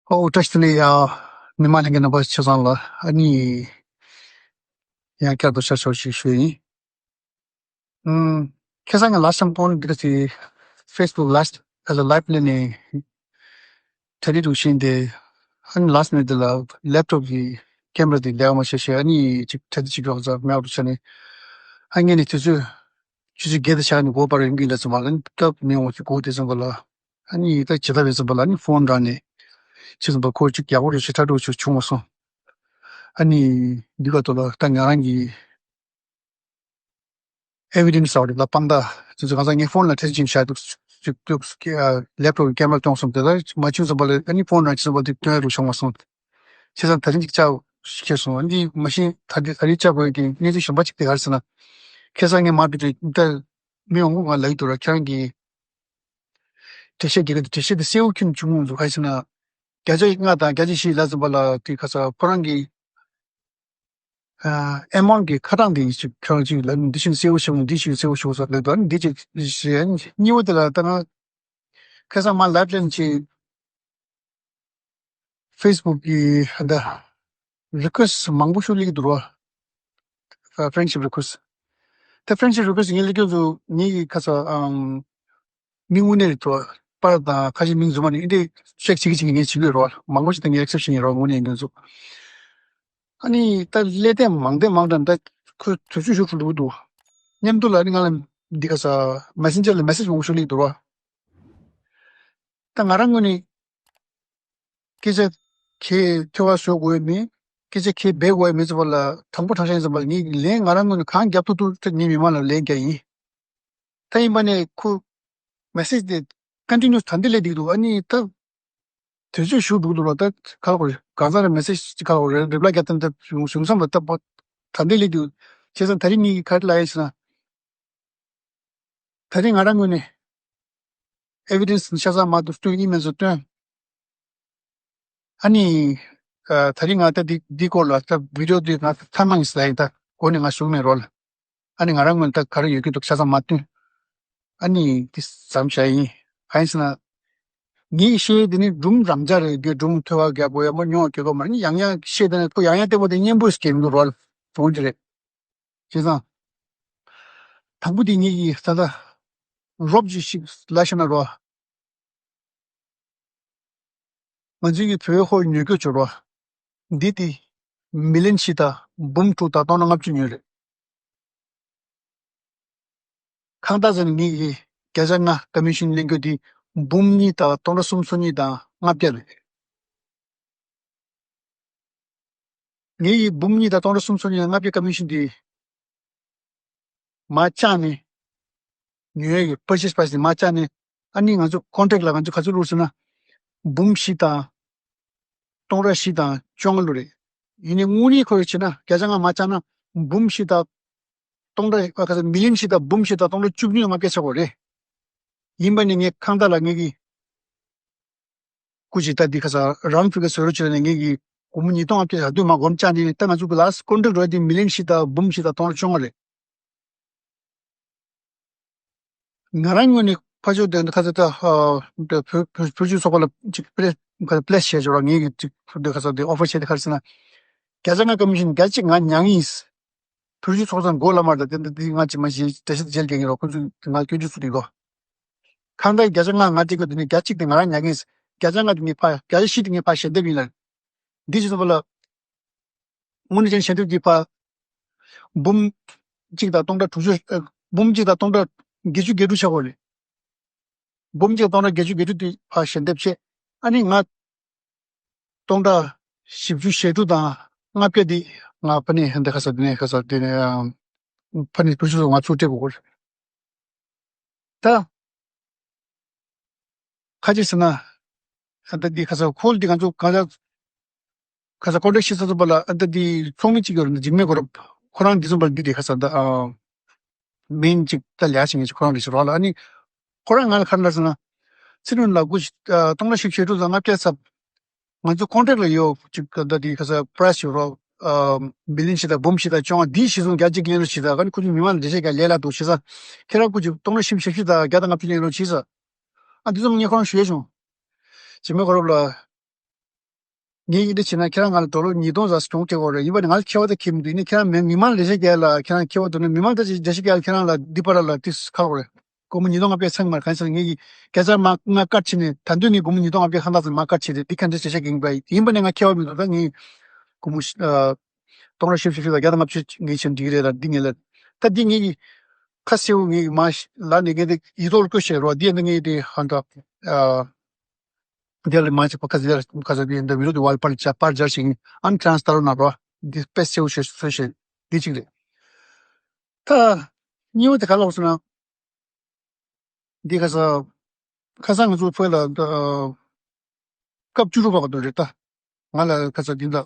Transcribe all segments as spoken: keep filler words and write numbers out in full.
ཨོ་བཀྲ་ཤིས་བདེ་ལེགས་ཡ། མི་མང་ལྷན་རྒྱས་རྣམ་པ་ཆ་ཚང་ལ་ཨ་ནི་ཡང་བསྐྱར་དུ་ཤར་ཕྱོགས་ཤིག་ཞུ་ཡིན། ཨུམ། ཁ་སང་ངས་ལ་ཤམ་ཀོང་འདི་ག་ཚི་ཕེ་སི་བུག་ལ་ཨ་ལ་ལའིབ་ལས་ནས་གྲ་སྒྲིག་འདུག་ཤིང་དེ་ཨ་ནི་ལ་སི་མི་ནིཊ་ལ་ལེབ་ཊོབ་ཀྱི་ཀེམ་ར་དེ་ལས་ཀ་མ་བྱས་ཤེས་ཨ་ནི་ཅིག་གྲ་སྒྲིག་ཅིག་ཡོག་ཚ་མེད་པ་ཆ་ནས་ཨ་ངས་ནི་དུས་ཚོད་ཆུ་ཚོད་བརྒྱད་དང་ཕྱེད་ཀ་ནས་འགོ་པར་ཡོང་གི་ལ་ཚོ་མ་ལ་ནི་སྐབས་མི་ཡོང་བ་ཅིག་སྒུག་དེ་ཚོ་ག་ལ་ཨ་ནི་ད་ཇི་ལྟ་བས་ཚོ་པ་ལ་ནི་ཕོན་རང་ནས་ཅི་ཚོ་པ་ཁོ་ཅིག་ཡག་པོ་རུ་ཞིག་ཁྲ་ཁྲོ་ཞིག་བྱུང་མ་སོང་། ཨ་ནི་འདི་ག་ཏོ་ལ་ད་ང་རང་གི་ཨེ་བི་ཌེན་སི་ཟེར་བ་རེད་ལ་དཔང་རྟགས་དེ་ཚོ་གང་ཟག་ངས་ཕོན་ལ་ཁྲིད་ཅིང་བྱ་འདུག་ཅིག་འདུག་ལེབ་ཊོབ་ཀྱི་ཀེམ་ར་སྟོང་སོང་དེ་ལ་མ་བྱུང་ཙམ་པ་ལ་ཨ་ནི་ཕོན་རང་ཅི་ཙམ་པ་དེ་སྟོན་རུ་བྱུང་མ་སོང་། བྱས་ཙང་ད་རིང་ཅིག་བཅར་ཁྱེར་སོང་ཨ་ནི་མ་གཞི་ད་ལྟ་ད་རིང་བཅར་དགོས་ཀྱི་གནས་ཚུལ་གཞན་པ་ཅིག་དེ་ག་རེ་ཟེར་ན། ཁ་སང་ངས་མར་དུ་དེ་ད་མི་ཡོང་གི་ང་ལ་ཡི་དུ་ར་ཁྱེད་རང་གི་འགྲེལ་བཤད་རྒྱག་གི་འདུག་འགྲེལ་བཤད་དེ་གསལ་བོ་ཁྱོན་བྱུང་མི་འདུག་ག་རེ་ཟེར་ན། བརྒྱ་ཆ་ལྔ་དང་བརྒྱ་ཆ་བཞི་ལ་ཙམ་པ་ལ་དེ་ག་ས་ཁོ་རང་གི་ཨ་ཨེ་མའུནཊ་གི་ཁ་གྲངས་དེ་ཡིན་ཞིག་ཁྱོད་ཅིག་ལ་འདི་ཤིག་གསལ་བོ་ཤོག་འདི་ཤིག་གསལ་བོ་ཤོག་ཟེར་ལབ་དོན་འདི་ཅིག་ཞེས་གཉིས་པ་དེ་ལ་ལྟ་ན་ཁ་སང་མ་ལབ་ཅན་ཅིག་ཕེ་སི་བུག་གི་ཧ་ད་རི་ཁུ་ཨེ་སི་མང་པོ་ཞིག་སླེབས་ཀྱི་འདུག་ར། ཕ་རེན་ཌི་ཤིབ་རི་ཁུ་ཨེ་སི། ད་ཕ་རེན་ཌི་ཤིབ་རི་ཁུ་ཨེ་སི་ངས་སླེབས་ཀྱི་འདུག་ངེད་ཀྱི་ཁ་ས་ཨམ། མི་དངོས་གནས་རེད་དོ། པར་དང་ཁ་ཤས་མིང་རྫུན་མ་ནས་འདི་ཤེག་བྱེད་ཀྱི་བྱེད་ཀྱི་ངས་བྱེད་ཀྱི་ཡོད་རོགས། མང་པོ་ཞིག་དང་ངས་ཨེག་སེབ་བྱེད་ཀྱི་རོགས་དངོས་གནས་འདི་ཚོ། ཨ་ནི་ད་ཀླད་དེ་མང་དེ་མང་དྲན་ད་ཁོས་དུས་ཚོད་ཞུ་ཐུབ་འདུག་མཉམ་དུ་ལ་ཨ་ནི་ང་ལ་འདི་ག་ས་མེ་སེན་ཇར་ལ་མེ་སེཇ་མང་པོ་ཞིག་སླེབས་འདུག་རོགས། ད་ང་རང་ངོས་ནས་སྐད་ཆ་ཁྱེད་ཐོས་པ་བཟོ་དགོས་མིན། སྐད་ཆ་ཁྱེད་འབད་དགོས་མིན་ཚོ་བ་ལ་དང་པོ་དྲང་གཞག་ཡིན་ཙམ་པ་ངས་ལན་ང་རང་ངོས་ནས་གང་རྒྱབ་ཐུབ་ཐུབ་ངས་མི་མང་ལ་ལན་རྒྱག་ཡིན། ད་ཡིན་པ་ནས་ཁོ་མེ་སེཇ་དེ་ཀོན་ཊི་ནིའུ་ད་འདི་ལས་འགྲིག་འདུག་ཨ་ནི་ད་དུས་ཚོད་ཞུ་འདུག་འདུག་ལ་ད་ག་ལ་གོ་རེད་གང་ཟག་རེ་མེ་སེཇ་ག་ལ་གོ་རེད་རི་པ་ལའི་རྒྱག་ཐབས་འདི་བྱུང་བསམ་ལ་ད་ད་འདི་ལས་འགྲིག་བྱས་ཙང་ད་རིང་ངས་ག་རེ་ལབ་ཡིན་ཟེར་ན། ད་རིང་ང་རང་ངོས་ནས་ཨེ་བི་ཌེན་སི་ཆ་ཚང་མ་འདུག་སྟོན་ཨི་མེལ་ཚོ་སྟོན། ཨ་ནི། ཨ། ད་རིང་ང་ད་འདི་འདི་སྐོར་ལ་ད་བི་ཌི་ཡོ་འདི་ང་ཐ་མ་ཡིན་ཟེར་ཡིན་ད་གོ་ནས་ང་ཞུགས་མེད་རོལ། ཨ་ནི་ང་རང་ངོས་ནས་ད་ག་རེ་ཡོད་ཀྱི་འདུག་ཆ་ཚང་མ་སྟོན། ཨ་ནི་འདི་ཙམ་བྱ་ཡིན། གང་ཡིན་ཟེར་ན། ངའི་ཤེས་འདི་ནི་སྒྲུང་རང་འཇགས་རེད་དེ་སྒྲུང་ཐོས་པ་རྒྱག་དགོས་ཡ་མ་མྱོང་བ་གལ་གོ་མ་རེད་ཡང་ཡང་ཤེས་འདི་ནི་ཁོ་ཡང་ཡང་ལྟད་མོ་དེ་སྙན་པོ་སྐྱེ་མི་འདུག་རོལ། དོན་འདི་རེད། བྱས་ཙང་། དང་པོ་དེ་ངེད་ཀྱི་ད་ལྟ་རོབ་ཅིག་ཞིག་ལ་ཤ་ན་རོ། ང་ཚོའི་གི་བོད་ཧོར་ཉོ་སྐྱོ་བྱོ་རོ། འདི་དེ་མི་ལན་བཞི་དང་འབུམ་དྲུག་དང་སྟོང་ཕྲག་ལྔ་བཅུ་ཉོས་རེད། ཁང་བདག་ཚོ་ནི་ངེད་ཀྱི་བརྒྱ་ཆ་ལྔ་ཀ་མི་ཤོན་ལེན་རྒྱུ་དེ་འབུམ་གཉིས་དང་སྟོང་ཕྲག་སུམ་ཅུ་སོ་གཉིས་དང་ལྔ་བརྒྱ་རེད། ངེད་ཀྱི་འབུམ་གཉིས་དང་སྟོང་ཕྲག་སུམ་ཅུ་སོ་གཉིས་དང་ལྔ་བརྒྱ་ཀ་མི་ཤོན་དེ་མར་བཅག་ནས་ཉོ་ཡ་གི་པར་ཆེས་པ་ཞིག་མར་བཅག་ནས་ཨ་ནི་ང་ཚོ་ཀོན་ཊེག་ལ་ང་ཚོ་ག་ཚོད་བླུགས་ཟེར་ན་འབུམ་བཞི་དང་སྟོང་ཕྲག་བཞི་དང་བཅོ་ལྔ་བླུགས་རེད། ཡིན་ནའི་དངོས་གནས་ཁོ་རེ་བྱས་ན་བརྒྱ་ཆ་ལྔ་མར་བཅག་ན་འབུམ་བཞི་དང་སྟོང་ཕྲག་ཨ་ག་ཚོད་མི་ལན་བཞི་དང་འབུམ་བཞི་དང་སྟོང་ཕྲག་བཅུ་བདུན་ལྔ་བརྒྱ་ཆགས་དགོས་རེད། ཡིན་པ་ནི་ངས་ཁང་བདག་ལ་ངེད་ཀྱི་སྐུ་མཁྱེན་ད་འདི་ཁ་སང་རང་ཕུལ་ག་བཟོ་རོགས་བྱས་ནས་ངེད་ཀྱི་སྒོར་མོ་ཉིས་སྟོང་ལྔ་བརྒྱ་ཞག་དུས་མ་སྒོར་བཅག་ནས་ད་ང་ཚོ་གི་ལ་སི་ཀོན་ཊེག་རོ་དེ་མི་ལན་བཞི་དང་འབུམ་བཞི་དང་སྟོང་ཕྲག་བཅོ་ལྔ་རེད། ང་རང་ངོས་ནས་ཕ་ཆོས་དེ་ཁ་ཚ་ད་བོད་བོད་ཚོགས་པ་ལ་ཅིག་པི་ལེ་ཁ་ཚ་པི་ལེ་སི་བྱས་ཆོག་ར་ངེད་ཀྱི་ཅིག་དེ་ཁ་ཚ་དེ་ཨོ་ཕར་བྱས་ཏེ་ཁ་ཚ་ན་བརྒྱ་ཆ་ལྔ་ཀ་མི་ཤོན་བརྒྱ་གཅིག་ང་མྱངས་ཡིན། བོད་ཚོགས་པ་མགོ་ལ་མར་ད་དེ་འདི་ང་ཅི་མ་ཞིག་འགྲེལ་བཤད་མཇལ་རྒྱག་གི་རོགས་ཁོ་ཚོས་ང་སྐྱོན་བརྗོད་ཚུལ་དེ་གོ། ཁང་བདག་བརྒྱ་ཆ་ལྔ་ང་སྤྲད་དགོས་དེ་ནི་བརྒྱ་གཅིག་དེ་ང་རང་ཉར་གིན། བརྒྱ་ཆ་ལྔ་དེ་ངས་ཕར་བརྒྱ་ཆ་བཞི་དེ་ངས་ཕར་ཞལ་འདེབས་ཡིན་ལ། འདི་ཅི་ཙམ་པ་ལ། དངོས་གནས་ཅན་ཞལ་འདེབས་ཀྱི་ཕར། འབུམ་གཅིག་དང་སྟོང་ཕྲག་དྲུག་ཅུ། ཨ། འབུམ་གཅིག་དང་སྟོང་ཕྲག་བརྒྱད་ཅུ་གྱ་དྲུག་ཆགས་ཡོད་རེད། འབུམ་གཅིག་སྟོང་ཕྲག་བརྒྱད་ཅུ་གྱ་དྲུག་དེ་ཕར་ཞལ་འདེབས་བྱས། ཨ་ནི་ང་སྟོང་ཕྲག་བཞི་བཅུ་ཞེ་དྲུག་དང་ལྔ་བརྒྱ་འདི་ང་ཕ་ནས་ཧན་དེ་ཁ་ས་འདི་ནས་ཁ་ས་འདི་ནས་ཨམ། ཕ་ནས་བུ་ཆུ་ཚོད་ང་ཚུར་སྤྲད་དགོས་ཀྱི་རེད། ད། ཁ་ཅིག་ཟེར་ན། ཨ་ད་འདི་ཁ་ས་ཁོལ་འདི་ང་ཚོ་གང་ལ། ཁ་ས་ཀོན་ཊེག་ཤེས་ས་ཚོ་པ་ལ་ཨ་ད་འདི་ཚོགས་མི་གཅིག་ཡོད་རེད་འཇིགས་མེད་གོ་རབ་ཁོ་རང་འདི་ཚོ་པ་འདི་འདི་ཁ་ས་ད་ཨ། མིན་གཅིག་ད་ལས་བྱེད་མཁན་ཅིག་ཁོ་རང་རེད་ཟེར་རོགས་ལ་ཨ་ནི། ཁོ་རང་ང་ལ་ཁ་ན་ཟེར་ན། ཚེ་རིང་ལགས་སྐུ་ཨ་སྟོང་ཕྲག་བཞི་བཅུ་ཞེ་དྲུག་དང་ལྔ་བརྒྱ་ཚབ། ང་ཚོ་ཀོན་ཊེག་ལ་ཡོད་ཅིག་ད་འདི་ཁ་ས་པ་རའི་སི་ཡོད་རོགས། ཨ་མི་ལན་བཞི་དང་འབུམ་བཞི་དང་བཅོ་ལྔ་འདི་གཞི་བཟུང་རྒྱ་ཆེ་གི་ལེན་རོགས་བྱེད་ས་ཨ་ནི་ཁོ་ཚོ་མི་མང་ལ་འགྲེལ་བཤད་རྒྱག་ལས་སླ་འདུག་བྱེད་ས། ཁྱེད་རང་སྐུ་ཅིག་སྟོང་ཕྲག་བཞི་བཅུ་ཞེ་བཞི་དང་བརྒྱ་དང་ལྔ་བཅུ་ལེན་རོགས་བྱེད་ས། ཨ་འདི་ཚོ་ངས་ཁོ་རང་ཞུ་ཡས་བྱུང་། འཇིགས་མེད་གོ་རབ་ལ། ངས་ཡིན་འདྲ་བྱས་ན་ཁྱེད་རང་ང་ལ་ཌོ་ལར་ཉིས་སྟོང་ཙམ་གྱོང་སྤྲད་དགོས་རེད། ཡིན་པ་ནི་ང་ལ་ཁེ་བ་དེ་ཁེལ་མི་འདུག་ཡིན་ནའི་ཁྱེད་རང་མི་མང་ལ་འགྲེལ་བཤད་རྒྱག་ཡ་ལ་ཁྱེད་རང་ཁེ་བ་འདུག་ན་མི་མང་ལ་འགྲེལ་བཤད་རྒྱག་ཡ་ལ་ཁྱེད་རང་ལ་འདི་པར་ལ་ཏིས་ཁ་ལོ་རེད། སྒོར་མོ་ཉིས་སྟོང་ལྔ་བརྒྱ་ཚང་མར་གང་ཟེར་ངས་ཀྱི་བརྒྱ་ཆ་མ་ལྔ་ཀཊ་བྱས་ནས་ད་དུང་ནི་སྒོར་མོ་ཉིས་སྟོང་ལྔ་བརྒྱ་ཁ་ཐག་ཚང་མ་ཀཊ་བྱས་ཏེ་འདི་ག་འདྲ་བྱེད་བྱེད་ཀྱི་ཡིན་པ་ཡིན་པ་ནས་ང་ཁྱེད་པ་མི་འདུག་ད་ངས་སྒོར་མོ་ཨ་སྟོང་ཕྲག་བཞི་བཅུ་ཞིག་དང་བརྒྱ་དང་ལྔ་བཅུ་ངས་བྱས་འགྲིག་གི་རེད། ད་འདི་ངས་ལ་ད་འདི་ངས་ཀྱི་ཁ་གསལ་བོ་ངས་ཀྱི་མ་ལ་ནས་ངས་འདི་ཡིད་ཐོག་ལ་བཀོད་བཞག་རོགས། འདི་ཡང་ད་ངས་འདི་ཧ་འདྲ་ཨ་འདི་ལ་མ་བྱས་པ་ཁ་གསལ་ཁ་གསལ་འདི་འདི་མི་རོ་འདི་བལ་པར་ཅ་པར་ཇར་ཞིག་ཨན་ཊ་རན་སི་ཏར་ན་རོ། འདི་དཔེ་གསལ་བོ་ཞིག་བཟོས་ཤིག་འདི་གཅིག་རེད། ད་གཉིས་པ་དེ་ག་ལ་འོང་སོང་ན། འདི་ཁ་ས་ཁ་སང་ང་ཚོ་བོད་ལ་ད་སྐབས་བཅུ་དྲུག་པ་ག་དུས་རེད་ད། ང་ལ་ཁ་ས་འདི་ད་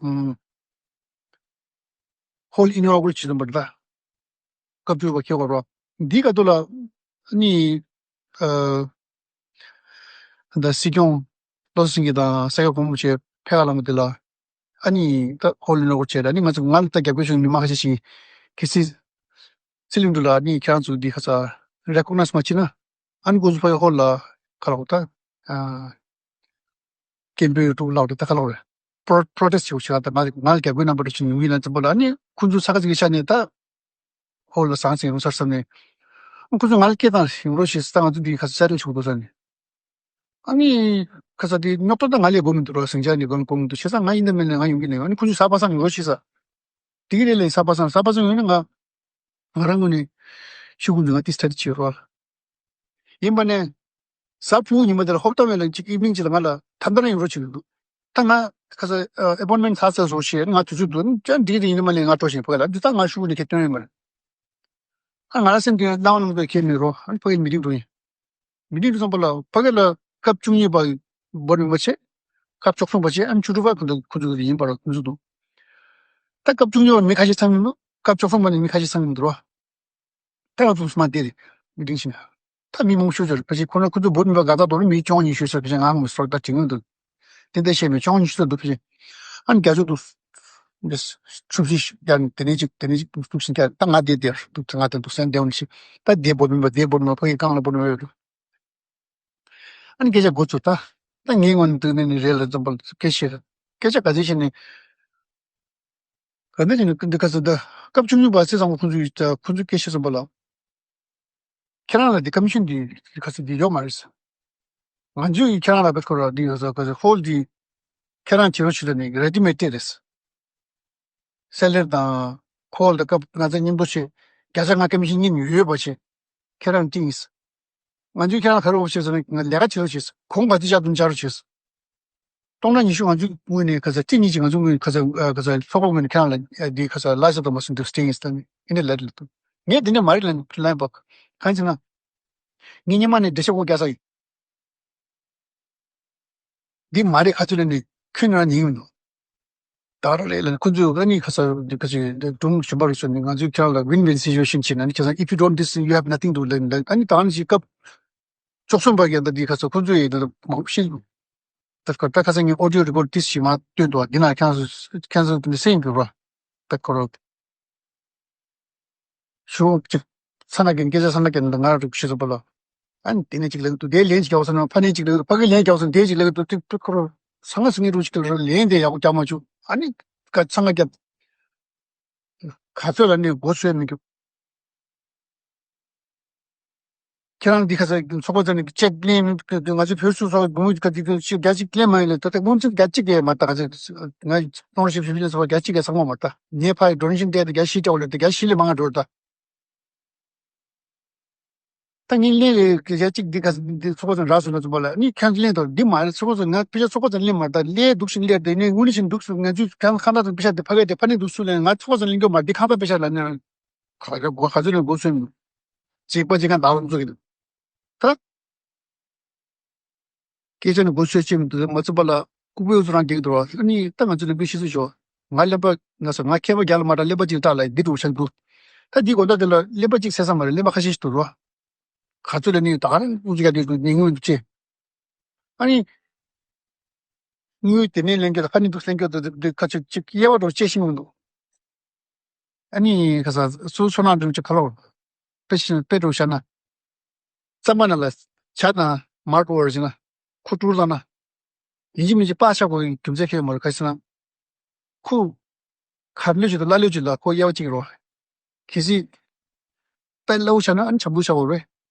ཧོལ་ཨིན་ཨོ་གུལ་བྱེད་དུ་འབར་ད། སྐབས་བཅུ་དྲུག་པ་ཁེལ་བ་རོ། འདི་ག་དུས་ལ་ནི་ཨ་ད་སྲིད་སྐྱོང་བློ་སེང་གི་དང་ས་སྐྱ་གོང་མ་ཆེ་ཕེ་ག་ལ་མ་དེ་ལ། ཨ་ནི་ད་ཧོལ་ལ་ནོར་བྱས་ད་ནི་ང་ཚོ་ང་ལ་ད་རྒྱབ་སྐྱོར་བྱུང་མི་མང་ཁ་ཤས་ཤིག་གི་སི་སི་ལིང་དུ་ལ་ནི་ཁྱེད་རང་ཚོ་འདི་ཁ་ས་རེ་ཀོག་ནའིཛ་མ་བྱེད་ན་ཨ་ནི་ཁོ་ཚོ་ཕ་གི་ཧོལ་ལ་ཁ་ལོག་ད་ཨ་སྐད་འབོད་ཡོད་འདུག་ལབ་ད་ད་ཁ་ལོག་རེད། པྲོ་པྲོ་ཊེ་སི་བྱེད་བྱེད་ད་ང་ང་ལ་རྒྱབ་སྐྱོར་རྣམ་པ་འདྲ་བྱུང་ཡོང་གི་ཡིན་ན་ཙམ་པ་ལ་ཨ་ནི་ཁོ་ཚོ་ས་ཁ་ཅིག་གི་ཆ་ནས་ད་ཧོལ་ལ་ཟང་ཟིང་ཡོང་སར་བསམ་ནས་ཁོ་ཚོ་ང་ལ་སྐད་བཏང་ཡོང་རོགས་ཞེས་ད་ང་ཚོ་འདི་ཁ་ས་ཅ་རེ་ཆུག་འདུག་ས་ནས། ཨ་ནི་ཁ་ས་དེ་རྙོག་དྲ་ད་ང་ལས་སྒོ་མི་འདུག་རོགས་ཟིང་ཆ་ནས་སྒོ་སྒོ་མི་འདུག་བྱས་ཙང་ང་ཡིན་ན་མིན་ན་ང་ཡོང་གི་ནས་ཨ་ནི་ཁོ་ཚོས་གཟའ་པ་སངས་ཡོང་རོགས་ཞེས་ས། དེ་གི་རེད་ལས་གཟའ་པ་སངས་གཟའ་པ་སངས་ཡོང་ན་ང་ང་རང་ངོས་ནས་ཤུ་གུ་འདུག་ང་ཏི་སི་ཊ་ཌི་བྱེད་རོགས། ཡིན་པ་ནས་གཟའ་ཕུར་བུ་ཉི་མ་དེ་ལ་ཧོབ་ཏོ་མེད་ལ་ཅིག་ཨི་ཝི་ནིང་ཅིག་ལ་ང་ལ་ཐ་མ་ད་ན་ཡོང་རོགས་བྱེད་ཀྱི་འདུག་ད་ང་ཁ་ས་ཨེ་པོན་མེན་ཚར་ཚར་བཟོ་ཞེས་ང་དུས་ཚོད་འདུག་ཅང་འགྲིག་རེད། ཡིན་ན་མ་ལས་ང་སྤྲོ་ཞིང་ཕ་ག་ལ་འདི་ད་ང་ཤུ་གུ་ནས་ཁྱེད་སྟོན་ཡོད་མ་རེད། ཨ་ང་ལ་སེམས་ཀྱི་སྣང་བ་ནང་དུ་ཁྱེད་མེད་རོགས། ཨ་ནི་ཕ་གི་མི་རིགས་འགྲོ་ཡིན། མི་རིགས་འགྲོ་བསམ་པ་ལ་ཕ་གི་ལ་སྐབས་བཅུ་གཉིས་པ་བོར་མི་མ་བྱེད། སྐབས་བཅུ་གསུམ་པ་བྱེད། ཨ་ནི་བཅུ་དྲུག་པ་ཁོ་ཚོ་ཁོ་ཚོ་ཡིན་པར་ཁོ་ཚོ་འདུག་ད་སྐབས་བཅུ་གཉིས་པ་མི་ཁ་ཤས་ཚང་མི་འདུག་སྐབས་བཅུ་གསུམ་པ་ནས་མི་ཁ་ཤས་ཚང་མི་འདུག་རོགས། ད་ང་ཚོ་སྨྲ་བདེ་རེད། མི་འགྲིག་ཕྱིན། ད་མི་མང་ཤོས་ཅིག་རེད། ཕལ་ཆེར་ཁོ་ན་ཁོ་ཚོ་བོད་མི་པ་ག་ད་དོ་ནི་མི་སྟོང་ཉི་ཤུ་ཙམ་ཕལ་ཆེར་ང་ངོ་སོགས་ད་དྲི་ངོས་འདུག་དེ་འདྲ་བཤད་མི་སྟོང་ཉི་ཤུ་ཙམ་འདུག་ཕལ་ཆེར། ཨ་ནི་རྒྱ་ཆོག་འདུག་འདི་ཆུ་བཞི་ཡང་དེ་ནས་ཅིག་དེ་ནས་ཅིག་འདུག་འདུག་ཕྱིན་ཀྱང་ད་ང་དེ་དེར་འདུག་ང་དེ་འདུག་སེམས་བདེ་བ་ནི་ཞིག་ད་དེ་བོད་མི་པ་དེ་བོད་མི་པ་ཕ་གི་གང་ལ་བོད་མི་པ་ཡོད་འདུག་ཨ་ནི་སྐད་ཆ་འགོ་ཚུགས་ད། ད་ངའི་ངོས་ནས་འདུག་ནས་ནི་རེད་ལ་འཛོམས་པ་ལ་སྐད་ཆ་རེད། སྐད་ཆ་ག་ཚོད་བཤད་ནས། ག་འདྲ་ཞིག་ནི་འདི་ག་ཚོད་ད་སྐབས་བཅུ་གཉིས་པ་སྲིད་བཟང་པོ་ཁོང་ཚོའི་ད་ཁོང་ཚོའི་སྐད་ཆ་ཙམ་པ་ལ། ཁྱེད་རང་ལ་འདི་ཀོ་མི་ཤན་འདི་ག་ཚོད་འདི་ཡོད་མ་རེད། ང་ཚོས་ཁྱེད་རང་ལ་བེད་ཁོ་ར་འདི་ཡོད་ས་ག་ཚོད་ཧོལ་འདི་ཁྱེད་རང་བྱེད་རོགས་བྱེད་ད་ནི་རེ་ཌི་མེད་སྤྲད་རེད། སེ་ལེར་དང་ཁོལ་དང་སྐབས་ང་ཚོ་མཉམ་དུ་བྱེད། བརྒྱ་ཆ་ལྔ་ཀོ་མི་ཤན་གཉིས་ཡོད་པ་བྱེད། ཁྱེད་རང་བཏིང་ཡིན། ང་ཚོས་ཁྱེད་རང་ག་རེ་འོ་བྱེད་ཟེར་ན་ང་ལས་ཀ་བྱེད་རོགས་བྱེད། གོང་ག་ཚོད་བཞག་འདུག་བྱ་རོགས་བྱེད། སྟོང་ཕྲག་ཉི་ཤུ་ང་ཚོའི་ངོས་ནས་ཁ་ཚ་ཁྲི་གཉིས་ཀྱི་ང་ཚོའི་ངོས་ནས་ཁ་ཚ་ཁ་ཚ་ཚོགས་པ་ངོས་ནས་ཁྱེད་རང་ལ་འདི་ཁ་ཚ་ལ་ཤ་དང་མ་སུན་དུ་སྟེང་ཡིན་སྟེང་ཡིན་ནས་ལ་རེ་ལ་ཏུ་ངས་འདི་འདྲ་མ་རེད་ལ་ལ་ཡིན་པ་གང་ཡིན་ཟེར་ན། ངས་སྔོན་མ་ནས་འགྲེལ་བཤད་འགོ་རྒྱག་ས་ཡིན། འདི་མ་རེད་ཁ་ཚུལ་ལ་ནི་ཁྱོད་ནི་རང་ཉན་གི་མི་འདུག་ད་ར་ལས་ལ་ཁོ་ཚོས་ཨ་ནི་ཁ་ས་འདི་ཁ་ཅིག་འདི་སྒྲུང་གཞན་པ་རེད་ཟེར་ནས་ང་ཚོས་ཁྱེད་རང་ལ་win win situation བྱེད་ན་ནི་ཁྱེད་ཚང་if you don't this you have nothing to learn ལ་ཨ་ནི་ད་ནི་ཞིག་སྐབས་བཅུ་གསུམ་པ་རྒྱལ་ད་འདི་ཁ་ས་ཁོ་ཚོས་ཡིན་ད་མང་པོ་ཤེས་འདུག་ད་ཁ་ད་ཁ་ས་ངས་audio record this ཞིག་མ་བཏོན་འདུག་འདི་ན་ཁྱེད་ཚོ་ཁྱེད་ཚོ་འདི་སེམས་འགྱུར་བ་ད་ཁོ་རོ། ཞུ་ཅིག་ཚ་ན་གིན་སྐད་ཆ་ཚ་ན་གིན་ང་རུ་ཤི་སོང་པ་ལ། ཨ་ནི་དེ་ནས་ཅིག་ལེགས་འདུག་དེ་ལན་ཅིག་རྒྱག་སོང་ན་ཕ་ནས་ཅིག་ལེགས་འདུག་ཕ་གི་ལན་རྒྱག་སོང་དེ་ཅིག་ལེགས་འདུག་ཏིག་ཏིག་ཁོ་རུ་ཚང་ང་སུ་ངའི་རུ་ཅིག་ལེགས་ལན་དེ་ཡག་པོ་རྒྱག་མ་བཅུག་ཨ་ནི་ག་ཚང་ང་རྒྱབ། ག་ཚོད་ལ་ནི་མགོ་ཚོས་མི་འགྱུར། ཁྱེད་རང་འདི་ཁ་ཚ་ཚོགས་པ་ཚོ་ནི་ཅེག་ལེན་ང་ཚོ་བོད་སུ་ཚོགས་དགོངས་ཀྱི་ཁ་ཅིག་ཅིག་རྒྱ་ཅིག་ལེན་མ་ཡིན་ལ་ད་ལྟ་སྔོན་ཚུན་རྒྱ་ཅིག་ཡས་མ་ད་ག་ཚོད་ང་སྟོང་ཞིབ་ཞིབ་ལེན་ཚོགས་པ་རྒྱ་ཅིག་ཡས་ཚང་མ་མ་ད་ངས་ཕ་ཡི་ཌོ་ནེ་ཤན་སྤྲད་དེ་རྒྱ་ཤི་སྤྲད་འོ་ལེ་ད་རྒྱ་ཤི་ལེ་མང་ང་འགྲོ་ད། ད་ངས་ལེན་རེ་རྒྱ་གཅིག་འདི་ག་འདི་ཚོགས་པ་ཚོ་རག་སོང་ན་ཚོགས་པ་ལ་ནི་ཁྱང་ལེན་དང་འདི་མ་རེད། ཚོགས་པ་ཚོ་ང་ཕི་ཤ་ཚོགས་པ་ཚོ་ལེན་མ་ད་ལས་འདུག་ཤིང་ལས་དེ་ནས་དངོས་གནས་ཤིང་འདུག་སུ་ང་ཚོས་ཁང་ཁང་ཐག་ཚོ་ཕི་ཤ་དེ་ཕ་གི་དེ་ཕ་ནི་འདུག་སུ་ལེན་ང་ཚོགས་པ་ཚོ་ལེན་གྱི་མ་འདི་ཁང་ཐག་ཕི་ཤ་ལ་ནི་ག་ག་ག་ཚོད་ལེན་དགོས་སོན་ཅིག་པ་ཅིག་གང་ད་ལོ་ཚོ་གི་ད། སྐད་ཆ་ནི་མགོ་ཚོས་ཅེས་མི་འདུག་མ་ཚུགས་པ་ལ་ལྐུགས་པའི་འུ་ཚོ་རང་འགྲིག་འདུག་ར་ཨ་ནི་ད་ང་ཚོ་ལ་མི་ཤི་ཚུལ་ཞོག་ང་གླེན་པ་ང་ཚོ་ང་མཁས་པ་རྒྱ་ལ་མ་གྲགས་གླེན་པ་གཅིག་གྲགས་ལ་འདི་འདུག་ཆགས་འདུག་ད་འདི་དགོང་དག་དེ་ལ་གླེན་པ་གཅིག་ཟེར་ས་མ་རེད། གླེན་པ་ཁ་ཤས་ཤིག་འདུག་ར་ག་ཚོད་ལ་ནི་ད་ག་རང་འུ་ཚོ་རྒྱ་དེ་ཉིན་ངུ་འདུག་ཅེ་ཨ་ནི་དངུལ་དེ་ནས་ལེན་རྒྱུ་ལ་ཁ་ནི་འདུག་ལེན་རྒྱུ་དེ་ཁ་ཅིག་ཅིག་དབྱེ་བ་འགྲོ་ཅེས་ཤིང་མི་འདུག་ཨ་ནི་ཁ་ས་སུ་སོ་ནང་འགྲིམ་ཅིག་ཁ་ལོ་དཔེ་ཤིང་དཔེ་འགྲོ་བྱ་ན། རྩམ་པ་ནང་ལ་ཇ་དང་མར་བོར་བྱས་ན་ཁོ་སྤྲུལ་ལ་ན། ཡིན་གཅིག་མིན་གཅིག་པར་ཆག་དགོས་ཀྱི་རྒྱུ་མཚན་ཁྱོད་མ་རེད། ག་རེ་ཟེར་ན། ཁོ་གར་ལོས་བྱེད་དང་ཀླ་ལོས་བྱེད་ལ་ཁོ་དབྱེ་བ་གཅིག་རོ། གལ་སྲིད་ད་སླ་བོ་བྱས་ན་ཨ་ནི་བྱམས་པོ་བྱ་དགོས་རེད།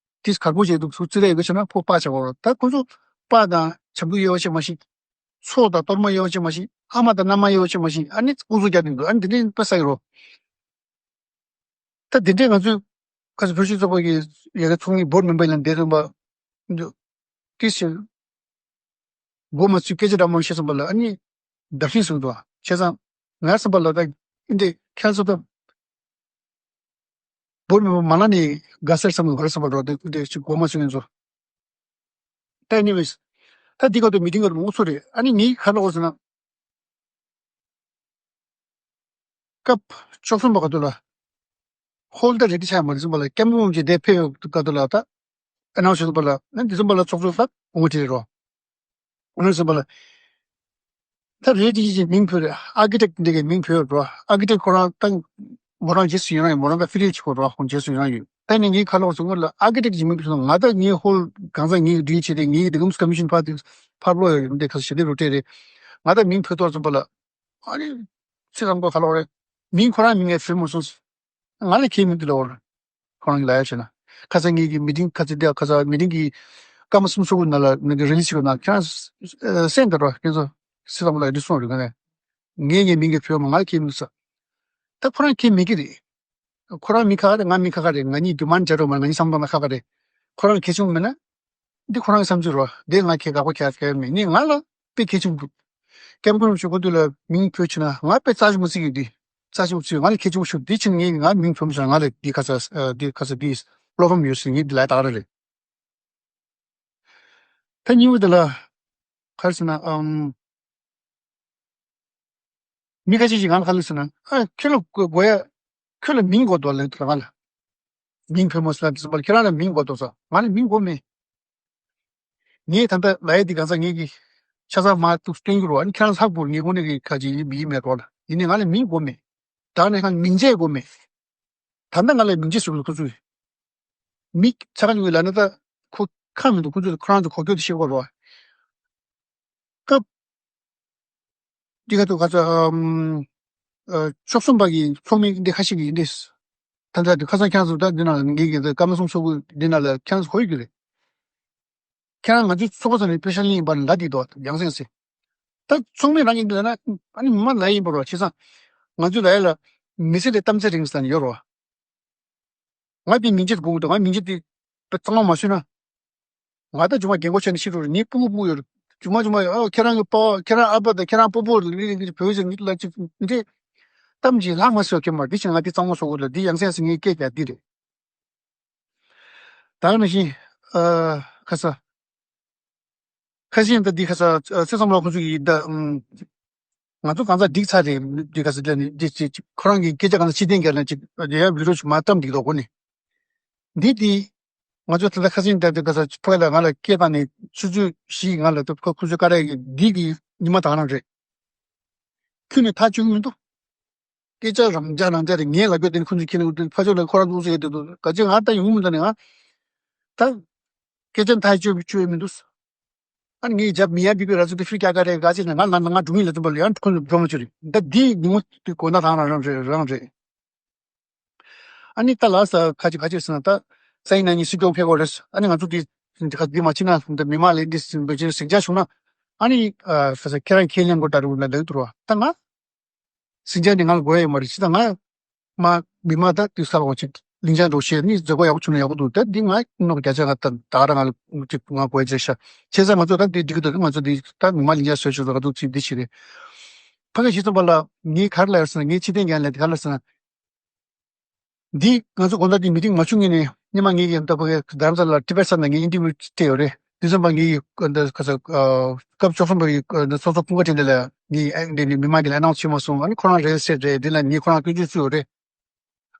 དེས་གར་པོ་བྱེད་དུ་ཚུར་རྩི་རེ་ཡོད་བྱས་ན་ཁོ་པར་ཆག་དགོས་རོ། ད་ཁོ་ཚོ་པར་དང་བྱམས་པོ་དབྱེ་བ་བྱེད་མ་ཤེས། ཚོགས་དང་གཏོར་མ་དབྱེ་བ་བྱེད་མ་ཤེས། ཨ་མ་དང་མནའ་མ་དབྱེ་བ་བྱེད་མ་ཤེས། ཨ་ནི་ལྐུགས་གསོག་རྒྱག་དུས་འདུག་ཨ་ནི་དེ་འདྲའི་དཔེ་ས་ཡོད་རོ། ད་དེ་འདྲའི་ང་ཚོས་ཁ་སང་བོད་སྤྱི་ཚོགས་པ་གི་ཡ་གི་ཚོགས་མི་བོར་མེམ་བར་ལ་འདས་ཐོན་པ་འདུག་ཏི་ཞིག་མགོ་མ་ཚོས་སྐད་ཆ་འདྲ་མང་བཤད་སོང་པ་ལ་ཨ་ནི་བརྡབ་གསིག་བཟོས་འདུག་བྱས་ཙང་ང་བསམ་པ་ལ་ད་འདི་ཁྱེད་ཚོ་ད་བོར་མེམ་བར་མ་ལ་ནི་དགའ་སར་བསམ་གི་བར་བསམ་པ་འགྲོ་དེ་འདི་ཅིག་མགོ་མ་ཚོས་ཡིན་ཚོ། ད་ཨེ་ནི་ཝེས། ད་འདི་ག་དུ་མི་ཏིང་ག་དུ་མོ་ཚོ་རེད། ཨ་ནི་ངའི་ཁ་ལོག་ཟེར་ན། སྐབས་བཅུ་གསུམ་པ་ག་དུ་ལ། ཧོལ་ད་རེ་ཌི་ཆགས་མ་རེད་ཟེར་བ་ལ་སྐྱབས་མགོན་རིན་པོ་ཆེ་འདིར་ཕེབས་ཡོད་ག་དུ་ལ་ད། ཨ་ནའོ་ཟེར་བ་ལ་ཨ་ནི་འདི་ཟེར་བ་ལ་ཚོགས་གཙོ་ད་འོང་བྲིས་རོ། ཨ་ནི་ཟེར་བ་ལ། ད་རེ་ཌི་ཡི་མིང་ཕུལ་རེད། ཨར་ཀི་ཊེག་འདི་གའི་མིང་ཕུལ་རོ། ཨར་ཀི་ཊེག་ཁོ་རང་ད་མོ་རང་རྗེས་སུ་ཡི་རང་ཡོད། མོ་རང་ད་ཕི་རིལ་གྱི་ཁོ་རོ་ཁོང་རྗེས་སུ་ཡི་རང་ཡོད། ད་ནི་ངའི་ཁ་ལོག་སོང་ངོ་ལ་ཨར་ཀི་ཊེག་གི་མིང་ཕུལ་སོང་། ང་ད་ངའི་ཧོལ་གང་ཟག་ངའི་སྒྲིག་བྱས་ཏེ་ངའི་འདི་གམ་ཀོ་མི་ཤན་ཕར་ཕར་ལོག་ཡོད་འདི་ཁ་ཞེ་དེ་རུ་སྤྲད་རེད། ང་ད་མིང་ཕུལ་ཐོག་ཙམ་པ་ལ། ཨ་ནི། ཚེ་དང་པོ་ག་ལ་བ་རེད། མིང་ཁོ་རང་མིང་ངས་ཕུལ་མ་སོང་། ང་ལ་ཁྱེད་མིང་དུ་ལ་བ་རེད། ཁོ་རང་གི་ལ་ཡ་བྱས་ན། ཁ་སང་ངེད་ཀྱི་མི་ཏིང་ཁ་ཚེ་འདི་ཁ་སང་མི་ཏིང་གི་སྐར་མ་གསུམ་སོ་དགུ་ནང་ལ་ངེད་ཀྱི་རི་ལི་ཞིག་ཡོད་ན་ཁྱེད་རང་སེམས་དེ་རོ་ཁྱེད་ཚོ་ཚེ་དང་པོ་ལ་འདི་སོང་རེད་ང་ནས། ངས་ངའི་མིང་གི་ཕུལ་མ་ང་ལ་ཁྱེད་མིང་དུ་ས། ད་ཁོ་རང་ཁྱེད་མི་གི་རེད། ཁོ་རང་མི་ཁ་ཁ་རེད། ང་མི་ཁ་ཁ་རེད། ང་གཉིས་ཌི་མན་ཌི་བྱ་རོགས་མ་ང་གཉིས་བསམ་བློ་ན་ཁ་ཁ་རེད། ཁོ་རང་གལ་ཆུང་མིན་ན། འདི་ཁོ་རང་གི་བསམ་ཚུལ་རོ། འདི་ང་ཁྱེད་དགག་པ་རྒྱག་མཁན་མིན། ནི་ང་ལ་དཔེ་གལ་ཆུང་འདུག་སྐྱབས་མགོན་རིན་པོ་ཆེ་ཁོ་དུས་ལ་མིང་བོས་ཕྱིན་ན་ང་དཔེ་རྩ་ཆེན་པོ་བརྩི་གི་འདི། རྩ་ཆེན་པོ་བརྩི་ང་ལ་གལ་ཆུང་པོ་ཞུ་འདི་ཕྱིན་ངས་ང་མིང་བོས་མ་ཕྱིན་ན་ང་ལ་འདི་ཁ་ཚ་འདི་ཁ་ཚ་འདི་བློ་ཕམ་ཡོད་ཟེར་ངས་འདི་ལ་དག་ར་རེད། ད་གཉིས་པ་དེ་ལ་ག་རེ་ཟེར་ན་ཨམ། མི་ཁ་ཤས་ཤིག་ང་ལ་ག་རེ་ཟེར་ན། ཨ་ཁྱོད་ལ་དགོས་དགོས་ཡ། ཁྱོད་ལ་མིང་དགོས་འདུག་ལབ་འདུག་ང་ལ། མིང་བོས་མ་སོང་ན་དེ་ཚོ་པར་ཁྱེད་རང་ལ་མིང་དགོས་འདུག་ཟེར། ང་ལ་མིང་དགོས་མེད། ངས་ད་ལྟ་ལབ་ཡ་འདི་གང་ཟག་ངེད་ཀྱི་ཆ་ཚང་མ་ཏུ་སྟོན་གྱི་རོ། ཨ་ནི་ཁྱེད་རང་ལྷག་པོར་ངས་དངོས་གནས་ཀྱི་ཁ་ཅིག་ཡིན་མིན་མེད་རོགས་ལ་ཡིན་ནའི་ང་ལ་མིང་དགོས་མེད། ད་ནས་ཁང་མིང་ཆད་དགོས་མེད། ད་ལྟ་ང་ལ་མིང་ཆད་ཞུ་གི་ཁོ་ཚོས། མི་ཆ་ག་ཉུང་གི་ལབ་ན་ད་ཁོ་ཁ་མི་འདུག་ཁོ་ཚོས་ཁོ་རང་ཚོ་གོ་སྐྱོ་དེ་ཤེས་དགོས་རོ། སྐབས། འདི་ག་ཐུག་ཁ་ཚ་ཨམ། ཨ་བཅུ་གསུམ་པ་གི་ཚོགས་མི་འདི་ཁ་ཤས་ཀྱིས་འདི། ད་ལྟ་འདི་ཁ་སང་ཁྱེད་ཚོ་ད་འདི་ནང་ལ་ངེད་ཀྱི་འདི་སྐར་མ་གསུམ་སོ་དགུ་འདི་ནང་ལ་ཁྱེད་ཚོ་གོ་ཡི་རེད། ཁྱེད་རང་ང་ཚོའི་ཚོགས་པ་ཚོ་ནས་དཔེ་ཤ་ལེན་ཡིན་པ་ལ་འདི་དོ་ཡང་སེང་སེ། ད་ཚོགས་མི་རང་གིས་འདི་ལ་ན་ཨ་ནི་མི་མང་ལ་ཡིན་པ་རོ་བྱས་ཙང་། ང་ཚོའི་ལ་ཡ་ལ་མི་ཚེ་ལས་གཏམ་ཚེ་རིང་ཟེར་ཡོད་རོ། ང་དེ་མིང་ཆད་དགོས་ཀྱི་འདུག་ང་མིང་ཆད་དེ་གཙང་མ་མ་ཤོད་ན། ང་ད་ཇུ་མ་རྒན་གོག་ཆགས་ནས་ཤི་འགྲོ་རེད། ངའི་སྤུ་གུ་སྤུ་གུ་ཡོད་རེད། ཇུ་མ་ཇུ་མ་ཨ་ཁྱེད་རང་གི་པ་ཁྱེད་རང་ཨ་ཕ་དང་ཁྱེད་རང་སྤོ་བོ་ལ་ལ་ལ་བོད་ཟེར་ལ་ཅིག་འདི་གཏམ་གྱི་ལྷག་མ་སོགས་ཀྱི་མ་འདི་ཕྱིན་ང་འདི་གཙང་མ་སོགས་ལ་འདི་ཡང་སེང་སེ་ངའི་སྐད་རྒྱག་འདི་རེད། ད་ནང་བཞིན་ཨ་ཁ་ས། ཁ་སང་ད་འདི་ཁ་ས་ཚེ་བསམ་ལགས་ཁོ་ཚོ་གིས་ད་ང་ཚོ་གང་ཟག་འགྲིག་ཚར་རེད། འདི་ཁ་ས་ལ་ནི་འདི་ཅི་ཁོ་རང་གི་སྐད་ཆ་གང་ཟག་ཕྱི་བསྟན་རྒྱག་ན་ཅིག་རྒྱ་ཡ་བི་རོ་ཅིག་མ་བཏབ་འདི་དོ་གོ་ནི། འདི་དེ་ང་ཚོ་ད་ལྟ་ཁ་སང་ད་འདི་ཁ་ས་ཕ་ལ་ང་ལ་སྐད་བཏང་ནས་ཆུ་ཚོད་བཞི་ང་ལ་ད་ཁོ་ཁོ་ཚོ་ཀ་ར་གི་འདི་གི་ཉི་མ་དང་རང་རེད། ཁྱོད་ནི་ཐག་གཅོད་མི་འདུག་སྐད་ཆ་རང་འཇགས་རང་འཇགས་རེད། ངས་ལབ་རྒྱུ་དེ་ནི་ཁོ་ཚོས་ཁྱེད་ནི་ཕ་ཕྱོགས་ལ་ཁོ་རང་ཚོ་ཟེར་དེ་འདུག་ག་ཅི་ང་ལྟ་ཡོང་མི་འདུག་ནི་ང་། ད་སྐད་ཆ་མཐའ་གཅོད་གཅོད་མི་འདུག་ཨ་ནི་ངས་རྒྱབ་མི་ཡ་བི་བི་ར་ཚོ་དེ་ཕིར་ཀྱ་ག་རེ་ག་ཅི་ནི་ང་ལ་ང་འགྲོ་ངེས་ལ་དུ་བ་ལ་ཡང་ཁོ་ཚོ་འགྲོ་མ་བཅུག་རེད། ད་འདི་ཉིན་མོ་དེ་གོ་ན་ཐང་རང་རང་རེད་རང་རེད། ཨ་ནི་ད་ལ་ས་ཁ་ཅིག་ཁ་ཅིག་ཟེར་ན་ད་སའི་ན་ནི་སྲིད་སྐྱོང་ཕེབས་དགོས་རེད། ཨ་ནི་ང་ཚོ་འདི་འདི་ཁ་འདི་མ་ཕྱིན་ན་འདི་མི་མང་ལས་འདི་འབད་ཅིང་ཟིང་ཆ་བྱུང་ན་ཨ་ནི་ཁ་ས་ཁྱེད་རང་ཁས་ལེན་དགོས་ད་རུ་ལ་ལེགས་འདུག་རོ། ད་ང་ཟིང་ཆ་འདི་ང་ལ་དགོས་ཡ་ཡོད་མ་རེད། ཅི་ད་ང་མ་མི་མང་ད་འདི་ས་ལ་འོ་ཅིག་ལིང་ཆ་འགྲོ་ཤེས་ནི་མཛད་སྒོ་ཡག་པོ་བྱུང་ན་ཡག་པོ་འདུག་ད་འདི་ང་ནོར་བརྒྱ་ཆ་ང་ད་ད་ར་ང་ལ་ཅིག་ང་དགོས་ཡ་ཅིག་ཤ་བྱས་ཙང་ང་ཚོ་ད་འདི་འགྲིག་གི་འདུག་ང་ཚོ་འདི་ད་མི་མང་ལིང་ཆ་བཟོས་ཆོག་ད་ག་འདུག་ཚིག་འདི་ཞིག་རེད། ཕ་གི་ཞིག་ཙམ་པ་ལ་ངས་ག་རེ་ལབ་ཡོད་ཟེར་ན་ངས་ཕྱི་བསྟན་རྒྱལ་ལ་འདི་ག་རེ་ལབ་ཟེར་ན། འདི་ང་ཚོ་དགོང་དག་འདི་མི་ཏིང་མ་བྱུང་ངེས་ནས་སྔོན་མ་ངེད་ཀྱི་ད་ཕ་གི་རྡ་རམ་ས་ལ་ཊི་བེཊ་ས་ན་ངས་ཨིན་ཊར་བིའུ་སྤྲད་ཡོད་རེད། དེ་ཙམ་པ་ངེད་ཀྱི་ད་ཁ་ས་སྐབས་བཅུ་གསུམ་པ་ཡི་ཚོགས་གཙོ་སྐུ་ངལ་འཕྲད་འདི་ལ་ངས་ཨ་འདི་ནས་མི་མང་གི་ལ་ཨ་ནའོན་སི་བྱེད་མ་སོང་། ཨ་ནི་ཁོ་རང་རེད་ཟེར་རེད། འདི་ལ་ངས་ཁོ་རང་སྐྱོན་བརྗོད་བྱས་ཡོད་རེད།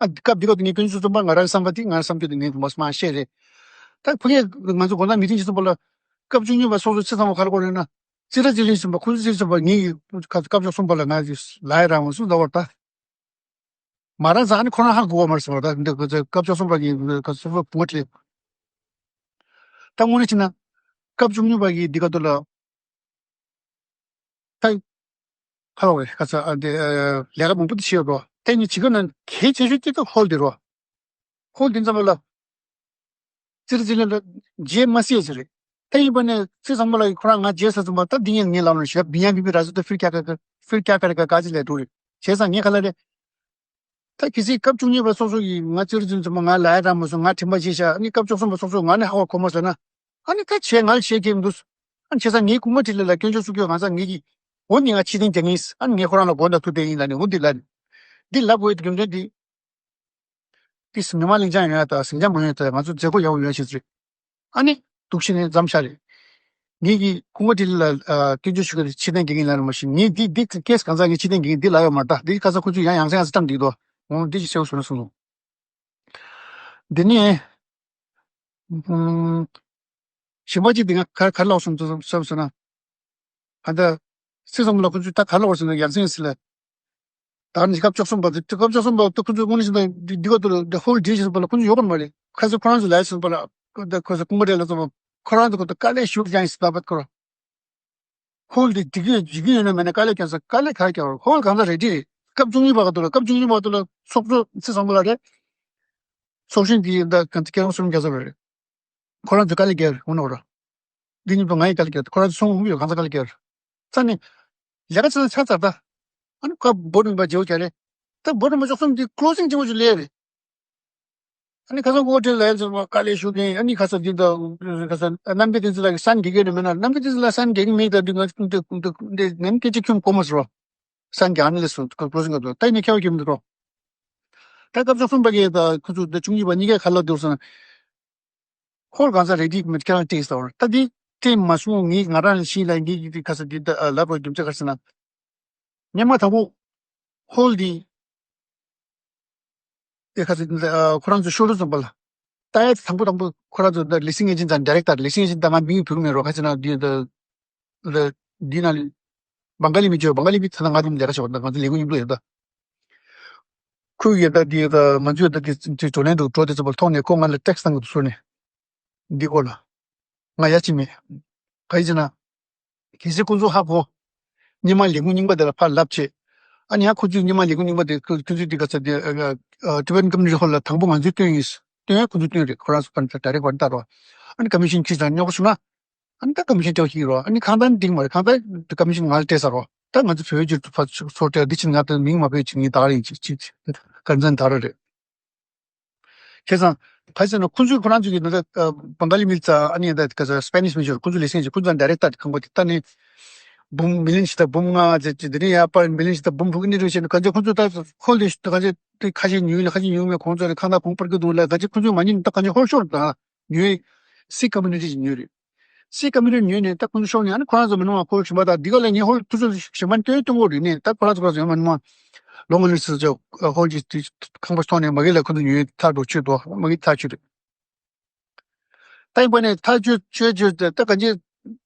ཨ་སྐབས་འདི་སྐབས་དུ་ངས་སྐྱོན་བརྗོད་བྱས་ཙམ་པ་ང་རང་བསམ་པ་འདི་ང་རང་བསམ་ཚུལ་འདི་ངས་མ་མ་བཤད་རེད། ད་ཕ་གི་ང་ཚོ་དགོང་དག་མི་ཏིང་བྱེད་ཙམ་པ་ལ་སྐབས་བཅུ་གཉིས་པ་ཚོགས་གཙོ་ཚེ་ཚང་མ་ག་ལ་གོ་རེད་ན་རྩིས་ར་རྩིས་ལེན་ཙམ་པ་ཁོ་ཚོ་རྩིས་ཙམ་པ་ངས་སྐབས་བཅུ་གསུམ་པ་ལ་ང་ལ་ཡ་རང་བ་སུ་ཟླ་བར་ད། མ་རང་ཚ་ནི་ཁོ་རང་ཧ་གོ་བ་མ་རེད་ཟེར་བ་ད་འདི་ཁོ་ཚོས་སྐབས་བཅུ་གསུམ་པ་གི་ཁ་སོ་སོ་བུ་ཁྲིད། ད་དངོས་གནས་བྱས་ན་སྐབས་བཅུ་གཉིས་པ་གི་འདི་ག་དུ་ལ་ ད་ཁ་ལོ་བས་ཁ་ཚ་ཨ་འདི་ཨ་ལས་ཀ་མང་པོ་དེ་བྱེད་རོ། ཨེ་ནི་བྱེད་ཀ་ན་གལ་ཆེ་ཤོས་དེ་ད་ཧོལ་དེ་རོ། ཧོལ་དེ་ཚང་མ་ལ་ཙིར་ཙིར་ལ་རྗེས་མ་སྲིད་ཟེར་རེད། ད་ཡིན་པ་ནས་ཚེ་ཚང་མ་ལ་ཁོ་རང་ང་རྗེས་ས་ཚང་མ་ད་འདི་ཡིན་ངས་ལབ་ན་ཞབས་བི་ཡ་བི་བི་ར་ཟུ་ད་ཕིར་ཀྱ་ཀ་ཀ་ཕིར་ཀྱ་ཀ་རེ་ཀ་ཀ་ཅི་ལས་འགྲོ་རེད། བྱས་ཙང་ངས་ཁ་ལ་རེད། ད་གལ་སྲིད་སྐབས་བཅུ་གཉིས་པ་སོགས་སོགས་ཀྱིས་ང་ཙིར་ཙིར་ཚང་མ་ང་ལ་ཡ་ར་མ་སོང་ང་དྲན་པ་བརྗེད་ཤག་ཨ་ནི་སྐབས་བཅུ་གསུམ་པ་སོགས་སོགས་ང་ནི་ཧ་བ་གོ་མ་སོང་ན། ཨ་ནི་ད་བྱས་ང་ལ་བཤད་ཀྱི་མི་འདུག་ཨ་ནི་བྱས་ཙང་ངའི་ཁུག་མ་དྲིས་ལ་ལ་སྐྱོན་བརྗོད་སུ་སྐྱོན་ང་ཚ་ངེད་ཀྱིས་འོ་ནི་ང་ཕྱི་ཐེངས་རྒྱག་ངེས་ཨ་ནི་ངས་ཁོ་རང་ལ་མགོ་འདྲ་ཐུག་བསྡད་ཡིན་ལ་ནི་འོ་འདི་ལ་ནི། འདི་ལབ་དགོས་རྒྱུ་མཚན་འདི། དེ་སེམས་མ་གླིང་ཆ་ཡོད་ཡ་ད་སེམས་ཆ་མ་ཡོད་ད་ང་ཚོ་མཛད་སྒོ་ཡག་པོ་ཡོད་ཆེད་རེད། ཨ་ནི་འདུག་ཤི་ནས་འཛམ་ཤ་རེད། ངེད་ཀྱི་ཁུང་བ་དེ་ལ་སྐྱོན་བརྗོད་ཞུ་གི་ཕྱི་ཐེངས་དགེ་རྒན་ལ་མ་ཤི་ངེད་འདི་འདི་ཀེས་གང་ཟག་ངེད་ཕྱི་ཐེངས་དགེ་རྒན་འདི་ལ་ཡོད་མ་ད་འདི་ཁ་ས་ཁོ་ཚོས་ཡང་ཡང་སེ་ཡང་སེ་བཏང་འདུག་དོ། འོང་འདི་ཅི་ཤེས་སོང་ན་སོང་ལོ། འདི་ནི། ཞིམ་པ་ཅིག་འདི་ང་ག་ག་ལོག་སོང་ཚོ་བསམ་སོང་ན། ཨ་ད། སི་སོང་ལ་ཁོ་ཚོས་ད་ག་ལོག་སོང་ན་ཡང་སེ་ཡང་སེ་ལ། ད་ནི་སྐབས་བཅུ་གསུམ་པ་དེ་སྐབས་བཅུ་གསུམ་པ་ད་ཁོ་ཚོས་དངོས་གནས་བྱས་ན་འདི་འདི་ག་ཏུ་ལ་ད་ཧོལ་ཌེ་བྱས་སོང་པ་ལ་ཁོ་ཚོས་ཡོད་པ་མ་རེད། ཁ་སང་ཁོ་རང་ཚོ་ལ་སོང་པ་ལ་ད་ཁོ་ཚོ་ཀུང་པ་རེ་ལ་སོང་པ་ཁོ་རང་ཚོ་ཁོ་ད་དཀའ་ལས་ཞུགས་ཀྱང་ཡིན་སྲིད་པ་ཁོ་རང་། ཧོལ་འདི་འགྲིག་གི་འགྲིག་གི་ཡོད་ན་མེད་ན་དཀའ་ལས་ཀྱང་ས་དཀའ་ལས་ག་རེ་ཀྱང་རོགས་ཧོལ་གང་ས་རེ་ཌི་རེད། སྐབས་བཅུ་གཉིས་པ་ག་ཏུ་ལ་སྐབས་བཅུ་གཉིས་པ་ག་ཏུ་ལ་ཚོགས་གཙོ་སི་སོང་པ་ལ་རེད། ཚོགས་ཆེན་འདི་ད་གང་ཚེ་ཁྱེད་རང་གསུམ་རྒྱ་ས་རེད། ཁོ་རང་ཚོ་དཀའ་ལས་རྒྱག་རེད་འོ་ན་འོ་ར། འདི་ཉིད་དུ་ང་ཡི་དཀའ་ལས་རྒྱག་རེད་ཁོ་རང་ཚོ་སོང་ཡོད་གང་ས་དཀའ་ལས་རྒྱག་རེད། ས་ནི། ལས་ཀ་ཚོ་ཆ་ཚར་ད། ཨ་ནི་ཁ་བོ་རིམ་པ་བརྗེ་བོ་རྒྱག་རེད། ད་བོ་རིམ་པ་ཅོག་གསུམ་འདི་ཀློ་སིང་བརྗེ་བོ་ཅིག་ལས་རེད། ཨ་ནི་ཁ་སང་ཀོ་ཊེལ་ལ་ཡལ་ཚོ་དཀའ་ལས་ཞུ་མཁན་ཨ་ནི་ཁ་སང་འདི་ད་ཁ་སང་རྣམ་རྒྱལ་བསྟན་འཛིན་ལགས་ཀྱི་སན་རྒྱག་གི་ཡོད་ན་མེད་ན་རྣམ་རྒྱལ་བསྟན་འཛིན་ལགས་སན་རྒྱག་གི་མེད་ད་འདི་ང་འདི་འདི་ངན་སྐད་ཆ་ཁྱོན་གོ་མ་ཟེར་བ། སན་རྒྱག་ནི་ལས་སུ་ཀློ་སིང་ག་ད་ཡིན་ན་ཁྱེད་བ་ཁྱེད་མི་འདུག་རོ། ད་སྐབས་བཅུ་གསུམ་པ་གི་ད་ཁོ་ཚོ་ད་བཅུ་གཉིས་པ་གཉིས་ཀ་ཁ་ལོ་འདུག་སོང་། ཁོར་གང་ཟག་རེ་ཌི་མེད་ཁྱེད་རང་སྤྲད་ཟེར་བ་ད་འདི་སྤྲད་མ་སོང་ངས་ང་རང་ལ་ཤེས་ལ་ངས་ཀྱི་འདི་ཁ་ས་འདི་ད་ལབ་རོགས་རྒྱུ་མཚན་ག་རེ་ཟེར་ན། སྙན་མ་དང་པོ་ཧོལ་འདི་དེ་ཁ་ས་འདི་ཁོ་རང་ཚོ་ཤོ་རུ་ཙམ་པ་ལ་ད་ཡ་དང་པོ་དང་པོ་ཁོ་རང་ཚོ་ད་ལི་སིང་ཨེ་ཇེན་ཊི་དང་ཌི་རེག་ཊར་ལི་སིང་ཨེ་ཇེན་ཊི་ད་ང་མིང་བོད་མེད་རོགས་ཁ་ས་ན་འདི་ད་འདི་ན་ལི་བང་ག་ལི་མི་བརྗོད་བང་ག་ལི་མི་ད་ང་དང་ལས་ཀ་བྱེད་པ་ད་ང་ཚོ་ལས་འགུལ་མཉམ་དུ་ཡོད་ད། ཁོས་ཡོད་ད་འདི་ཡོད་ད་ང་ཚོས་ད་འདི་འདི་བགྲོ་གླེང་དུ་འགྲོ་དེ་ཚོ་བར་ཐོག་ནས་ཁོ་ང་ལ་ཊེག་སི་བཏང་གི་འདུག་ཟེར་ནས་འདི་སྐོར་ལ་ང་ཡ་ཅི་མེད། ག་ཡི་ཅི་ན། གལ་སྲིད་ཁོ་ཚོ་ཧ་གོ། སྙན་མ་ལས་ཁུངས་རྙིང་པ་དེ་ལ་ཕར་ལབ་བྱས། ཨ་ནི་ཡང་ཁོ་ཚོས་སྙན་མ་ལས་ཁུངས་རྙིང་པ་དེ་ཁོ་ཁོ་ཚོས་འདི་ག་ཚ་དེ་ཊི་བེ་ཊན་ཀོ་མིའུ་ནི་ཊི་ཧོལ་ལ་དང་པོ་ང་ཚོས་བཏོན་ཡིན། བཏོན་ཡང་ཁོ་ཚོས་བཏོན་རེད་ཁོ་རང་ཚོ་ཕར་ཌའི་རེག་ཊི་ཕར་ལྟ་རོགས། ཨ་ནི་ཀ་མི་ཤན་ཁྲིད་ཙང་རྙོག་པ་བྱུང་ན། ཨ་ནི་ད་ཀ་མི་ཤན་སྤྲད་ཤེས་རོགས་ཨ་ནི་ཁང་ཐང་འགྲིག་མ་རེད་ཁང་ཐང་ཀ་མི་ཤན་ང་ལ་སྤྲད་ས་རོགས་ད་ང་ཚོ་བོད་བརྒྱུད་དུ་ཕར་ཚུར་སྤྲད་འདི་ཕྱིན་ང་ད་མིང་མ་བོས་ཅིག་ངའི་དག་རེད་ཅིག་ཅིག་ཀ་རན་ཛན་དག་རེད། བྱས་ཙང་ག་རེ་ཟེར་ན་ཁོ་ཚོས་ཁོ་རང་ཚོ་གི་ད་བང་ག་ལི་མི་ཚ་ཨ་ནི་ད་ཀ་ས་སི་པེ་ནིཤ་མི་ཤོར་ཁོ་ཚོ་ལེ་སེང་ཅིག་ཁོ་ཚོ་ཌའི་རེག་ཊར་ཁང་པ་དེ་ད་ནི་འབུམ་མི་ལི་ཡོན་ཞིག་དང་འབུམ་ལྔ་ཙམ་ཅིག་དེ་ནས་ཡར་པར་མི་ལི་ཡོན་ཞིག་དང་འབུམ་དྲུག་གི་གནས་རུ་བྱས་ནས་ག་ཚོད་ཁོ་ཚོ་ད་ཧོལ་དེ་ད་ག་ཚོད་དེ་ཁ་ཤས་ཉོས་ལ་ཁ་ཤས་ཉོས་མེད་ཁོང་ཚོ་ལ་ཁང་ཐང་གོང་སྤར་གི་འདུག་ལ་ག་ཚོད་ཁོ་ཚོས་མ་ཉོས་ད་ག་ཚོད་ཧོལ་ཤོར་དང་ཉོས། སི་ཀོ་མིའུ་ནི་ཊི་ཞིག་ཉོས་རེད། སི་ཀོ་མིའུ་ནི་ཊི་ཉོས་ནས་ད་ཁོ་ཚོ་ཤོར་ནས་ཨ་ནི་ཁོ་རང་ཚོ་མི་ནུ་མ་ཧོལ་གཞན་པ་དང་འདི་ག་ལ་ངས་ཧོལ་ཁོ་ཚོ་གཞན་པ་སྟོན་གཏོང་གོ་རེད་ནས་ད་ཁོ་རང་ཚོ་ཁོ་རང་ཚོ་ཡང་མི་ནུ་མ་ལོ་ང་ལི་སི་ཚོ་ཧོལ་གྱི་དུས་ཁང་པ་ཐོག་ནས་མ་གི་ལ་ཁོ་ཚོ་ཉོས་ཐག་འགྲོ་ཆོད་དོ་མ་གི་ཐག་ཆོད་རེད། ད་ཡིན་པ་ནས་ཐག་ཆོད་ཆོད་ཆོད་དེ་ད་ག་ཅི་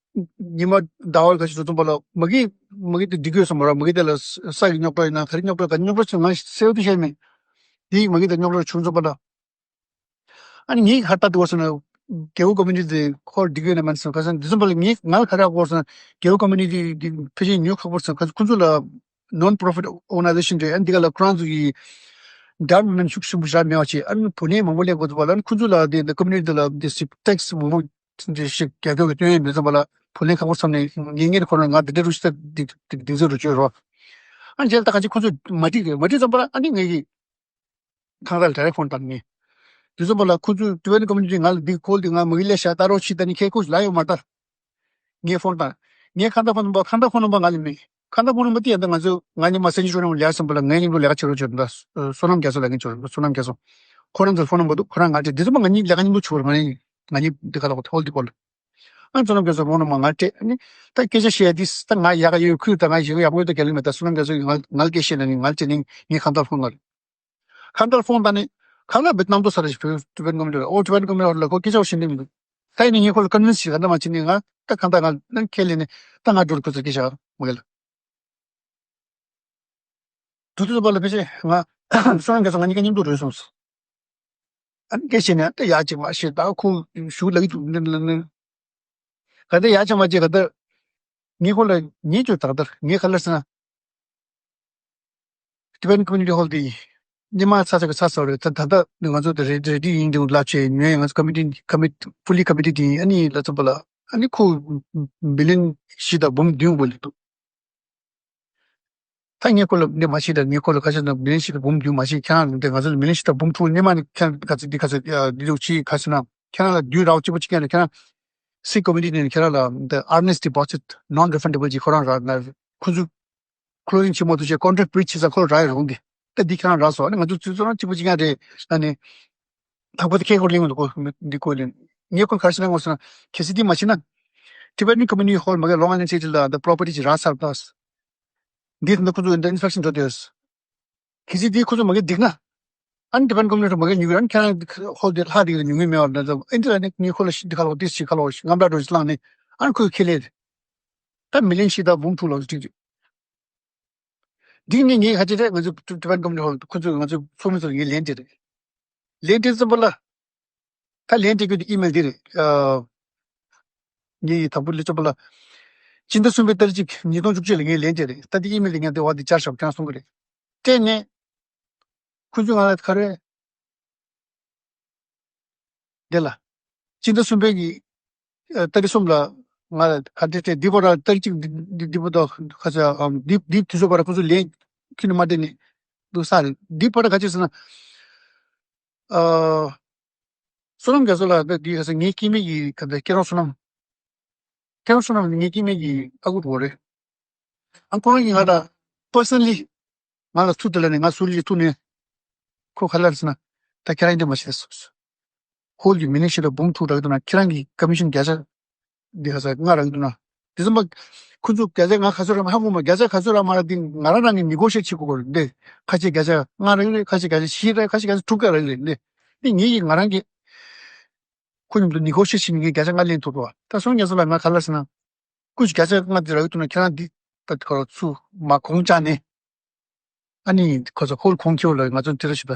ཉི་མ་ཟླ་བ་ག་ཅི་ཚོ་ཚོང་པ་ལ་མ་གི་མ་གི་དེ་འགྲིག་གི་ཡོད་སོང་མ་ར་མ་གི་དེ་ལ་ས་གི་རྙོག་དྲ་ཡིན་ན་ག་རེ་རྙོག་དྲ་ག་རྙོག་དྲ་ཆེ་ང་གསལ་པོ་དེ་བཤད་མེད། དེ་མ་གི་དེ་རྙོག་དྲ་བྱུང་ཚོང་པ་ལ། ཨ་ནི་ངའི་ཧར་ལྟ་དུ་བ་སོང་ན། རྒྱལ་པོ་ཀོ་མི་ནི་ཊི་དེ་ཁོར་འགྲིག་ཡོད་ན་མ་སོང་ཁ་སང་འདི་ཚོ་བ་ལ་ངས་ང་ལ་ཁ་རག་གོ་སོང་རྒྱལ་པོ་ཀོ་མི་ནི་ཊི་དེ་ཕལ་ཆེར་ཉོ་ཁག་པོ་སོང་ཁ་སང་ཁོ་ཚོ་ལ་non profit organization་རེད་ཨ་འདི་ག་ལ་ཁོ་རང་ཚོ་གི་development་ཤུགས་ཆེན་པོ་བཞག་མེད་པ་བྱས་ཨ་ནི་བུ་ལོན་མང་པོ་ལེན་དགོས་ཚོ་བ་ལ་ཨ་ནི་ཁོ་ཚོ་ལ་དེ་ཀོ་མི་ནི་ཊི་དེ་ལ་དེ་ཊེག་སི་མང་པོ་ཞིག་རྒྱག་རྒྱུ་གི་སྟོན་ཡོད་མེད་ཚོ་བ་ལ་བུ་ལོན་ཁག་པོ་བསམ་ནས་ངེས་ངེས་ཁོ་རང་ང་འདི་འདྲ་རུ་ཞིག་ད་འདི་འདི་འདི་ཚོ་རུ་བཅོས་རོགས། ཨ་ནི་རྗེས་ལ་ད་ག་ཅི་ཁོ་ཚོ་མ་འགྲིག་གི་མ་འགྲིག་ཙམ་པ་ལ་ཨ་ནི་ངེད་ཀྱི། ཁང་གསར་ལ་ཌའི་རེག་ཕོན་བཏང་ནས། དུས་ཚོད་པ་ལ་ཁོ་ཚོས་ཊི་བེ་ཊན་ཀོ་མི་ནི་ཊི་ང་ལ་འདི་ཁོལ་འདི་ང་མ་གི་ལས་བྱ་ལྟ་རོགས་བྱེད་ད་ནི་ཁྱེད་ཁོ་ལ་ཡོད་མ་ལྟ། ངས་ཕོན་བཏང་། ངས་ཁང་གསར་ཕོན་ནམ་པ་ཁང་གསར་ཕོན་ནམ་པ་ང་ལ་མེད། ཁང་གསར་ཕོན་ནམ་པ་དེ་ཡང་ད་ང་ཚོས་ང་གཉིས་མ་སེན་ཅུ་རི་ནང་ལས་སོང་པ་ལ་ངའི་མཉམ་དུ་ལས་ཀ་བྱེད་རོགས་བྱེད་ད་བསོད་ནམས་རྒྱ་མཚོ་ལ་ངས་བྱེད་རོགས་བསོད་ནམས་རྒྱ་མཚོ། ཁོ་རང་ཚོར་ཕོན་ནམ་པ་འདུག་ཁོ་རང་ང་བྲིས་འདི་ཚོ་མ་ང་གཉིས་ལས་ཀ་མཉམ་དུ་བྱེད་རོགས་ང་གཉིས་ང་གཉིས་འདི་ག་ལ་ཧོལ་འདི་སྐོར་ལ། ཨ་བསོད་ནམས་རྒྱ་མཚོ་ཕོན་ནམ་པ་ང་སྤྲད་ཨ་ནི་ད་སྐད་ཆ་བཤད་ཡ་འདི་ད་ང་ཡག་ག་ཡོད་ཁུལ་ད་ང་ཡག་ག་ཡག་པོ་ཡོད་ད་ག་ལེ་མེད་ད་བསོད་ནམས་རྒྱ་མཚོ་ང་ང་ལ་སྐད་བཤད་ན་ནི་ང་ལ་བྱེད་ནི་ངས་ཁང་གསར་ཕོན་ང་རེད། ཁ་མདོར་ཧྥོང་བཏང་ནས་ཁ་ལ་བེད་གནམ་ཐོ་ས་རེ་ཞིག་བོད་ཊི་བེཊ་ཀོ་མི་ནི་ཊི་ཨོ་ཊི་བེཊ་ཀོ་མི་ནི་ཊི་ལ་ཁོ་སྐད་ཆ་བཤད་འདི་མི་འདུག་ད་ཡིན་ནའི་ངས་ཁོ་ལ་ཀོན་ཝིན་སི་བྱེད་ག་འདྲ་མ་བྱེད་ནས་ང་ད་གང་ལྟར་ང་ནང་ཁས་ལེན་ནས་ད་ང་འགྲོ་ཁོ་ཚོ་སྐད་ཆ་མ་གི་ལ། འགྲོ་དུས་ཚོད་པ་ལ་ཕལ་ཆེར་ང་སོང་ཡང་ག་ཚོད་ང་གཉིས་ཀ་མཉམ་དུ་རོལ་སོང་ཟེར། ཨ་ནི་སྐད་ཆ་ནས་ད་ཡག་ཅིག་མ་ཤེས་ད་ཁོ་ཞུ་ལ་གི་འདུག་ནི་ལ་ནི། ག་ད་ཡག་ཅིག་མ་བྱེད་ག་ད། ངའི་ཁོ་ལ་ཉེས་ཅོ་ད་ལྟ་ངའི་ཁ་ལ་ཟེར་ན། Tibetan Community Hall དེ་ཉི་མ་ཚ་ཚ་གི་ཚ་ཚ་རེད། ད་ད་ལྟ་ང་ཚོ་དེ་རེ་ཌི་ཡིན་དེ་ལབ་བྱས་ཉོས། ང་ཚོ་committee committee fully committed ཡིན། ཨ་ནི་ལ་ཚོ་པ་ལ་ཨ་ནི་ཁོ་མི་ལི་ཡོན་བཞི་དང་འབུམ་བདུན་འབུལ་འདུག་ད་ངའི་ཁོ་ལ་འདི་མ་ཤེས། ད་ངའི་ཁོ་ལ་ཁ་ཤས་ན་མི་ལི་ཡོན་བཞི་དང་འབུམ་བདུན་མ་ཤེས། ཁྱེད་རང་ལ་འདི་ང་ཚོ་ལ་མི་ལི་ཡོན་བཞི་དང་འབུམ་དྲུག་སྔོན་མ་ནས་ཁྱེད་རང་ག་ཚོད་འདི་ག་ཚོད་འདི་ལུགས་ཅིག་ག་ཚོད་ན་ཁྱེད་རང་ལ་བདུན་རག་གཅིག་པོ་གཅིག་ཀྱང་ཁྱེད་རང་སི་ཀོ་མི་ཊི་ནས་ཁྱེད་རང་ལ་འདི་earnest deposit non refundable ཅིག་ཁོ་རང་རག་ན་ཁོ་ཚོ་closing ཆེན་མོ་དུ་བྱས་contract breach བྱེད་ས་ཁོ་རག་ཡོང་གི། ད་འདི་ཁྱེད་རང་རག་སོང་། ཨ་ནི་ང་ཚོ་ཚོད་ཚོད་རང་གཅིག་པོ་གཅིག་ཀྱང་རེད། ཨ་ནི་དང་པོ་དེ་ཁེ་ཁོ་གླེང་མི་འདུག་གོ་འདི་ཁོ་གླེང་ངས་ཁོ་གར་ཞིག་ན་ངོ་སོང་ན་གལ་སྲིད་འདི་མ་བྱེད་ན་Tibetan Community Hall མ་གི་Long Island City ལ་the property ཅིག་རག་ཚར་ད། འདི་ད་ཁོ་ཚོ་འདི་inspection འགྲོ་དུས། གལ་སྲིད་འདི་ཁོ་ཚོ་མ་གི་འགྲིག་ན། ཨ་ནི་Tibetan Community Hall མ་གི་ཉུག་ཡོད། ཨ་ནི་ཁྱེད་རང་ཧོལ་འདི་ལྷག་འདི་གི་ཉུག་མི་མེད་པར་ད་ཨིན་ཏི་ལ་ནི་ངས་ཁོ་ལ་ཤི་འདི་ཁ་ལོག་འདི་ཤི་ཁ་ལོག་ཤི་ངམ་ལ་འགྲོ་ཤི་བླངས་ནས་ཨ་ནི་ཁོས་ཁེ་ལས་རེད། ད་མི་ལི་ཡོན་བཞི་དང་འབུམ་དྲུག་ལོག་འགྲིག་འགྲིག་འདི་ནི་ངས་ཧ་ཅང་རེད། ང་ཚོ་Tibetan Community Hall ཁོ་ཚོས་ང་ཚོ་ཚོགས་མི་ཚོར་ངས་ལན་དེ་རེད། ལན་དེ་ཙམ་པ་ལ། ད་ལན་དེ་ཁྱོད་ཀྱི་ཨི་མེལ་དེ་རེད། ཨ། ངས་དང་པོ་ལས་ཚོགས་པ་ལ། སྤྱི་ཟླ་གསུམ་པའི་ཏ་རིག་གཅིག་ཉིས་སྟོང་བཅུ་གཅིག་ལ་ངས་ལན་དེ་རེད། ད་དེ་ཨི་མེལ་དེ་ངས་དེ་བ་དེ་བཅར་ཤག་ཁྱེད་རང་གསུང་གི་རེད། སྤྲད་ནས། ཁོ་ཚོས་ང་ལ་ག་རེ། དེ་ལ། སྤྱི་ཟླ་གསུམ་པའི་གི། ཨ། ཏ་རིག་གསུམ་ལ། ང་ལ་ག་འདྲ་སྤྲད་འདི་བར་ལ་ཏ་རིག་གཅིག་འདི་འདི་འདི་བར་དུ་ཁ་ཚ་ཨམ་འདི་འདི་དུས་ཚོད་བར་ཁོ་ཚོ་ལན་ཁྱོན་ནས་མ་སྤྲད་ནས་འདུག་ས་རེད། འདི་བར་ག་ཅི་ཟེར་ན། ཨ། བསོད་ནམས་རྒྱ་མཚོ་ལགས་འདི་ག་ས་ངའི་སྐྱེ་དམན་གྱི་ག་འདྲ་སྐྱེ་རོང་བསོད་ནམས། སྐྱེ་རོང་བསོད་ནམས་ངའི་སྐྱེ་དམན་གྱི་ཨ་ཁུ་རེད། ཨ་ཁོ་རང་གིས་ང་ལ་personally ང་ལ་ཚུར་དེ་ལ་ནས་ང་ཚུར་ལས་ཐུག་ནས་ཁོ་ག་ལ་རེད་ཟེར་ན། ད་ཁྱེད་རང་འདི་མ་བྱེད་སོང་། ཧོལ་གྱི་མི་ལི་ཡོན་བཞི་དང་འབུམ་དྲུག་རག་གི་འདུག་ན་ཁྱེད་རང་གི་commission བརྒྱ་ཆ་འདི་ག་ས་ལྔ་རག་གི་འདུག་ན། དེ་ཚོ་མ་ཁོ་ཚོ་བརྒྱ་ཆ་ང་ག་ཚོད་རག་མ་ཧ་གོ་མ། བརྒྱ་ཆ་ག་ཚོད་རག་མ་རག་འདི་ང་རང་རང་གི་negotiate བྱེད་དགོས་རེད་འདི། ཁ་ཤས་བརྒྱ་ཆ་ལྔ་རག་གི་རེད། ཁ་ཤས་བརྒྱ་ཆ་བཞི་རག་ཁ་ཤས་བརྒྱ་ཆ་དྲུག་ཀ་རག་གི་རེད་འདི། འདི་ངེད་ཀྱིས་ང་རང་གི་ཁོ་མཉམ་དུ་negotiate བྱེད་ནས་ངས་བརྒྱ་ཆ་ལྔ་ལེན་ཐུབ་འདུག་ད་སོང་ཉལ་ས་ལ་ང་ག་ལ་ཟེར་ན། ཀུ་ཅི་བརྒྱ་ཆ་ལྔ་འདི་རག་གི་འདུག་ན་ཁྱེད་རང་འདི་ད་ཁོ་ཚུར་མ་གོང་བཅག་ནས། ཨ་ནི་ཁོ་ཚོ་ཧོལ་གོང་ཁེ་པོ་ལ་ང་ཚོ་དེ་ར་ཞིག་ད།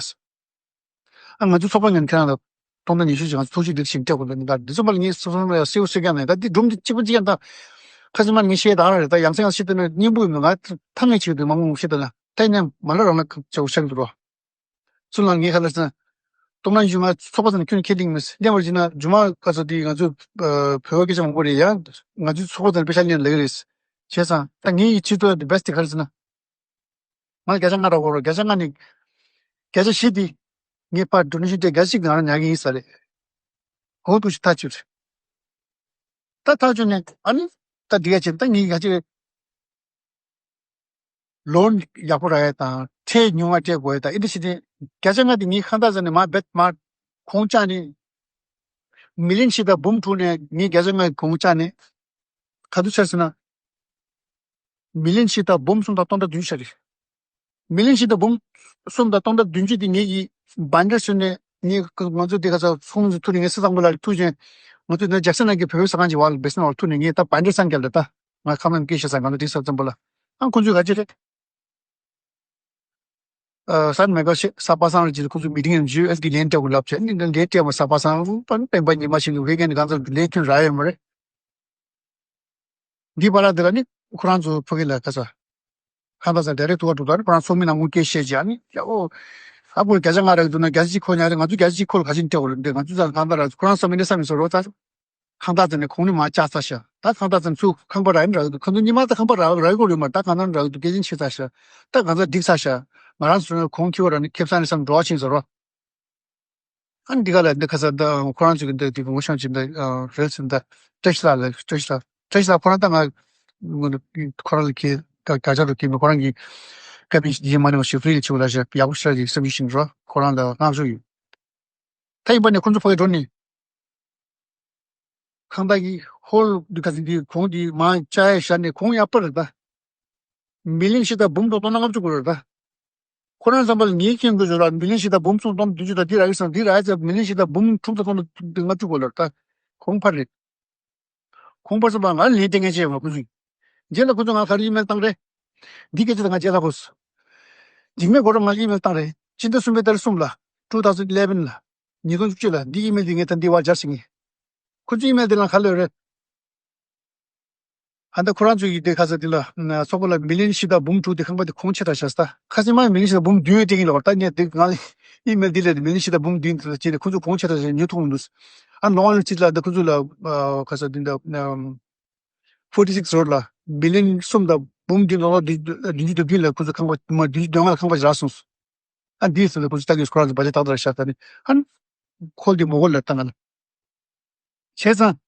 ཨ་ང་ཚོ་ཚོགས་པ་ངན་ཁྱེད་རང་ལ་སྟོང་ཕྲག་ཉི་ཤུ་ཞིག་ང་ཚོ་ཐུགས་རྗེ་འདིར་ཞིག་སྤྲད་དགོས་ལ་ནི་ད་འདི་ཚོ་མ་ལ་ངས་སོ་སོ་ལ་སེའུ་སེ་ག་ནས་ད་འདི་སྒྲུང་འདི་གཅིག་པ་གཅིག་ཡང་ད། ཁ་སང་མ་ངས་བཤད་ད་ར་རེད། ད་ཡང་སེ་ཡང་སེ་ད་ན་སྙིང་པོ་ཡོད་མེད་ང་ཐ་ངས་ཆེ་གི་འདུག་མ་ངོ་བཤད་ད་ན་ད་ཡིན་ན་མ་ལ་རང་ལ་ཁ་ཆེ་བོ་ཤག་འདུག་རོ། ཚུར་ལ་ངས་ཁ་ལ་ཟེར་ན། སྟོང་ཕྲག་ཉི་ཤུ་ང་ཚོགས་པ་ཚོ་ནས་ཁྱོན་ནས་ཁས་ལེན་མི་སྲིད། ལེན་པར་བྱས་ན་རྗེས་མ་ག་ཚོད་དེ་ང་ཚོ་བོད་པ་སྐད་ཆ་མང་པོ་རེད་ཡ། ང་ཚོའི་ཚོགས་པ་ཚོ་ནས་པེ་ཤ་ལེན་ལེ་གི་རེད། བྱས་ཙང་ད་ངའི་ཡིད་ཆེས་ཐུབ་ཡ་དེ་best དེ་ག་རེ་ཟེར་ན། ང་ལ་བརྒྱ་ཆ་ལྔ་རག་གོ་རོ། བརྒྱ་ཆ་ལྔ་ནི། བརྒྱ་ཆ་བཞི་དེ། ངས་ཕར་donation སྤྲད་བརྒྱ་ཆ་གཅིག་ང་རང་ཉར་གི་ཡིན་ས་རེད། ཧོ་ཐུག་ཞིག་ཐག་ཆོད་རེད། ད་ཐག་ཆོད་ནས་ཨ་ནི། ད་འདི་ག་བྱེད་ད་ངས་ག་ཅི་རེད། ལོན་ཡག་པོ་རག་ཡ་དང་ཁྲལ་ཉུང་བ་སྤྲད་དགོས་ཡ་དང་ཨེ་འདྲ་ཞིག་དེ་བརྒྱ་ཆ་ལྔ་དེ་ངས་ཁང་བདག་ཚོ་ནས་མར་བེད་མར་གོང་བཅག་ནས་མི་ལི་ཡོན་བཞི་དང་འབུམ་དྲུག་ནས་ངས་བརྒྱ་ཆ་ལྔ་གོང་བཅག་ནས་ག་དུས་ཚར་ཟེར་ན། མི་ལི་ཡོན་བཞི་དང་འབུམ་གསུམ་དང་སྟོང་ཕྲག་བདུན་ཅུ་ཤར་རེད། མི་ལི་ཡོན་བཞི་དང་འབུམ་གསུམ་དང་སྟོང་ཕྲག་བདུན་ཅུ་དེ་ངེད་ཀྱི་བན་ཌར་བཟོས་ནས་ངས་ང་ཚོ་དེ་ག་ཚོད་ཚོང་ཚོ་ཐུག་ནས་ངས་སི་ཚང་པོ་ལ་ཐུག་ཅིང་ང་ཚོ་ནས་ཇག་སི་ནང་གི་བོད་པའི་ས་ཁང་ཅིག་བར་ལ་བེ་སི་ནང་བར་ཐུག་ནས་ངས་ད་བན་ཌར་སང་རྒྱབ་ལ་ད་ང་ཁམས་ནང་སྐད་བཤད་ས་ང་ཚོ་དེ་ས་ཚང་པོ་ལ་ཨང་ཁོང་ཚོས་ག་ཅི་རེད། ཨ་སན་མེ་ག་ཤེ་ས་པ་སང་རེད་ཅེས་ཁོང་ཚོ་མི་ཏིང་ཡང་ཇི་ཨེལ་གི་ལན་སྤྲད་དགོས་ལབ་བྱས་ནི་ལན་སྤྲད་མ་ས་པ་སང་རུ་པན་པན་ཉི་མ་ཞིག་ལ་ཝེ་གན་གང་ཚོ་ལན་ཁྱོན་ར་ཡོད་མ་རེད། འདི་པ་ལ་འདི་ལ་ནི་ཁོ་རང་ཚོ་ཕ་གི་ལ་ཁ་ས། ཁ་ད་ས་ཌའི་རེག་ཐུག་པ་འགྲོ་ད་ནི་ཁོ་རང་ཚོ་མི་ནང་ངུ་སྐད་བཤད་བྱས་ནི་ཡ་ཨོ། ཨ་ཁོ་བརྒྱ་ཆ་ལྔ་རག་འདུག་ན་བརྒྱ་ཆ་གཅིག་ཁོ་ཉར་རེད། ང་ཚོ་བརྒྱ་ཆ་གཅིག་ཁོ་ལ་ག་ཅིན་སྤྲད་འོ་རེད་འདི་ང་ཚོ་ཚ་ཁང་ད་ར་ཁོ་རང་ཚོ་མི་ནི་ས་མི་ཚོ་རོ་ད། ཁང་ད་ཚོ་ནི་ཁོང་ནི་མ་བཅག་ཚ་ཤ་ད་ཁང་ད་ཚོ་ནི་ཚུ་ཁང་པ་ར་ཡིན་རག་འདུག་ཁང་ཚོ་ཉི་མ་ད་ཁང་པ་ར་ར་གོ་རེད་མ་ད་ཁང་ད་ར་འདུག་སྐད་ཅིན་ཆེ་ཚ་ཤ་ད་ང་ཚོ་འགྲིག་ཚ་ཤ་ང་རང་ཚོ་ཁོང་ཁྱི་བ་ར་ནི་ཁེབ་ས་ནི་སམ་འགྲོ་བ་ཕྱིན་ཟེར་རོ། ཨ་ནི་འདི་ག་ལ་འདི་ཁ་ས་ད་ཁོ་རང་ཚོ་གི་འདི་འདི་ངོ་ཤང་ཅིག་འདི་རེད་ཟེར་འདི་བཀྲ་ཤིས་ལགས་ལ་བཀྲ་ཤིས་ལགས་བཀྲ་ཤིས་ལགས་ཁོ་རང་ད་ང་ཁོ་རང་ལ་ཁྱི་ག་ག་ཅག་རུ་ཁྱི་མི་ཁོ་རང་གི་ཀ་པི་ཡིན་མ་ནི་ཞིག་ཕི་རི་ལ་ཆུ་ལ་ཞབས་ཡག་པོ་ཤར་གྱི་སེམས་ཤིག་རོ་ཁོ་རང་ལ་བསྔགས་བརྗོད་ཡོད། ད་ཡིན་པ་ནས་ཁོ་ཚོ་ཕ་གི་འགྲོ་ནི། ཁང་བདག་གིས་ཧོལ་འདི་ག་ཚོད་འདི་གོང་འདི་མ་བཅག་ཡ་བཞག་ནས་གོང་ཡག་པོ་རེད་ད། མི་ལི་ཡོན་བཞི་དང་འབུམ་དྲུག་སྟོང་ལྔ་བཅུ་དགོས་རེད་ད། ཁོ་རང་བསམ་པ་ལ་ངའི་མཁྱེན་དགོས་བརྗོད་ལ་མི་ལི་ཡོན་བཞི་དང་འབུམ་གསུམ་སྟོང་བདུན་ཅུ་དང་འདི་རག་གི་སང་འདི་རག་ཡ་ཚ་མི་ལི་ཡོན་བཞི་དང་འབུམ་དྲུག་དང་སྟོང་ལྔ་བཅུ་དགོས་ལ་ད། གོང་འཕར་རེད། གོང་འཕར་བསམ་པ་ང་ལ་ལན་སྟེར་མཁན་ཅིག་ཡོད་མ་ཁོ་ཚོས། རྗེས་ལ་ཁོ་ཚོ་ང་ག་རེ་ཨི་མེལ་བཏང་རེད། འདི་སྐད་ཆ་ད་ང་རྗེས་ལ་གོ་སོང་། འཇིགས་མེད་སྒོ་ར་ང་ལ་ཨི་མེལ་བཏང་རེད། སྤྱི་ཟླ་གསུམ་པའི་ཏ་རིག་གསུམ་ལ། two thousand eleven ལ། ཉིས་སྟོང་བཅུ་གཅིག་ལ་འདི་ཨི་མེལ་འདི་ངས་ད་འདི་བར་སྦྱར་ཟིན་གི། ཁོ་ཚོའི་ཨི་མེལ་འདི་ལ་ག་ལབ་རེད། ཨ་ད་ཁོ་རང་ཚོ་ཡི་དེ་ཁ་ས་དེ་ལ་ཚོགས་པ་ལ་མི་ལན་བཞི་དང་འབུམ་དྲུག་དེ་ཁང་པ་དེ་གོང་ཆེ་དྲགས་ཤག་ད་ཁ་སེ་མ་མི་ལན་བཞི་དང་འབུམ་བདུན་སྤྲད་ཀྱི་ལོག་ད་ངས་དེ་ང་ཨི་མེལ་དེ་ལས་མི་ལན་བཞི་དང་འབུམ་བདུན་དེ་ལ་བྱས་ནས་ཁོ་ཚོ་གོང་ཆེ་དྲགས་ཤག་ཉོ་ཐུབ་མི་འདུག་ཨ་ལོང་ཨན་སི་ཊི་ལ་ད་ཁོ་ཚོ་ལ་ཁ་ས་དེ་འདྲ་ཕོར་ཊི་སིག་རོ་ཌི་ལ་མི་ལན་གསུམ་དང་འབུམ་བདུན་ལོ་བདུན་ཅུ་དོན་བདུན་ལ་ཁོ་ཚོ་ཁང་པ་མ་བདུན་ཅུ་དོན་ལྔ་ལ་ཁང་པ་ཞིག་རག་སོང་། ཨ་འདིའི་ཚོད་ལ་ཁོ་ཚོ་ལྟ་གིན་ཁོ་རང་ཚོ་བ་ཇེ་ཏག་ཏག་རེད་ཤག་ད་ནི་ཨ་ཁོལ་དེ་མོ་གོ་ལ་ལྟ་ང་ལ། བྱས་ཙང་།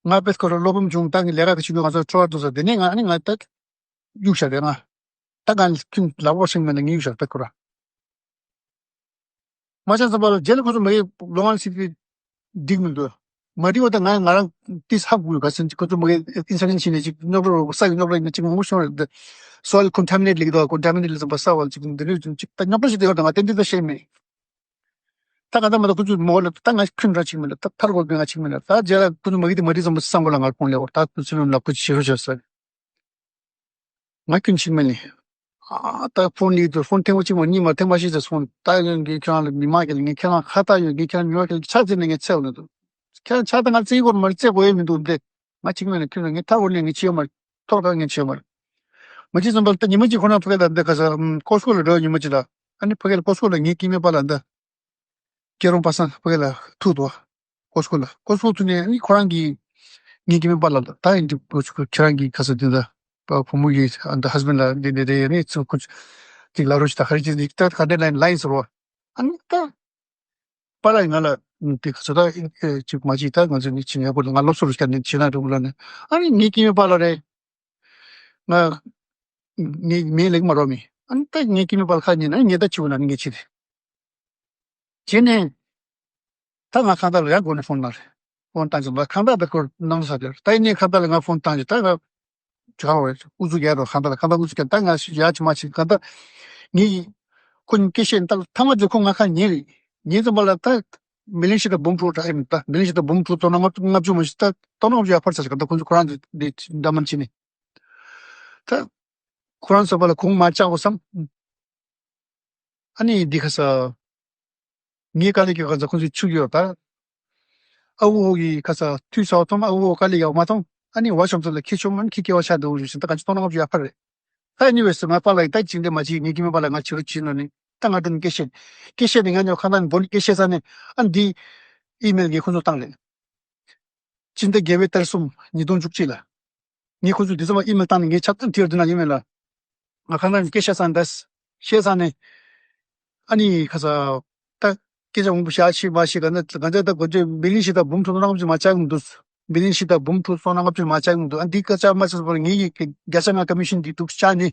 ང་པེ་སྐོར་བློ་ཕམ་བྱུང་ད་ངས་ལས་ཀ་གི་ཆུ་ཚོད་ང་ཚོ་འཕྲོ་བར་འདུག་ཟེར་དེ་ནས་ང་ནི་ང་ད་གཡུག་བཞག་རེད་ང་། ད་ང་ཁྱིམ་ལ་བོར་ཤིང་མེད་ན་ངས་གཡུག་བཞག་པེ་སྐོར། མ་བྱས་ཙམ་པ་ལ་རྗེས་ལ་ཁོ་ཚོ་མ་གི་ལོང་ཨན་སི་ཊི་འགྲིག་མི་འདུག་མ་འགྲིག་པ་ད་ང་ང་རང་ཏིས་ཧ་གོ་ཡོད་ག་ཟེར་ཁོ་ཚོ་མ་གི་ཨིན་ས་ནིན་ཕྱིན་ནས་ཅིག་རྙོག་དྲ་ས་གི་རྙོག་དྲ་ཡིན་ན་ཅིག་མང་པོ་བྱུང་རེད། སོ་ལ་ཀོན་ཊ་མི་ནེ་ཊི་ལེགས་འདུག་ཀོན་ཊ་མི་ནེ་ཊི་ལེགས་ཙམ་པ་ས་བ་ལ་ཅིག་འདི་འདྲ་ཅིག་ད་རྙོག་དྲ་ཞིག་དེ་ཡོད་ད་ང་ཏན་ཏན་ད་ཤེས་མེད། ད་ག་ད་མ་ད་ཁོ་ཚོས་མོ་ལ་ད་ང་ཁྱོད་འདྲ་ཅིག་མིན་ལ་ད་ཐར་གོ་གི་ང་ཅིག་མིན་ལ་ད་རྗེས་ལ་ཁོ་ཚོ་མ་གི་དེ་མ་རིག་ཙམ་པ་སང་གོ་ལ་ང་ཁོང་ལས་འོར་ད་ཁོ་ཚོས་ལབ་ཁོ་ཚོ་ཞེ་རུ་བྱས་ཟེར། ང་ཁྱོད་ཅིག་མིན་ལ། ཨ་ད་ཕོན་ལི་དུ་ཕོན་ཐེངས་པ་གཅིག་མ་གཉིས་མ་ཐེངས་མ་ཤེས་ཟེར་སོང་ད་ཡོད་ངས་ཁྱོད་རང་ལ་མི་མ་གི་ལ་ངས་ཁྱེད་རང་ཁ་ཏ་ཡོད་ངས་ཁྱེད་རང་མི་མ་གི་ལ་ཆ་ཚེ་ནས་ངས་ཚེ་བ་ནས་འདུག་ཁྱེད་རང་ཆ་ད་ང་ཚེ་གོར་མ་རེད་ཚེ་གོ་ཡས་མི་འདུག་འདི་ང་ཅིག་མིན་ལ་ཁྱོད་ལ་ངས་ཐར་གོ་ནས་ངས་ཆེ་ཡོད་མ་རེད་ཐོག་ད་ངས་ཆེ་ཡོད་མ་རེད། མ་ཅིག་ཙམ་པ་ལ་ད་ཉི་མ་གཅིག་ཁོ་རང་ཕ་གི་ལ་འདི་ག་ས་ཀོ་སྐོ་ལ་འགྲོ་ཉི་མ་གཅིག་ལ་ཨ་ནི་ཕ་གི་ལ་ཀོ་སྐོ་ལ་ངའི་སྐྱེ་དམན་པ་ལ་འདི། སྐྱེ་རོང་པ་སངས་ཕ་གི་ལ་ཐུག་འདུག་ཀོ་སྐོ་ལ་ཀོ་སྐོ་ཐུག་ནས་ཨ་ནི་ཁོ་རང་གིས་ངའི་སྐྱེ་དམན་པ་ལ་ད་ཡིན་འདི་ཁྱོད་རང་གིས་ག་ས་འདི་འདི་བུ་མོ་གི་འདི་ཧ་སི་བྷེན་ལ་འདི་འདི་རེད་ནི་ཚུར་ཁོ་ཅིག་ལ་རོ་ཅིག་ད་ཧ་རི་ཅིག་ད་ག་འདྲ་ལ་ཡིན་ལ་ཡིན་ཟེར་བ་ཨ་ནི་ད། པཱ་ལགས་ང་ལ་དེ་ག་ཚོད་ད་ཅིག་མ་ཅིག་ད་ང་ཚོ་ནི་ཅི་ཉག་པོ་ལ་ང་སློབ་གསོ་རུ་སྐྱར་ནས་བྱེད་ན་འགྲོ་གི་ལ་ནི་ཨ་ནི་ངའི་སྐྱེ་དམན་པཱ་ལགས་རེད། ང་ངའི་མིང་ལེགས་མ་རོ་མི་ཨ་ནི་ད་ངའི་སྐྱེ་དམན་པཱ་ལགས་ཁ་ཉན་ན་ངས་ད་ཅི་བ་ན་ནི་ངས་ཅི་རེད། བྱས་ནས་ད་ང་ཁང་ཐག་ལ་ཡང་སྒོ་ནས་ཕོན་གནང་རེད། ཕོན་བཏང་ཅིག་ལ་ཁང་ཐག་ད་སྐོར་གནང་ས་དེར་ད་ཡིན་ནའི་ཁང་ཐག་ལ་ང་ཕོན་བཏང་ཅིག་ད་ང་། ཅི་གང་བས་ཨུ་ཚུགས་རྒྱག་རོགས་གང་ལྟར་གང་ལྟར་ཨུ་ཚུགས་རྒྱག་ད་ང་ཞིག་ཡག་ཅི་མ་ཅི་གང་ལྟར་ངས་ཁོ་གཉིས་སྐད་བཤད་ད་ཐ་མ་དེ་ཁོ་ང་ཁ་ཉན་རེད་ཉན་ཙམ་པ་ལ་ད་མི་ལན་ཤི་ད་འབུམ་དྲུག་རག་ཡིན་ད་མི་ལན་ཤི་ད་འབུམ་དྲུག་ཏོ་ན་ལྔ་བཅུ་མ་ཞིག་ད་ཏོ་ན་ལྔ་བཅུ་ཡག་ཕར་ཚར་ཞིག་གང་ལྟར་ཁོ་ཚོ་ཁོ་རང་ཚོ་འདི་འདྲ་མ་ཅི་ནི་ད་ཁོ་རང་ཚོ་པ་ལ་གོང་མ་བཅག་གོ་བསམ། ཨ་ནི་འདི་ཁ་ས། ངའི་དཀའ་ལས་ཀྱི་ཁ་ས་ཁོང་ཚོས་ཆུ་ཡོད་ད། ཨ་ཁུ་ཧོ་གི་ཁ་ས་དུས་ཚོད་ཐོང་ཨ་ཁུ་ཧོ་དཀའ་ལས་ཡག་མ་ཐོང་ཨ་ནི་བ་ཤོམ་ཚོ་ལ་ཁྱི་ཆོ་མ་ནི་ཁྱི་སྐྱེ་བ་ཆགས་འདུག་ཞུ་ཞིང་ད་ག་ཅི་གཏོང་ན་ང་ཚོ་ཡག་པ་རེད། ད་ཨ་ནི་བས་སུ་ང་པཱ་ལགས་ད་ཅིག་འདྲེ་མ་ཅིག་ངའི་སྐྱེ་དམན་པཱ་ལགས་ང་ཕྱི་རུ་ཕྱིན་ནོ་ནི་ད་ང་འདི་ནི་སྐད་བཤད་སྐད་བཤད་ནི་ང་ཉོ་ཁ་ན་ནི་འབོ་ནི་སྐད་བཤད་ས་ནི་ཨ་ནི་འདི་ཨི་མེལ་ངས་ཁོང་ཚོ་བཏང་རེད། སྤྱི་ཟླ་བརྒྱད་པའི་ཏ་རིག་གསུམ་ཉིས་སྟོང་བཅུ་གཅིག་ལ། ངས་ཁོ་ཚོ་དེ་ཚོ་མ་ཨི་མེལ་བཏང་ནས་ངས་ཆ་ཚང་ཐིར་དུ་ན་ཡིན་མེད་ལ། ང་ཁ་ན་སྐད་ཆ་བཤད་ས་འདས། བཤད་ས་ནས། ཨ་ནི་ཁ་ས། ད། སྐད་ཆ་མང་པོ་བཤད་ཤེས་མ་ཤེས་ག་ན་ག་འདྲ་ད་གོ་ཆོད་མི་ལིན་ཤི་ད་འབུམ་ཐུག་ནང་བཅུ་མ་ཆག་གི་འདུག་མི་ལིན་ཤི་ད་འབུམ་ཐུག་སོང་ནང་བཅུ་མ་ཆག་གི་འདུག་ཨ་འདི་སྐད་ཆ་མ་ཆག་པར་ངེད་ཀྱི་བརྒྱ་ཆ་ང་ཀ་མི་ཤན་འདི་འདུག་ཆག་ནས།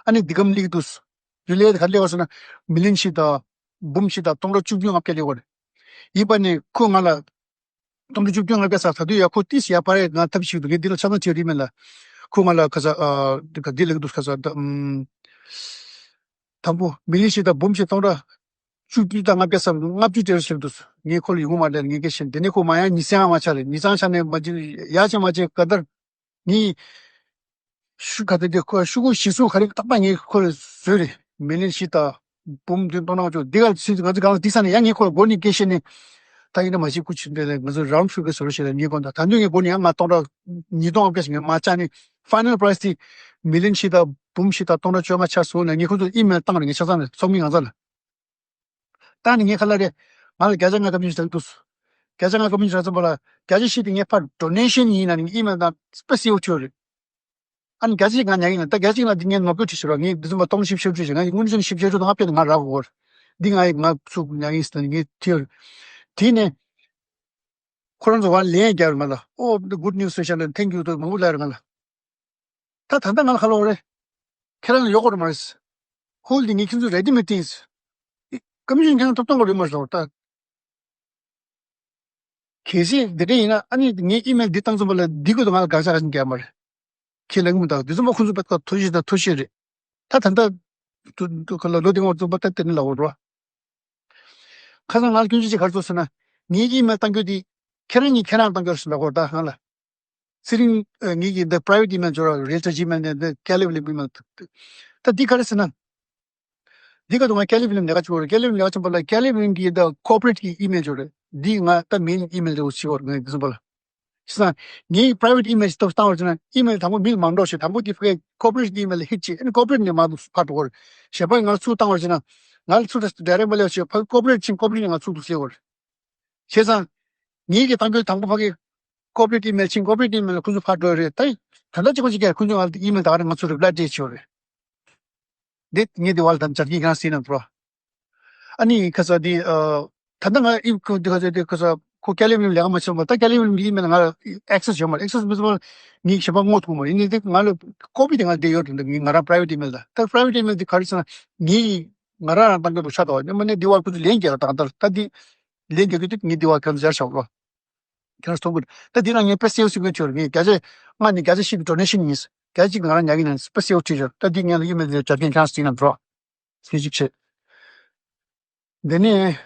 ཨ་ནི་འདི་གམ་ལིག་འདུག་རི་ལས་ག་ལེ་བ་སོང་ན་མི་ལིན་ཤི་ད་འབུམ་ཤི་ད་སྟོང་ཕྲག་བཅུ་བདུན་ལྔ་བརྒྱ་ལེ་བ་རེད། ཡིན་པ་ནི་ཁོ་ང་ལ། སྟོང་ཕྲག་བཅུ་བདུན་ལྔ་བརྒྱ་ས་ད་དུས་ཡ་ཁོ་ཏིས་ཡ་པ་རེད་ང་ཐབས་ཤིག་འདུག་གི་འདི་ལ་ཆ་ཚང་བྱེད་རིགས་མེད་ལ། ཁོ་ང་ལ་ཁ་ས་ཨ་འདི་ག་འདི་ལེགས་འདུག་ཁ་ས་ད་ཨམ། དང་པོ་མི་ལི་ཤི་ད་འབུམ་ཤི་སྟོང་ཕྲག་བཅུ་བདུན་དང་ལྔ་བརྒྱ་ས་ལྔ་བཅུ་དེར་ཤི་འདུག་ངས་ཁོ་ལ་ཡོང་མ་ལེར་ངས་སྐད་ཤེས་འདི་ནས་ཁོ་མ་ཡང་ཉི་ཚང་མ་ཆ་རེད་ཉི་ཚང་ཆ་ནས་མ་ཅི་ཡ་ཆ་མ་ཅི་ག་དར། ངས། ཤུ་ག་དེ་དེ་ཁོ་ཤུ་གུ་ཞི་སུ་ག་རེ་རྟག་པ་ངས་ཁོ་ལ་བཟོས་རེད། མི་ལན་ཤི་ད་འབུམ་བདུན་སྟོང་ནང་བཅུ་འདི་ག་ཚིག་ང་ཚོ་གང་ལ་འདི་ས་ནས་ཡང་ངས་ཁོ་ལ་མགོ་ནས་སྐད་བཤད་ནས་ད་ཡིན་ན་མ་ཤེས་ཁུ་ཆུ་འདྲ་ལས་ང་ཚོ་རའུན་ཌི་ཕིགར་བཟོ་རོགས་ཞེས་ལ་ངས་དགོངས་དག་ད་དུང་ངས་མགོ་ནས་ཡང་ང་སྟོང་ཕྲག་ཉིས་སྟོང་ཨ་བརྒྱ་ཞིག་ངས་མ་བཅག་ནས་ཕའི་ནལ་པ་རའི་སི་དེ་མི་ལན་ཤི་ད་འབུམ་ཤི་ད་སྟོང་ཕྲག་བཅོ་ལྔ་ཆགས་སོང་ལ་ངས་ཁོ་ཚོ་ཨི་མེལ་བཏང་རེད་ངས་ཆ་ཚང་ནས་ཚོགས་མི་ང་ཚོ་ལ། ད་ནི་ངས་ཁ་ལ་རེད། ང་ལ་བརྒྱ་ཆ་ལྔ་ཀ་མི་ཞིག་དང་འདུག་བརྒྱ་ཆ་ལྔ་ཀ་མི་ཞིག་རག་ཙམ་པ་ལ་བརྒྱ་ཆ་བཞི་དེ་ངས་ཕར་ཌོ་ནེ་ཤན་ཡིན་ན་ནི་ཨི་མེལ་དང་སྤེ་སི་ཡོ་ཆོས་རེད། ཨ་ནི་བརྒྱ་ཆ་གཅིག་ང་ཉག་ཡིན་ན་ད་བརྒྱ་ཆ་གཅིག་ལ་འདི་ངས་ནོར་འཁྲུལ་བྲིས་ཤོར་བ་ངས་འདི་ཚོ་མ་སྟོང་བཞི་བཅུ་བཅུ་ཞིག་ང་ཡི་དངུལ་ཆུ་བཞི་བཅུ་དང་ལྔ་བརྒྱ་དེ་ང་རག་གོ་འདི་ང་ཡི་ང་ཚུགས་ཉག་ཡིན་ཟེར་ནས་ངས་ཐིར། དེ་ནས་ཁོ་རང་ཚོ་བར་ལན་རྒྱབ་ང་ལ་ཨོ་འདི་good news special and thank you དུ་མང་པོ་ལབ་རེད་ང་ལ། ད་ད་ལྟ་ང་ལ་ཁ་ལོ་རེད། ཁྱེད་རང་ལ་ཡོག་གོ་རེ་མ་རེད། ཧོལ་འདི་ངས་ཁྱེད་ཚོ་རེ་ཌི་མེད་ཏིང་ཁ་མི་ཤོན་ཁྱེད་རང་ཐོབ་ཐང་གོ་རེ་མ་རེད་ད། གལ་སྲིད་འདི་འདྲ་ཡིན་ན་ཨ་ནི་ངས་ཨི་མེལ་འདི་བཏང་ཙམ་པ་ལ་འདི་གོ་ད་ང་ལ་དགག་བྱ་ག་ཞིག་རྒྱག་མ་རེད། ཁྱེད་ལ་ངུ་མི་ད་འདི་ཚོ་མ་ཁོང་ཚོ་པད་ཁ་ཐོ་ཤི་ད་ཐོ་ཤི་རེད། ད་ད་ལྟ་དུ་དུ་ཁ་ལ་ལོ་དེ་ངོ་ཚོ་པ་ད་དེ་ནི་ལ་འོ་རོ། ཁ་སང་ང་ལ་སྐྱོན་ཆ་ཅིག་ག་རེ་བཟོས་ཟེར་ན། ངའི་ཨི་མེལ་བཏང་རྒྱུ་དེ་ཁྱེད་རང་གཉིས་ཁྱེད་རང་བཏང་རྒྱུ་རེད་ཟེར་ལ་གོ་ད་ང་ལ། ཚེ་རིང་ངེད་ཀྱི་འདི་པ་རའི་ཝེ་ཊི་ཨི་མེལ་འབྱོར་བ་རེ་ཇི་ཊར་ཇི་མེལ་ནས་འདི་ཀེ་ལི་ཝི་ལི་ཨི་མེལ། ད་འདི་ག་རེ་ཟེར་ན། འདི་ག་དུ་ང་ཀེ་ལི་ཝི་ལི་ནས་ཀ་ཅིག་བོར་ཀེ་ལི་ཝི་ལི་ནས་ཀ་ཅིག་བོར་ལ་ཀེ་ལི་ཝི་ལི་གི་འདི་ཀོར་པོ་རེ་ཊི་གི་ཨི་མེལ་འབྱོར་རེད། འདི་ང་ད་མེན་ཨི་མེལ་རེ་བོ་ཞིག་བོར་ངས་འདི་ཚོ་བོར་ལ། བྱས་ཙང་ངའི་private email་ཞིག་བཏང་བར་བྱས་ན་email་དང་པོ་མི་ལ་མ་འགྲོ་ཞེས། དང་པོ་དེ་ཕ་གིའི་corporate་email་ལ་hit་བྱས། ཨ་ནི་corporate་ནས་མར་ཕར་འགྲོ་གི་རེད། གཞན་པ་ང་ལ་ཚུར་བཏང་བར་བྱས་ན་ང་ལ་ཚུར་direct་མ་སླེབས་བྱས། ཕ་གི་corporate་ཕྱིན་corporate་ནས་ང་ཚུར་འདུག་སླེབས་ཡོད་རེད། བྱས་ཙང་ངེད་ཀྱིས་བཏང་རྒྱུ་དང་པོ་ཕ་གི་corporate email་ཕྱིན། corporate email་ལ་ཁོ་ཚོ་ཕར་འགྲོ་ཡོད་རེད། ད་ད་ལྟ་གཅིག་པ་གཅིག་རྐྱང་ཁོ་ཚོས་ང་ལ་email་ད་ག་རེ་ང་ཚོར་reply་སྤྲད་བྱས་ཡོད་རེད། འདི་ངས་འདི་བར་ལ་ད་ཆ་རྐྱེན་གང་སྲིད་ན་འགྲོ། ཨ་ནི་ཁ་ས་འདི་ཨ་ད་ལྟ་ང་ཨི་ཁོ་འདི་ཁ་ས་འདི་ཁ་ས་ཁོ་California་ལ་ལས་ཀ་མ་བྱེད་པར་ད་California་གི་email་ང་ལ་access་ཡོད་མ་རེད། access་མེད་པར་ངས་གཞན་པ་ངོ་ཐུག་མ་རེད། ཡིན་ནའི་འདི་ང་ལ་copy་དེ་ང་ལ་བསྡད་ཡོད་རེད། འདི་ངས་ང་རང་private email་ད་ད་private email་འདི་ག་རེ་ཟེར་ན་ངས་ང་རང་རང་བཏང་གི་འདུག་ཤ་དོ་ནི་མ་ནས་འདི་བར་ཁོ་ཚོས་ལན་རྒྱག་ད་ད་ད་འདི་ལན་རྒྱག་གི་འདུག་ངས་འདི་བར་ཁ་ས་ཡར་ཤོག་རོ། ཁྱེད་རང་མཐོང་གི་ད་འདི་ན་ངས་དཔེ་གསལ་པོ་ཞིག་གོ་ཆོད་ངས་བརྒྱ་ཆ་ལྔ་ནས་བརྒྱ་ཆ་བཞི་གི་donation་ཡིན། བརྒྱ་ཆ་གཅིག་ང་རང་ཉར་གི་ན་དཔེ་གསལ་པོ་བྲིས་ཆོག་ད་འདི་ངས་ལ་ཡིན་མིན་ལ་བྱ་མཁན་ཁྱེད་རང་སྲིད་ན་འགྲོ། ཚེ་གཅིག་བྱེད། འདི་ནས་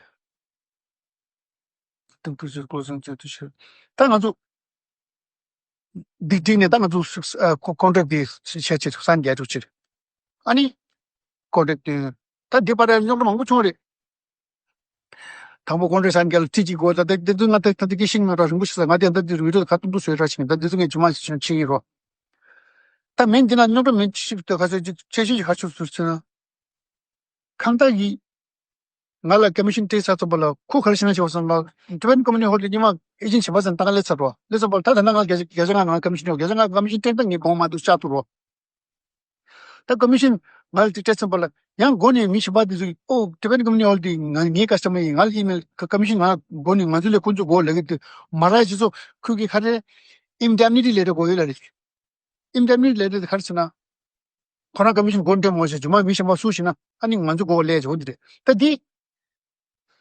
ཏུ་ཏུ་ཞིག་ཀོ་སང་ཅེ་ཏུ་ཤི་ད་ང་ཚོ་སྡིག་སྒྲིག་ནས་ད་ང་ཚོ་ཨ་ཁོ་contract་དེ་བྱས་ཆེད་དུ་སན་རྒྱལ་ཐུག་ཕྱིར། ཨ་ནི་contract་དེ་ད་འདི་པར་རྙོག་དྲ་མང་པོ་བྱུང་རེད། དང་པོ་contract་སན་རྒྱལ་ལ་ཁྲི་གཅིག་དགོས། ད་ད་དེ་ཚོ་ང་ད་ད་དེ་སྐད་ཤིང་ང་ར་རིང་པོ་ཞིག་ས་ང་དེ་ད་དེ་video་ཁ་ཏུང་ཏུ་བཟོས་ར་ཕྱིན། ད་དེ་ཚོ་ངས་ཇུ་མ་ཞིག་ཕྱིན་ཕྱིན་ཡིན་རོ། ད་མིན་འདི་ན་རྙོག་དྲ་མིན་ཞིག་ད་ག་ཚོད་ཅིག་ཆེ་ཤོས་ཅིག་ཧ་ཆུ་ཚུར་ཚུར་ན། ཁང་བདག་གིས་ང་ལ་commission་སྤྲད་ཚར་ཙམ་པ་ལ་ཁོ་ག་རེ་བྱས་ན་བྱས་པ་ཙམ་པ་Tibetan Community Hall་དེ་ཉི་མ་agent་བྱེད་པ་ཙམ་ཏང་སླེབས་ཚར་རོ། སླེབས་ཙམ་པ་ལ་ད་ད་ན་ང་བརྒྱ་ཆ་བརྒྱ་ཆ་ལྔ་ང་commission་ཡོད། བརྒྱ་ཆ་ལྔ་commission་སྤྲད་ད་ངས་གོང་མ་འདུག་བཅག་ཐུབ་རོ། ད་commission་ང་ལ་དེ་སྤྲད་ཙམ་པ་ལ་ཡང་སྒོ་ནས་མི་གཞན་པ་དེ་ཚོས་ཨོ་Tibetan Community Hall་དེ་ང་ངའི་customer་ཡིན། ང་ལ་email་commission་ང་སྒོ་ནས་ང་ཚོ་ལས་ཁོ་ཚོ་སྒོ་ལས་ཀྱི་དེ་མ་ར་ཅི་ཚོ་ཁུལ་གྱི་ཁ་རེ་indemnity letter་དགོས་ཡོད་ལ་རེད། indemnity letter་དེ་ག་རེ་ཟེར་ན། ཁོ་རང་commission་སྒོ་འདྲེན་མོ་ཞེས་ཇུ་མ་མི་གཞན་པ་སུ་ཞིག་ན་ཨ་ནི་ང་ཚོ་སྒོ་ལས་ཇོ་འདི་རེད། ད་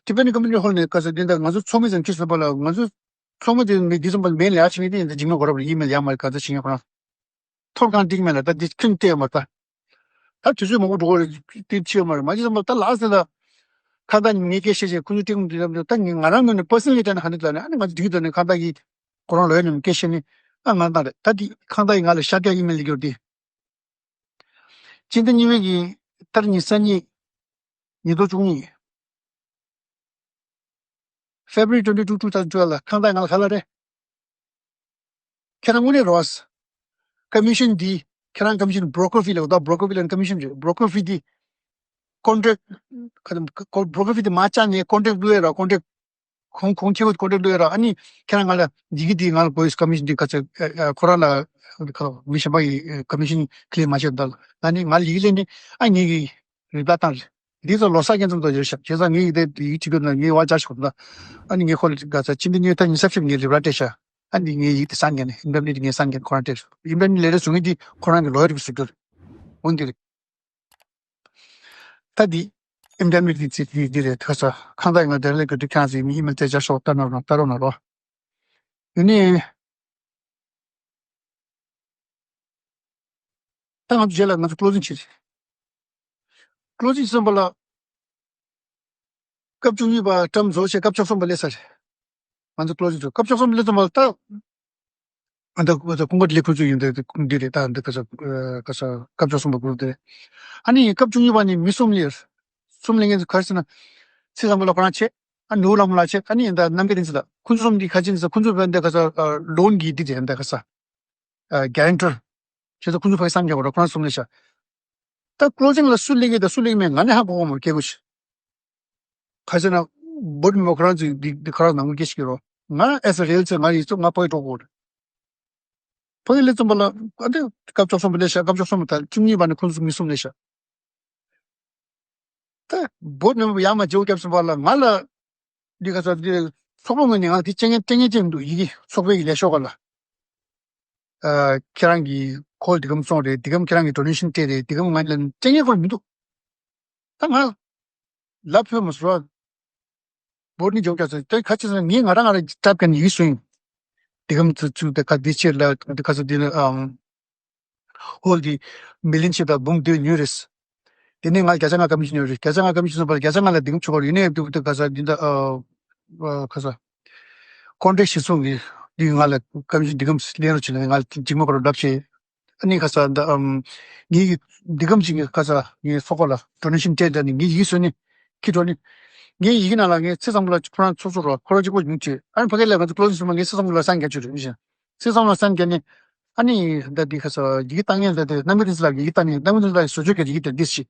འདི་Tibetan Community Hall་ནས་ག་ས་འདི་འདྲ་ང་ཚོ་ཚོགས་མི་ཚང་ཁྱི་སོ་པ་ལ་ང་ཚོ་ཚོགས་མི་དེ་མི་འདི་ཚོ་པ་མེད་ལ་ཡ་ཕྱིན་ནི་དེ་འདི་འཇིགས་མེད་གོ་རབ་ལ་ཡིན་མེད་ལ་ཡ་མ་རེད། ག་ཚོད་ཕྱིན་ཡ་ཁོ་རང་ཐོར་གང་འགྲིག་མེད་ལ་ད་འདི་ཁྱོད་བལྟས་མ་ད་ད་དུས་ཚོད་མང་པོ་འགྲོ་གི་རེད། དེ་ཕྱིན་ཡ་མ་རེད། མ་གཞི་ཚང་མ་ད་ལ་ཨ་ཟེར་ལ་ཁ་ད་ངས་སྐད་བཤད་བྱས་ཁོ་ཚོ་སྤྲད་ཀུན་འདི་ལ་ད་ངས་ང་རང་ངོས་ནས་personally་བལྟས་ན་ག་འདྲ་ལ་ནི་ཨ་ནི་ང་ཚོ་འདི་གི་ད་ནི་ཁ་ད་གི་ཁོ་རང་ལོས་ནས་སྐད་བཤད་ནི་ཨ་ང་ད་རེད། ད་འདི་ཁ་ད་ཡི་ང་ལ་ཤར་རྒྱག་ཡིན་མེད་ལ་གྱུར་ཏེ། སྤྱི་ཟླ་གཉིས་པའི་གི་ཏར་ཉི་ཤུ་རྩ་གཉིས། ཉིས་སྟོང་བཅུ་གཉིས། February twenty two two thousand twelve་ལ་ཁང་བདག་ང་ལ་ག་ལ་རེད། ཁྱེད་རང་དངོས་གནས་རོགས། commission་འདི་ཁྱེད་རང་commission broker fee་ལ་ད་broker fee་ལ་commission་རེད། broker fee་འདི་contract་broker fee་འདི་མ་བཅག་ནས་contract་བླུགས་ཡ་ར་contract ཁོང་ཁོང་ཁྱེད་ཀྱི་ཀོ་ཊེག་ལོ་ཡ་ར། ཨ་ནི་ཁྱེད་རང་ང་ལ་འདི་གི་འདི་ང་ལ་བོ་ཡིས་ཀོ་མི་ཤན་འདི་ག་ཚོད་ཁོ་རང་ལ་མི་གཞན་པ་ཡི་ཀོ་མི་ཤན་ཁི་ལེན་མ་བྱེད་ད་ལ་ཨ་ནི་ང་ལ་ཡིག་ལེན་ནི་ཨ་ངེད་ཀྱི་རིབ་ལ་བཏང་རེད། འདི་ཚོ་ལོ་གསར་རྒྱན་ཙམ་དུ་ཡོད་ཤག་བྱས་ཙང་ངེད་ཀྱི་དེ་ཡིག་ཁྲི་གི་ན་ངའི་བ་ཅག་ཤོག་ད་ཨ་ནི་ངས་ཁོ་ལ་ག་ཚོད་ཕྱི་འདི་ཉོས་ད་ཉི་ཤུ་རྩ་བཞི་ངས་རིབ་ལ་སྤྲད་ཤག་ཨ་ནི་ངས་ཡིག་དེ་སང་གན་ཨིན་བེམ་ནི་དེ་ངས་སང་གན་ཁོ་རང་སྤྲད་ཤག་ཨིན་བེམ་ནི་ལས་རེ་བཟོ་ངེས་དེ་ཁོ་རང་གི་ལོ་ཡར་གི་ཟུག་རྒྱུ་རེད། འོན་ཏེ་རེད། ད་འདི་ཨིམ་ཌ་མི་འདི་ཚིག་འདི་འདི་རེད། ཁ་ས་ཁང་བདག་ང་དེར་ལས་ཀྱི་འདི་ཁང་ཚིག་མི་ཨི་མེལ་དེ་བརྒྱ་ཤོག་ལྟ་ན་རོགས་ལྟ་རོགས་གནང་རོགས། ཡིན་ནི། ད་ང་ཚོ་རྗེས་ལ་ང་ཚོ་ཀློ་ཛིང་བྱེད་རེད། ཀློ་ཛིང་གསུམ་པ་ལ། སྐབས་བཅུ་གཉིས་པ་ཊརམ་རྫོགས་བྱས་སྐབས་བཅུ་གསུམ་པ་སླེབས་ས་རེད། ང་ཚོ་ཀློ་ཛིང་རྫོགས་སྐབས་བཅུ་གསུམ་པ་སླེབས་ཙམ་པ་ལ་ད། ཨ་ད་ད་ཀུན་དགའ་ལས་ཁུངས་ཚོ་ཡིན་ད་ཀུན་འདི་རེད། ད་འདི་ག་ས་ག་ས་སྐབས་བཅུ་གསུམ་པ་ཀུན་འདི་རེད། ཨ་ནི་སྐབས་བཅུ་གཉིས་པ་ནི་མི་གསུམ་ལས། གསུམ་ལས་ངས་ག་རེ་ཟེར་ན། ཚེ་བཟང་པོ་ལ་ཁོ་རང་བྱས། ཨ་ནུ་ལ་མོ་ལ་བྱས། ཨ་ནི་ད་རྣམ་རྒྱལ་རིང་ཚེ་ལ་ཁོ་ཚོ་གསུམ་འདི་ཁ་ཆེ་ནི་ས་ཁོ་ཚོ་བས་འདི་ག་ས་ལོན་གི་འདི་རེད་འདི་ག་ས། གེ་རན་ཊར། བྱས་ཙང་ཁོ་ཚོ་ཕ་གི་སང་རྒྱ་གོ་ར་ཁོ་རང་གསུམ་ལས་ཤ། ད་ཀློ་ཛིང་ལ་སུ་སླེབས་ཀྱི་ད་སུ་སླེབས་ཀྱི་མེད་ང་ནི་ཧ་གོ་གོ་མོ་སྐད་གོ་ཤི། ག་ཟེར་ན། བོད་མི་ཁོ་རང་ཚོས་འདི་འདི་ཁོ་རང་ནང་ཁུལ་སྐད་ཤི་ཀྱི་རོ། ང་ཨེ་ས་རེལ་ཚེ་ང་ཡིག་ཚོགས་ང་ཕ་གི་གྲོགས་གོ་རེད། ཕ་གི་ལས་ཙམ་པ་ལ་ཨ་འདི་སྐབས་བཅུ་གསུམ་པ་ལས་ཤ་སྐབས་བཅུ་གསུམ་པ་དང་བཅུ་གཉིས་པ་ནི་ཁོ་ཚོ་མི་གསུམ་ལས་ཤ། ད་བོད་མི་མང་ཡར་མར་བརྗེ་པོ་བརྒྱབ་སོང་བ་ལ་ང་ལ་འདི་ག་ཚོད་འདི་ཚོགས་པ་ངོས་ནས་ང་འདི་སྤྲད་མཁན་སྤྲད་མཁན་ཅིག་མི་འདུག་ཡི་གེ་ཚོགས་པའི་ལས་ཤོག་ག་ལ། ཨ་ཁྱེད་རང་གི་ཁོལ་འདི་གམ་བཙོང་རེད། འདི་གམ་ཁྱེད་རང་གི་ཌོ་ནེ་ཤན་སྤྲད་རེད། འདི་གམ་ང་ལ་སྤྲད་མཁན་ཁོ་མི་འདུག་ད་ང་ལབ་ཕོད་མ་སོང་བ། བོད་ནི་འཇོག་རྒྱ་ཚོད་དེ་ཁ་ཆེ་ཚོད་ངས་ང་རང་ང་རང་སྟབས་ཀྱིས་ཡིག་སོང་ཡིན། འདི་གམ་ཚོད་ཚོད་དེ་ཁ་འདི་ཆེད་ལ་འདི་ཁ་ཚོད་འདི་ནི་ཨམ། ཧོལ་གྱི་མི་ལིན་ཆེ་དང་འབུམ་བདུན་ཉོས་རེད། དེ་ནས་ང་བརྒྱ་ཆ་ལྔ་ཀ་མི་ཤན་ཉོས་རེད། བརྒྱ་ཆ་ལྔ་ཀ་མི་ཤན་སོང་བར་བརྒྱ་ཆ་ལྔ་ལ་འདི་གམ་ཆོག་གར་ཡིན་ནས་འདུག་དེ་ག་ས་འདི་འདྲ་ཨ་ཨ་ག་ས་ཀོན་ཊེག་ཞིག་སོང་གི་འདི་ང་ལ་ཀ་མི་ཤན་འདི་གམ་ལེན་རོགས་བྱེད་ལ་ང་འཇིགས་མ་དགོས་རོགས་ལབ་བྱས། ཨ་ནི་ག་ས་འདི་ཨམ་ངའི་འདི་གམ་ཅིག་ག་ས་ངའི་ཚོགས་པ་ལ་ཌོ་ནེ་ཤན་སྤྲད་ད་ནི་ངའི་ཡིག་བཟོས་ནས་ཁྱི་འགྲོ་ནི་ངའི་ཡིག་ནང་ལ་ངའི་ཚེ་ཚང་མ་ལ་ཁོ་རང་ཚོགས་གཙོ་རོགས་ཁོ་རང་གཅིག་པོ་ཉུང་བྱས། ཨ་ནི་ཕ་གི་ལ་ང་ཚོ་ཀློ་ཛིང་སོང་མ་ངའི་ཚེ་ཚང་མ་ལ་སང་རྒྱ་ཆུ་རེད་མི་ཤེས། སྲིད་ཚོང་ལ་སན་གྱི་ནི། ཨ་ནི་ད་འདི་ཁ་ས་ཡི་གེ་བཏང་མཁན་ད་དེ་རྣམ་པའི་བདེན་རྩི་ལགས་ཀྱི་ཡི་གེ་བཏང་མཁན། རྣམ་པའི་བདེན་རྩི་ལགས་ཀྱི་བཟོ་བཅོས་ཀྱི་ཡི་གེ་དེ་འདི་ཞིག་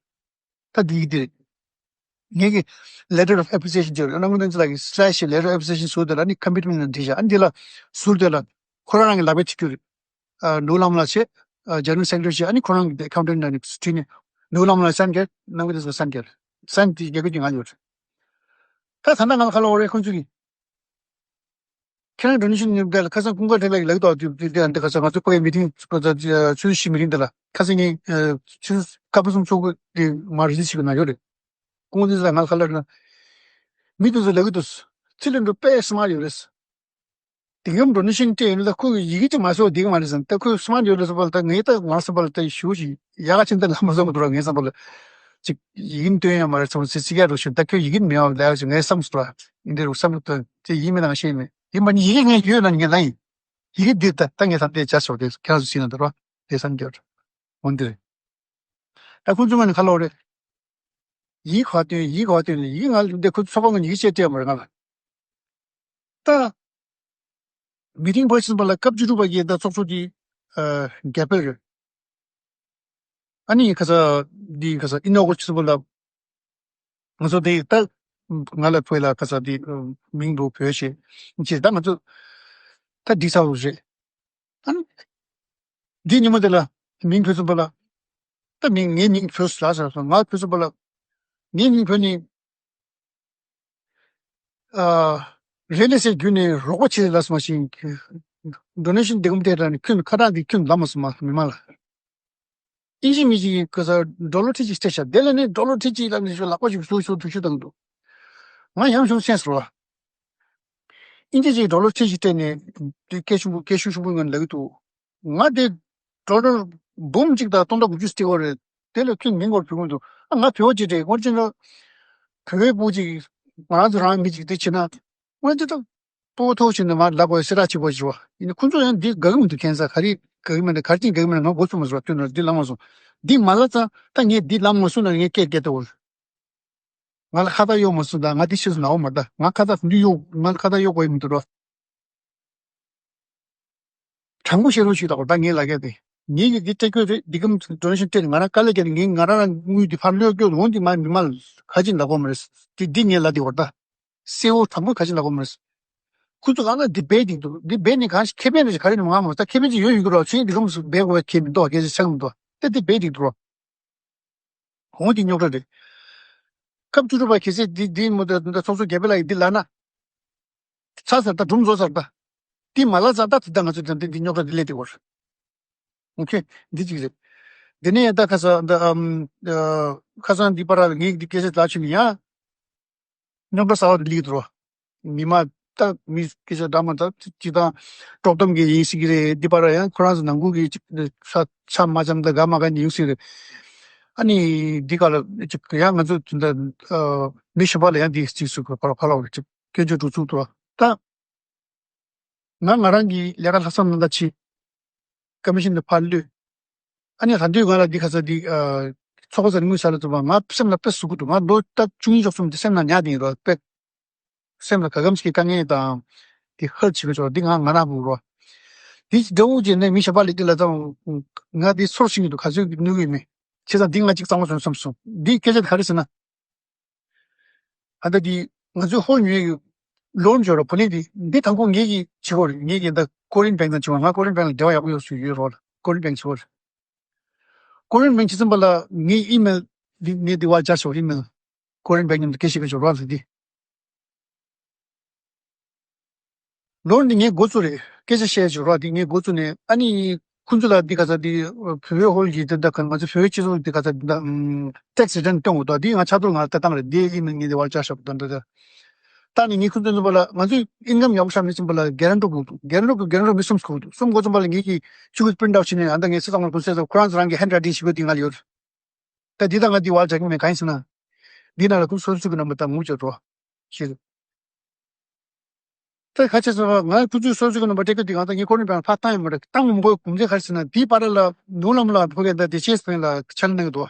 ད་འདི་ཡི་གེ་འདི་རེད། ངེད་ཀྱི་letter of appreciation ཅེས་རེད། རྣམ་པའི་བདེན་རྩི་ལགས་ཀྱི་slash letter of appreciation ཟུར་དེ་ལ་ནི་commitment ནང་བྲིས་བཞག་ཨ་ནི་འདི་ལ་ཟུར་དེ་ལ་ཁོ་རང་རང་གི་ལག་པས་བྲིས་རྒྱུ་རེད། ཨ་ནོར་བུ་ལྷ་མོ་ལགས་བྱས། ཨ་general secretary བྱས། ཨ་ནི་ཁོ་རང་གི་accountant ནང་ནས་བྲིས་ནས་ནོར་བུ་ལྷ་མོ་ལགས་སན་རྒྱག་རྣམ་པའི་བདེན་རྩི་ལགས་སན་རྒྱག་སན་དེ་རྒྱག་རྒྱུ་གྱི་ང་ཡོད་རེད། ད་ད་ལྟ་ང་ལ་ཁ་ལོ་རེད། ཁོང་ཚོ་གིས་ཁྱེད་རང་donation ཉོས་པ་དེ་ལ་ཁ་སང་ཀུན་དགའ་བགྲེས་ལགས་ཀྱིས་ལབ་ཀྱི་འདུག་དེ་དེ་འདི་ཁ་སང་ང་ཚོ་ཕ་གིའི་meeting ཆུ་ཚོད་བཞི་meeting དེ་ལ་ཁ་སང་ཉིན་ཆུ་ཚོད་སྐབས་གསུམ་ཚོགས་འདུ་དེ་མར་རེ་ཞིག་གི་ནང་ཡོད་རེད། ཁོང་ཚོས་ང་ལ་ཁ་ལབ་ན། མི་དེ་ཚོ་ལབ་ཀྱི་འདུག་ཚེ་ལས་འགྲོ་དཔེ་smart ཡོད་རེད། དེང་སྐབས་donation སྤྲད་ཡོད་ན་ད་ཁོ་གི་ཡི་གེ་ཅིག་མ་བཟོ་བ་འགྲིག་གི་མ་རེད་བསམ། ད་ཁོས་smart ཡོད་རེད་བསམ་པ་ལ། ད་ངས་ད་ང་བསམ་པ་ལ་ད་ཞུ་ཞིག་ཡག་ག་ཅིག་ད་ལམ་མ་བཟོ་མ་འདུག་ར། ངའི་བསམ་པ་ལ་ཅིག་ཡི་གེ་སྟོན་ཡ་མ་རེད་བསམ། ཚིག་ཚིག་ཡ་རུ་ཞིག་ད་ཁོས་ཡི་གེ་མེད་པ་ལ་ཅིག་ངའི་བསམ་སོང་ར། འདི་རུ་བསམ་ད་དེ་ཡིན་མིན་ང་ཤེས་མེད། ཡིན་པ་ནི་ཡི་གེ་ངས་ཡོད་ན་ངས་ལབ་ཡིན། ཡི་གེ་འདི་ད་ད་ངས་ད་དེ་བྱ་ཆོག་དེ་ཁྱེད་རང་ཚོ་ཟིན་ན་འདུག་ར། དེ་བསམ་གྱི་ཡོད་ར། འོན་ཏེ། ད་ཁོ་ཚོ་ང་ནི་ཁ་ལོ་རེད། ཡིག་ག་བཏོན། ཡིག་ག་བཏོན་ནས་ཡིག་ང་འདི་ཁོ་ཚོ་ཚོགས་པ་ངོས་ནས་ཡིག་ཆད་སྤྲད་མ་རེད་ང་ལ། ད་meeting ཕར་ཕྱིན་པ་ལ་སྐབས་བཅུ་དྲུག་པ་གི་ད་ཚོགས་གཙོ་དེ་རྒྱ་བལ་རེད། ཨ་ནི་ཁ་ས་འདི་ཁ་ས་inaugural ཕྱིན་པ་ལ་ང་ཚོ་དེ་ད་ང་ལ་བོད་ལ་ཁ་ས་དེ་མིང་འདུག་བོད་ཞེས་ཅེས་ད་ང་ཚོ་ད་འགྲིག་ཚར་བ་རེད། ཨ་ནི་འདི་ཉིན་མོ་དེ་ལ་མིང་བོས་ཙམ་པ་ལ། ད་མིང་ངའི་མིང་བོས་ལ་ཟེར་སོང་། ང་བོས་ཙམ་པ་ལ་ངའི་མིང་བོས་ནི། ཨ་རེ་ལེ་སེ་བརྒྱུད་ནས་རོགས་པ་བྱེད་ལ་སོང་བ་ཞིག donation འདི་གུམ་དེ་དྲ་ནས་ཁྱོན་ཁ་གྲངས་འདི་ཁྱོན་ལ་མ་སོང་མ་མི་མང་ལ། ཨིན་ཇི་མི་གཅིག་གིས་ཁ་ས་ཌོ་ལར་ཁྲི་གཅིག་སྤྲད་ཤག་དེ་ལ་ནི་ཌོ་ལར་ཁྲི་གཅིག་ལ་ནི་ལག་པ་ཞིག་བཟོ་བཟོ་ཐུག་ཤུ་བཏང་འདུག་ང་ཡང་བྱུང་སེམས་སོ། ཨིན་ཇི་གཅིག་ཌོ་ལར་ཁྲི་གཅིག་སྤྲད་ནས་སྐད་ཤུགས་པོ་སྐད་ཤུགས་ཤུགས་པོ་ངང་ལབ་ཀྱི་འདུག་ང་དེ་ཌོ་ལར་འབུམ་གཅིག་དང་སྟོང་ཕྲག་དགུ་བཅུ་སྤྲད་པ་རེད། དེ་ལ་ཁྱོན་མིང་སྐོར་བུད་ཀྱི་འདུག་ཨ་ང་བོད་པ་གཅིག་རེད། ངོར་ཅན་ལ་བོད་པའི་བུ་གཅིག་ང་རང་ཚོ་རང་མི་གཅིག་དེ་བྱེད་ན། ང་ཅི་ད་སྤོ་ཐོག་ཕྱིན་ནས་མར་ལབ་དགོས་སེ་ར་ཆེ་པོ་ཞུ་བ་ཡིན་ན། ཁོ་ཚོ་ཡང་འདི་དགའ་གི་མི་འདུག་ཁྱེད་ས་ག་རེ་དགའ་གི་མི་འདུག་ག་རེ་བྱས་དགའ་གི་མི་འདུག་ང་མགོ་ཚོས་མ་བཟོད་པ། ཁྱོད་ནར་འདི་ལབ་མ་སོང་། འདི་མ་ལབ་ཙང་ད་ངས་འདི་ལབ་མ་སོང་ན་ངས་སྐད་སྐད་ཏོ། ང་ལ་ཁ་བཏགས་གཡོག་མ་སོང་། ད་ང་འདི་ཤེས་སུ་ནའོ་མ་ད་ང་ཁ་བཏགས་འདི་གཡོག་ང་ལ་ཁ་བཏགས་གཡོག་དགོས་ཡི་མི་འདུག་རོ། དྲང་པོ་བཤད་རོགས་ཞུས་ད་གོ་ད་ངས་ལབ་ཀྱི་དེ། ངེད་ཀྱི་འདི་སྤྲད་རྒྱུ་རེད། འདི་གམ་ཌོ་ནེ་ཤན་སྤྲད་ནས་ང་རང་དཀའ་ལས་བརྒྱབ་ནས་ངས་ང་རང་རང་དངུལ་འདི་ཕར་གློད་རྒྱུ་འོང་འདི་མ་མི་མ་ལ་ག་ཅིག་ལབ་དགོས་མ་རེད། འདི་འདི་ངས་ལབ་འདི་གོ་ད། གསལ་བོ་དྲང་པོ་ག་ཅིག་ལབ་དགོས་མ་རེད། ཁོ་ཚོ་གང་ལ་འདི་སྦས་འདི་འདུག་འདི་སྦས་ནས་གང་ཞིག་ཁེ་ཕན་རེ་ཞིག་ག་རེ་ནས་མ་ང་མ་ད་ཁེ་ཕན་ཅིག་ཡོད་ཡོད་གི་རོགས། ཆེན་འདི་གམ་སུ་སྦས་དགོས་པའི་ཁེ་མི་འདུག་ག་གལ་ཆེ་ཆགས་མི་འདུག་ག་ད་འདི་སྦས་འདི་འདུག་རོགས། གོང་གི་རྙོག་དྲ་རེད། སྐབས་བཅུ་དྲུག་པ་གལ་སྲིད་འདི་འདི་མོ་ད་ད་ཚོགས་གཙོ་རྒྱ་བལ་ལགས་ཀྱིས་འདི་ལབ་ན། ཚར་ཚར་ད་སྒྲུང་རྫོགས་ཚར་ད། འདི་མ་ལབ་ཙང་ད་ད་ད་ང་ཚོ་ད་འདི་འདི་རྙོག་དྲ་འདི་སླེབས་དེ་བར། ཨོ་ཁེ། འདི་གཅིག་རེད། འདི་ནས་ད་ཁ་ས་ད་ཨམ་ཁ་སང་འདི་པར་ལ་ངས་འདི་སྐད་ཆ་ལབ་ཕྱིན་ཡ། རྙོག་དྲ་གསར་བ་འདི་ལིག་འགྲོ། མི་མ་ད་མི་སྐད་ཆ་འདྲ་མ་ད་ཅི་ད་དཀྲོག་གཏམ་གྱི་ཡིན་ཟེར་གྱི་རེད། འདི་པར་ཡང་ཁོ་རང་ཚོ་ནང་ཁུལ་གྱི་ཆ་ཆ་མ་འཆམ་ད་དགའ་མ་དགའ་ནི་ཡོང་སྲིད་རེད། ཨ་ནི་འདི་ག་ལ་ཅིག་ཡང་ང་ཚོ་ད་མི་ཞིག་པ་ལ་ཡང་འདི་ཅིག་སུ་ག་ལ་ག་ལ་ཅིག་སྐད་ཆ་འགྲོ་ཚུགས་འགྲོ་ད། ང་ང་རང་གི་ལས་ཀ་ལྷག་བསམ་རྣམ་དག་ཆེ། ཀ་མི་ཤན་དུ་ཕར་གློད། ཨ་ནི་ད་དུང་ང་ལ་འདི་ཁ་ས་འདི་ཨ་ཚོགས་པ་ཚོ་ནས་དངུལ་ཟ་ལ་ཐུབ་པ་ང་སེམས་ལ་དཔེ་ཟུག་གི་འདུག་ང་ལོ་ལྟར་བཅུ་གཉིས་བཅུ་གསུམ་འདི་སེམས་ནང་ཉར་བསྡད་ཡིན་རོགས་དཔེ། སེམས་ལ་ག་གམ་ཞིག་གི་དཀའ་ངལ་དང་། འདི་ཧར་བྱེད་དགོས་ཆོག་འདི་ང་ང་རང་བུ་རོགས། འདི་འདྲ་བོ་བྱས་ནས་མི་ཞབས་པ་ལས་འདི་ལ་ཙམ་ང་འདི་ཚོར་ཤིང་གི་འདུག་ག་ཚོད་ཀྱི་ནུས་ཀྱི་མེད། བྱས་ཙང་འདི་ང་གཅིག་གཙང་མ་བཟོས་བསམ་སོང་། འདི་སྐད་ཆ་ག་རེ་ཟེར་ན། ཨ་ད་འདི་ང་ཚོའི་ཧོལ་ཉོས་ཀྱི་ལོན་འབྱོར་བ་ནི་འདི་འདི་དང་པོ་ངེད་ཀྱིས་བྱེད་དགོས་རེད། ངེད་ཀྱིས་ད་ཀོ་རིན་བེང་དང་བྱེད་དགོས། ང་ཀོ་རིན་བེང་ལ་འབྲེལ་བ་ཡག་པོ་ཡོད་སུ་ཡོད་རོགས་ལ་ཀོ་རིན་བེང་བྱེད་དགོས་རེད། ཀོ་རིན་བེང་བྱེད་ཙམ་པ་ལ་ངའི་ཨི་མེལ་འདི་ངས་འདི་བར་སྦྱར་ཆོག་ཨི་མེལ་ཀོ་རིན་བེང་མཉམ་དུ་སྐད་ཆ་བཤད་ཆོག་རོགས་ལ་འདི། ལོར་འདི་ངའི་འགོ་བཙུགས་རེད། སྐད་ཆ་བཤད་ཆོག་རོགས་འདི་ངའི་འགོ་བཙུགས་ནས་ཨ་ནི། ཁོང་ཚོ་ལ་འདི་ག་ཚ་འདི་བོད་པའི་ཧོལ་གྱི་དེ་འདྲ་ག་ང་ཚོ་བོད་པའི་སྤྱི་ཚོགས་འདི་ག་ཚ་འདི་འདྲ་ཨམ་tax return སྟོན་དགོས་འདུག་འདི་ང་ཕྱག་ཐོག་ང་ལ་ལྟ་སྟངས་རེད། འདི་ཨི་མེལ་ངས་འདི་བར་བཅར་ཤག་འདི་འདྲ་འདྲ། ད་ནི་ངས་ཁོང་ཚོ་ཚོ་པ་ལ་ང་ཚོས་ཨིན་ཀམ་ཡག་པོ་ཤར་མི་ཚུན་པ་ལ་གེ་རན་ཌོ་དགོས་འདུག་གེ་རན་ཌོ་གི་གེ་རན་ཌོ་མི་གསུམ་དགོས་འདུག་གསུམ་དགོས་ཙམ་པ་ལ་ངས་ཀྱིས་གཅིག་པུ་པི་རིན་ཊ་ཨའུཊ་བྱས་ནས་ཨ་ད་ངས་སི་ཙང་ལ་ཁོང་ཚོ་ཚོ་ཁོ་རང་ཚོ་རང་གི་ཧེན་ཌ་རའི་ཊིང་ཞིག་པོ་འདི་ང་ལ་ཡོད། ད་འདི་ད་ང་འདི་བར་བཅར་གྱི་མེད་གང་ཡིན་ཟེར་ན། འདི་ནང་ལ་ཁོང་སོ་སོ་གི་རྣམ་པ་དང་ངུ་བྱ་འགྲོ། ཞེས། ད་ཁ་ཆེ་སོང་ང་ཁོ་ཚོས་སོ་སོ་གི་རྣམ་པ་སྤྲད་ཀྱི་འདུག་ང་ད་ངས་ཁོ་རང་པའི་ཕ་བཏང་ཡོད་མ་རེད། བཏང་མི་དགོས་གོང་ཚད་ག་རེ་ཟེར་ན་དེའི་བར་ལ་ནུ་ལམ་ལ་ཕོ་གས་ད་དེ་ཆེས་སོང་ལ་ཆ་ལ་གནང་གི་འདུག་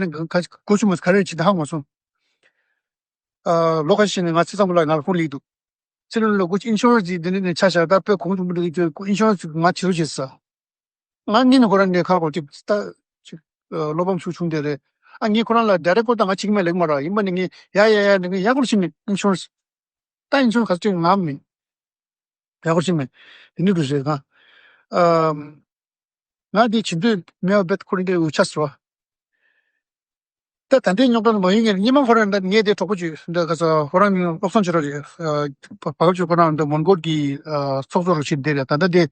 ནས་ག་ག་གོ་ཆུ་མ་ག་རེ་བྱེད་ད་ཧ་མ་སོང་། ཨ་ལོ་ཁ་ཤས་ནས་ང་ཚེ་བཟང་པོ་ལགས་ང་ལ་ཧྥོན་ལིག་འདུག་ཚེ་རིང་ལགས་ཁོ་ཨིན་ཤོ་རན་སི་འདི་འདྲ་ནས་ཆ་བཞག་ད་དཔེ་གོང་དུ་མི་འགྲོ་གི་ཁྱོད་ཁོ་ཨིན་ཤོ་རན་སི་ང་བྱེད་རོགས་བྱེད་ཟེར། ང་ངས་ནི་ཁོ་རང་ནས་ཁ་ཁོ་ཅིག་ད་ཅིག་བློ་ཕམ་ཤུགས་ཆུང་དེ་རེད། ཨ་ངས་ཁོ་རང་ལ་ཌའི་རེག་ཀོལ་ད་ང་ཅིག་མེད་ལེགས་མ་ར་ཡིན་པ་ནི་ངས་ཡ་ཡ་ཡ་ནི་ངས་ཡག་པོ་ཤི་མེད་ཨིན་ཤོ་རན་སི། ད་ཨིན་ཤོ་རན་སི་ག་ཚོད་ང་མིན། ཡག་པོ་ཤི་མེད། དེ་ནི་རུ་ཟེར་ང་། ཨམ། ང་དེ་བྱེད་འདོད་མེད་པ་བེད་ཁོ་རང་གི་འུ་ཆ་སོ། ད་ད་ལྟའི་རྙོག་དྲ་མ་ཡིན་ངེས་སྙེ་མ་ཁོ་རང་འདི་ངས་དེ་གྲོགས་པོ་ཅིག་འདི་ག་ས་ཁོ་རང་གི་སློབ་སྦྱོང་བྱེད་རོགས་ཅིག་བག་ཆགས་ཁོ་རང་འདི་མོན་གྷོལ་གྱི་ཚོགས་གཙོ་རུ་ཕྱིན་བསྡད་རེད། ད་ལྟ་དེ་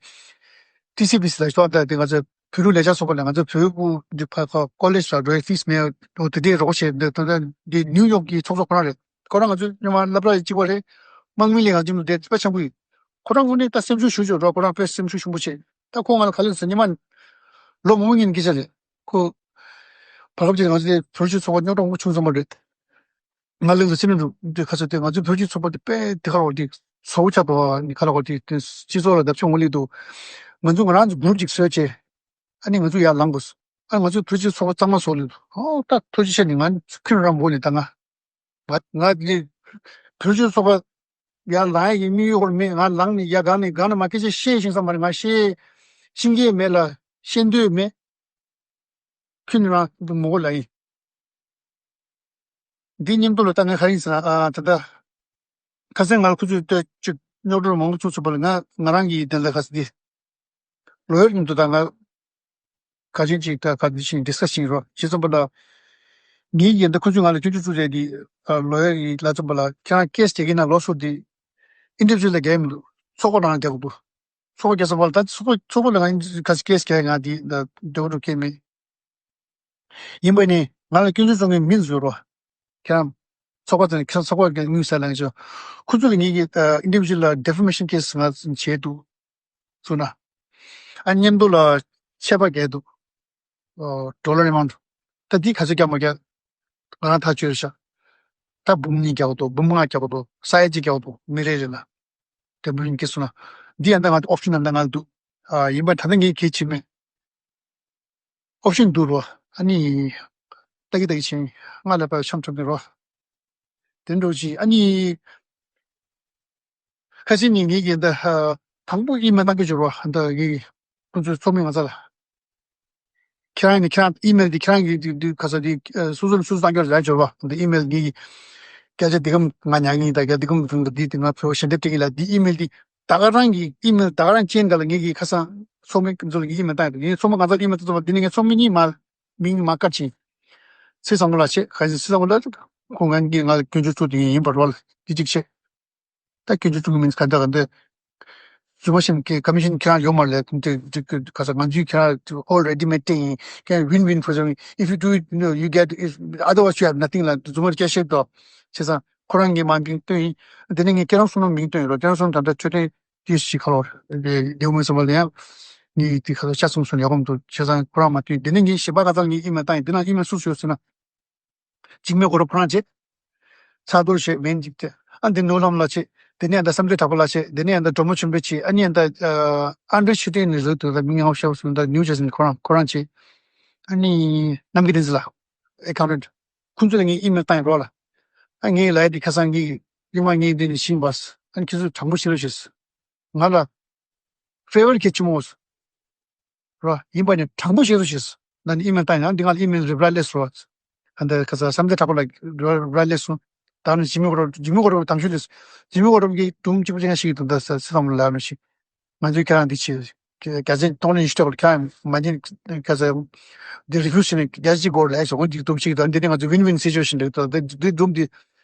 ཊི་སི་བི་སི་ལ་ཤོག་ད་དེ་ང་ཚོ་བོད་རིགས་ལས་འཆར་ཚོགས་པ་ལ་ང་ཚོ་བོད་ཕྲུག་འདི་ཕ་ཁོ་ཀོ་ལེཇ་ལ་འགྲོ་ཡའི་ཕིས་མེད་འོ་དེ་དེ་རོགས་བྱེད་འདི་ད་ལྟ་འདི་ནིའུ་ཡོག་གི་ཚོགས་གཙོ་ཁོ་རང་རེད། ཁོ་རང་ང་ཚོ་སྔོན་མ་སློབ་གྲྭ་གཅིག་པ་རེད། དམག་མི་ལས་ཁང་གཅིག་ནང་བསྡད་དཔེ་ཆེན་པོ་ཡིན། ཁོ་རང་ངོས་ནས་ད་སེམས་ཤུགས་ཞུ་ཆོག་རོགས་ཁོ་རང་དཔེ་སེམས་ཤུགས་ཆེན་པོ་བྱེད། ད་ཁོ་ང་ལ་ག་ལེར་ཟེར་ཉི་མ་ལོ་མང་པོ་ཉིན་གྱི་ཆ་རེད་ཁོ། བར་སྐབས་ཅིག་ང་ཚོ་དེ་བོད་རིགས་ཚོགས་པ་རྙོག་དྲ་མང་པོ་བྱུང་ཙམ་པ་རེད། ང་ལ་ལ་སེམས་ནང་དུ་འདི་ཁ་ཚ་དེ་ང་ཚོའི་བོད་རིགས་ཚོགས་པ་དེ་དཔེ་དེ་ག་རེ་བ་དེ་བཟོ་བོ་ཆགས་འདུག་ཨ་ནི་ག་རེ་བ་དེ་དེ་སྤྱི་ཚོགས་ལ་བརྡབ་ཆགས་འོང་ལེ་འདུག་ང་ཚོ་ང་རང་ཚོ་གུ་རུབ་ཅིག་བཟོས་བྱས་ཨ་ནི་ང་ཚོ་ཡར་ལངས་དགོས། ཨ་ང་ཚོའི་བོད་རིགས་ཚོགས་པ་གཙང་མ་བཟོ་ལེ་འདུག་ཨོ་ད་ཐུགས་རྗེ་ཆེ་ནི་ང་ཁྱོད་རང་འོ་ནི་ད་ང་ང་ང་དེ་བོད་རིགས་ཚོགས་པ་ཡར་ལངས་ཡག་གི་དམིགས་ཡུལ་ཧོར་མེད། ང་ལངས་ནས་ཡར་སྒང་ནས་སྒང་ནས་མ་སྐད་ཆ་བཤད་ཤེས་བསམ་པ་རེད། ང་བཤད་ཤེས་ཀྱི་མེད་ལ་བཤད་འདོད་མེད། ཁྱོད་ནི་རང་འདི་མོ་གོ་ལ་ཡིན། འདི་མཉམ་དུ་ལ་ད་ངས་ག་རེ་ཡིན་ཟེར་ན་ཨ་ད་ལྟ་ཁ་སང་ང་ལ་ཁོ་ཚོས་ལྟོས་ཅིག་རྙོག་དྲ་མང་པོ་བྱུང་ཚུལ་པ་ལ་ང་ང་རང་གིས་དེ་འདྲ་ཁ་སང་འདི་ལོ་ཡར་མཉམ་དུ་ད་ང་ག་ཅིག་ཅིག་ད་ག་འདི་ཞིག་ཌི་སི་ཀ་སི་བྱེད་རོགས་བྱེད་ཙམ་པ་ལ་ངའི་ཡིན་ད་ཁོ་ཚོས་ང་ལ་སྐྱོན་བརྗོད་བྱུང་རེད། འདི་ལོ་ཡར་ཡིན་ལ་ཙམ་པ་ལ་ཁྱེད་རང་ཀེ་སི་རྒྱག་གི་ན་ལོ་སུ་འདི་ཨིན་ཌི་བི་ཇུ་ཨལ་ལ་རྒྱག་མི་འདུག་ཚོགས་པ་རང་རྒྱག་དགོས་འདུག་ཚོགས་པ་རྒྱག་ས་བར་ད་ཚོགས་པ་ཚོགས་པ་ལ་ང་ག་ཚོད་ཀེ་སི་རྒྱག་ང་དེ་འདྲ་འདྲ་བོ་འགྲོ་མཁན་མེད། ཡིན་པ་ནི་ ང་ལ་སྐྱོན་བརྗོད་བྱུང་མཁན་མི་ཟེར་རོ། ཁྱེད་རང་ཚོགས་པ་ཚོ་ནས་ཁྱེད་རང་ཚོགས་པ་གི་དངུལ་ཟ་ལེན་ཆོག་ཁོ་ཚོ་ལ་ངེད་ཀྱི་ཨིན་ཌི་བི་ཇུ་ལ་ཌེ་ཕོ་མེ་ཤན་ཁེ་སི་ང་བྱས་འདུག་ཟེར་ན། ཨ་མཉམ་དུ་ལ་ཆད་པ་བརྒལ་འདུག་ཌོ་ལར་ཨེ་མའུན་ཊི། ད་འདི་ག་ཚོད་རྒྱག་མ་རྒྱག་ང་རང་ཐག་ཆོད་ཤག་ད་འབུམ་གཉིས་རྒྱག་འདུག་འབུམ་ལྔ་རྒྱག་འདུག་ས་ཡ་གཅིག་རྒྱག་འདུག་མི་རེ་རེ་ལ། ཌེ་ཕོ་མེ་ཤན་ཁེ་སི་ཟེར་ན། འདི་ཡང་ད་ང་ཨོབ་ཤན་ནང་ད་ང་འདུག་ཨ་ཡིན་པ་ད་ལྟ་ངས་གལ་ཆེ་མེད། ཨོབ་ཤན་འདུག་རོ། ཨ་ནི། ཏག་གི་ཏག་གི་ཕྱིན། ང་ལ་པ་འཆམ་འཆམ་ནི་རོ། དེ་འགྲོ་ཅི་ཨ་ནི། ཁ་སང་ནི་ངེད་ཀྱི་འདི་ཧ། དང་པོ་ཨི་མེལ་བཏང་གི་བྱོས་རོ། འདི་ངེད་ཀྱི་ཁོང་ཚོའི་ཚོགས་མི་ང་ཚོ་ལ། ཁྱེད་རང་ནི་ཁྱེད་རང་ཨི་མེལ་འདི་ཁྱེད་རང་གི་འདི་འདི་ག་ས་འདི་སོ་སོ་ལ་སོ་སོ་བཏང་གི་རེད་བྱོས་རོ། འདི་ཨི་མེལ་ངེད་ཀྱི་སྐད་ཆ་འདི་གམ་ང་ཉག་གི་ད་སྐད་འདི་གམ་འདི་འདི་ང་ཕེ་ཞལ་འདེབས་སྤྲད་ཀྱི་ལ། འདི་ཨི་མེལ་འདི་ད་ག་རང་གི་ཨི་མེལ་ད་ག་རང་ཅན་འདི་ལ་ངེད་ཀྱི་ཁ་སང་ཚོགས་མི་ཚོ་ལ་ངེད་ཨི་མེལ་བཏང་ཡོད། ངེད་ཚོགས་མི་ང་ཚོ་ཨི་མེལ་བཏང་ཚོགས་མ་འདི་ནི་ངེད་ཚོགས་མི་གཉིས་མ་མིང་མ་བཀར་ཕྱིན། ཚེ་བཟང་པོ་ལགས་བྱས། ག་ཚེ་བཟང་པོ་ལགས་ཁོང་ང་གིས་ང་ལ་སྐྱོན་བརྗོད་བཙུགས་དེ་ཡིན་པར་བ་ལ་འདི་གཅིག་བྱས། ད་སྐྱོན་བརྗོད་བཙུགས་མིན་ག་འདྲ་ག་འདི། རྫུན་མ་བཤད་ཀྱི་ཀ་མི་ཤན་ཁྱེད་རང་ཡོད་མ་རེད། འདི་འདི་ག་ས་ང་ཚོས་ཁྱེད་རང་all ready made ཡིན། ཁྱེད་རང་win win for you. If you do it, you know, you get it. Otherwise you have nothing ལ་རྫུན་མ་སྐད་བཤད་དོ། བྱས་ཙང་ཁོ་རང་གིས་མ་འགྲིག་སྟོན་ཡིན། འདི་ནས་ངས་ཁྱེད་རང་གསུང་ན་མིང་སྟོན་ཡོད་རོགས། ཁྱེད་རང་གསུང་ད་ལྟ་མཆོད་རྟེན་དེ་ཞིག་ཁ་ལོར་ལེའུ་མི་སོང་བ་ལ་ཡང་ངས་དེ་ཁ་ལོ་ཤ་ཚོང་སོང་ཡག་པོ་མི་འདུག་བྱས་ཙང་ཁོ་རང་མ་སྟོན། འདི་ནས་ངས་ཞིབ་པ་ག་ཚང་ངས་ཨི་མེལ་བཏང་ཡིན། འདི་ན་ཨི་མེལ་སུ་ཞུ་ཟེར་ན། འཇིགས་མེད་གོ་རབ་ཁོ་རང་བྱས། ཚ་གདུང་བྱས་མེད་འཇིགས་ཏེ། ཨ་འདི་ནོར་ལྷམ་ལགས་བྱས། འདི་ནས་ཨ་ད་བསམ་གཏན་གྲགས་པ་ལགས་བྱས། འདི་ནས་ཨ་ད་སྒྲོལ་མ་ཆོས་འཕེལ་བྱས། ཨ་ནི་ཨ་ད་ཨ་འདྲ་ཤི་ཏེ་ནི་རེད་འདུག་ད་མིང་ཡང་ཤེས་སོང་། ད་ནིའུ་ཇར་སི་ནས་ཁོ་རང་ཁོ་རང་བྱས། ཨ་ནི་རྣམ་རྒྱལ་བསྟན་འཛིན་ལགས་ཨེ་ཁའུན་ཊན། ཁོང་ཚོ་ལ་ངས་ཨི་མེལ་བཏང་ཡིན་རོགས་ལ། ཨ་ངས་ལབ་ཡ་འདི་ཁ་སང་ངས་ཡུལ་མ་ངས་འདི་ནས་ཕྱིན་པ། ཨ་ནི་ཁྱེད་ཚོ་དྲང་པོ་བཤད་རོགས་བྱས། ང་ལ་ཕེ་ཝར་གལ་ཆེན་མོ། རོ། ཡིན་པ་ནི་དྲང་པོ་བཤད་རོགས་བྱས། ན་ནི་ཨི་མེལ་བཏང་ཡང་འདི་ང་ལ་ཨི་མེལ་རི་པ་ལའི་སླེབས་སོང་། ཨ་འདི་ཁ་ས་བསམ་གཏན་གྲགས་པ་ལ་རི་པ་ལའི་སླེབས་སོང་། ད་ནི་འཇིགས་མེད་གོ་རབ་འཇིགས་མེད་གོ་རབ་དང་ཤོས་ལས། འཇིགས་མེད་གོ་རབ་ཀྱིས་སྒྲུང་གཅིག་པ་ཅིག་ཞིག་དང་ད་ས་སི་ཐང་ལ་ལབ་ནི་ཞིག་ང་ཚོས་ཁྱེད་རང་འདི་བྱེད། རྒྱ་ཆེན་གཏོང་ལེན་ཞུ་ཐོག་ལ་ཁྱེད་རང་མ་ཉན་ཁ་ས་འདི་རི་ཕུ་སི་ནས་རྒྱ་ཆེ་གོ་ལས་སོང་འདི་སྒྲུང་ཞིག་དང་འདི་ནི་ང་ཚོ་ཝིན་ཝིན་སི་ཅུ་ཨེ་ཤན་རེད། ད་འདི་སྒྲུང་འདི་